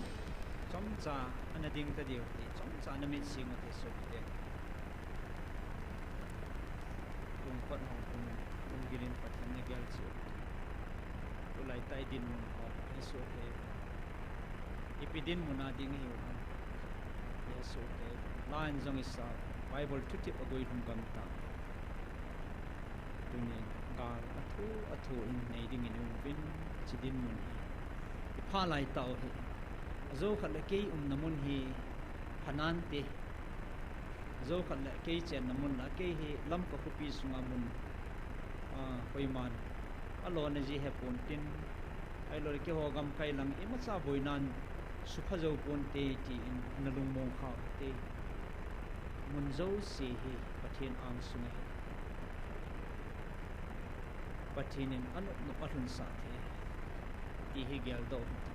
Chomcha ana ding ta diu ti, chomcha na mit sing u ti sum te. Tungpat hung um, lunggil in Pathen na gel cheh u. Tulai tah i dinmun ho, i soh thei. Ipi dinmun a ding i hiu ham. I soh thei. Line jong i sa, Bible thutep a guilhung gam ta. Tunin, gal athu, athu in nei ding in i um uvin, hiche dinmun hi. I pha lai tau hi. Ajo khat le kei umna mun hi, pha nante. Ajo khat le kei chenna mun la, kei hi Lamka khopi sunga mun, ah, koiman alona ji he pon tin, ahilou le keiho gamkai lang imacha boinan supha jou ponte tin ana lungmong kha u hite. Mun jouse hi Pathen angsunga hi. Pathen in anop nop alhunsah thei, ti hi geldoh u hite.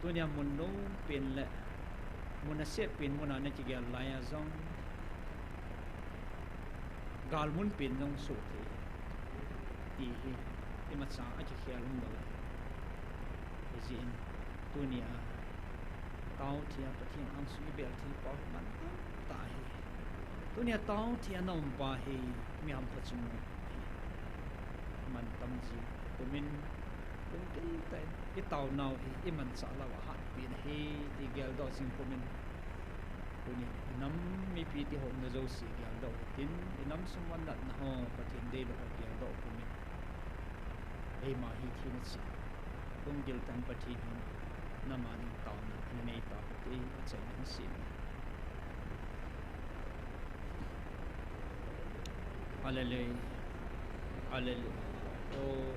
Tunia mun nom pen le mun asep pen muna na kigel lai a jong, gal mun pen jong soh thei, ti hi imacha akikhel umlou. Hijeh in, tunia tao thei a Pathen angsunga i bel thei pau hi mantam tah ahi. Tunia tao thei a na um pa hi mi hampha chung u ahi. Mantam jing pumin, lunggil tah in i taonau hi i manchah lou a hatpen ahi, ti geldoh jing pumin. Tuni i nam mipi ti houna jouse geldoh u hitin, i nam sung natna ho, Pathen deilou ho geldoh pumin. Eima hi thina cheh, lunggil tah in Pathen hin nama ding taona ana nei tau hite, achaina hin sem. Hallelujah. Hallelujah. Oh.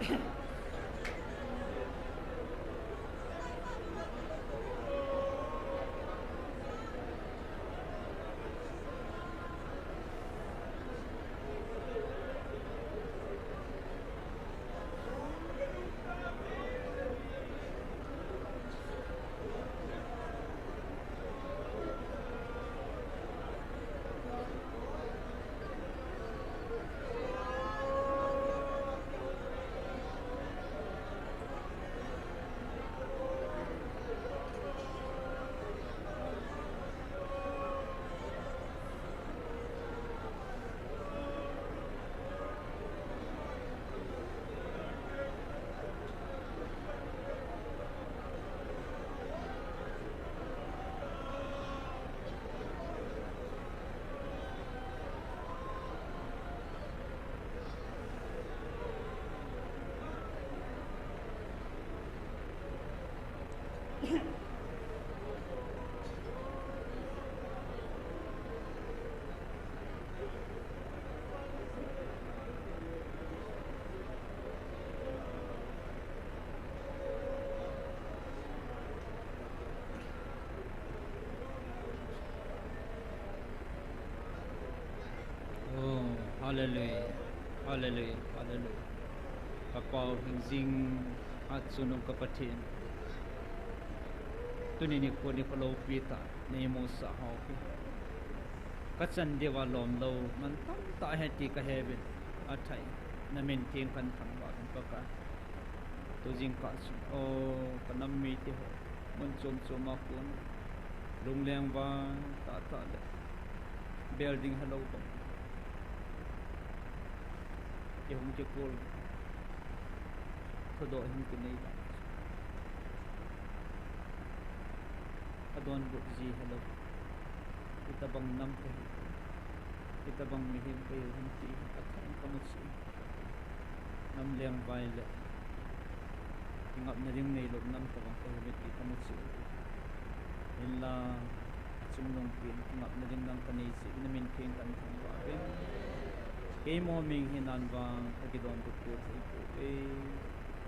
Oh, hallelujah. Hallelujah. Hallelujah. Ka Pau hingjing a chungnung ka Pathen. Tuni nikho nikho loupi tah, nei musah hou pi. Ka chan diuva lom lou, man tamtah ahi ti ka he uvin. Athai, na min theng kahin thangvah uvin Pakai. Tu jingkah chun, oh, ka nam mite ho. Mun chom chom a kon. Lungleng vai tah tah le. Building helou bang. Kihung kikol. Thudoh hung kinei bang. Ka donbut ji helou. Itobang nam kahi. Itobang mihem kahi hung ti. Athah in ka mu cheh. Nam lengvai le kingapna ding neilou nam tobang kahiuve ti kamu cheh. Hinla, achungnung pen kingapna ding nam kanei jeh in na min theng kahin thangvah uvin. Keima min hi nang vang kakidonbut tou thei pouve.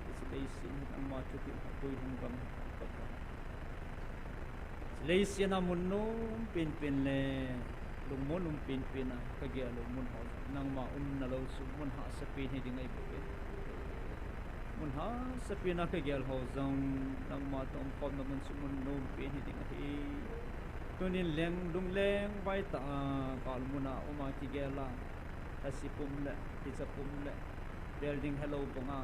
Hiche leiset hi nangma thupeh phatpui hung gam hi Pakai. Leiset a mun nom penpen le lungmon um penpen a kagel u mun ho jong nangma umna lou chu mun hahsa pen hiding ahi bouve. Mun hahsa pen a kagel ho jong nangma toh umkhomna mun chu mun nom pen hiding ahi. Tunin leng, lungleng vai tah a gal mun a um a kigel a, thase pum le, kicha pum le, building helou bang a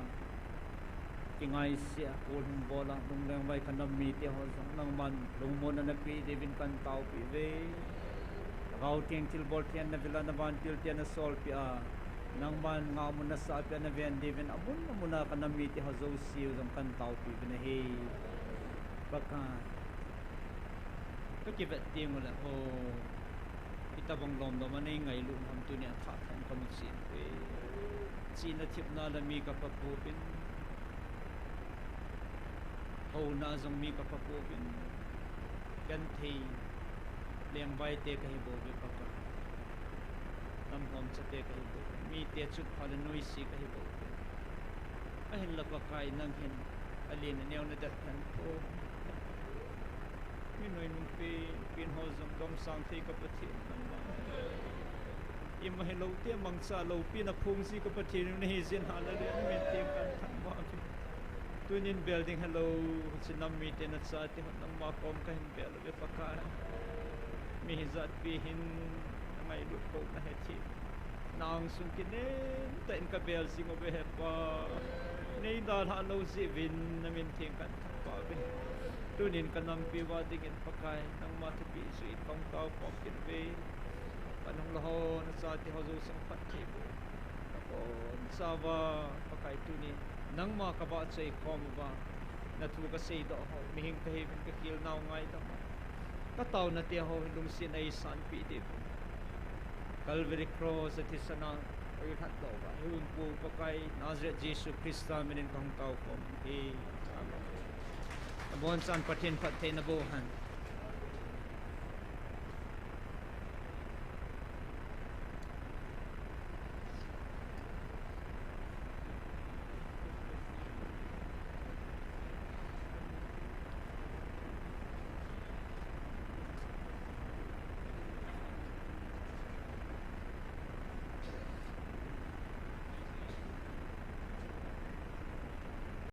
kingaise a kol hung bol a, lungleng vai ka nam mite ho jong nangman lungmonna napeh diuvin kahin taopi uve. Lhagao Theng thilbol theng navil a, na vantil te nasolpeh a, nangman ngahmun nasahpeh a, naven diuvin amun amun a ka nam mite ho jouse u jong kahin taopi uvin ahi. Pakai, kakivet teng ule, oh, itobang lom lom a nei ngailut ham tunia thah thah in kamu cheh uve. Chihna thepna la mi kapha pouvin. Houna jong mi kapha pouvin. Genthei lengvai te kahi bouve Pakai. Namlhomcha te kahi bouve. Mite chutpha le noise kahi bouve. Ahinla Pakai nang hin alen aneo nadet lhon poi. Mi noinung pen, pen ho jong domsang thei ka Pathen nangma. Ima hilou te mangcha loupi naphong ji ka Pathen u nahi jeh in hallelujah na min theng kahin thangvah uve. Tunin building helou, hiche nam mite nachate ho nangma kom kahin bel uve Pakai. Mi hijat pi hin ngailut pou nahi ti. Nang sung kinem tah in kabel jing uve Hepa. Nei dalhah lou jeh uvin na min theng kahin thangvah uve. Tunin ka nampi uva dingin Pakai, nangma thupeh jui in kahung taokhom kit uve. Ka nung le ho, nachate ho jouse phatthei boh. Ka bonchauva, Pakai tunin nangma ka vahchoi khom uva, na thu ka seidoh ho, mihem kahiuvin ka khel nau ngaidam a, ka taona te ho hi lungset a eisanpeh diuvin. Calvary Cross a thisan a eilhatdoh uva hiu in Pu Pakai Nazareth Jesu Christa min in kahung taokhom e. Amen. Abonchan Pathen phattheina boh hen.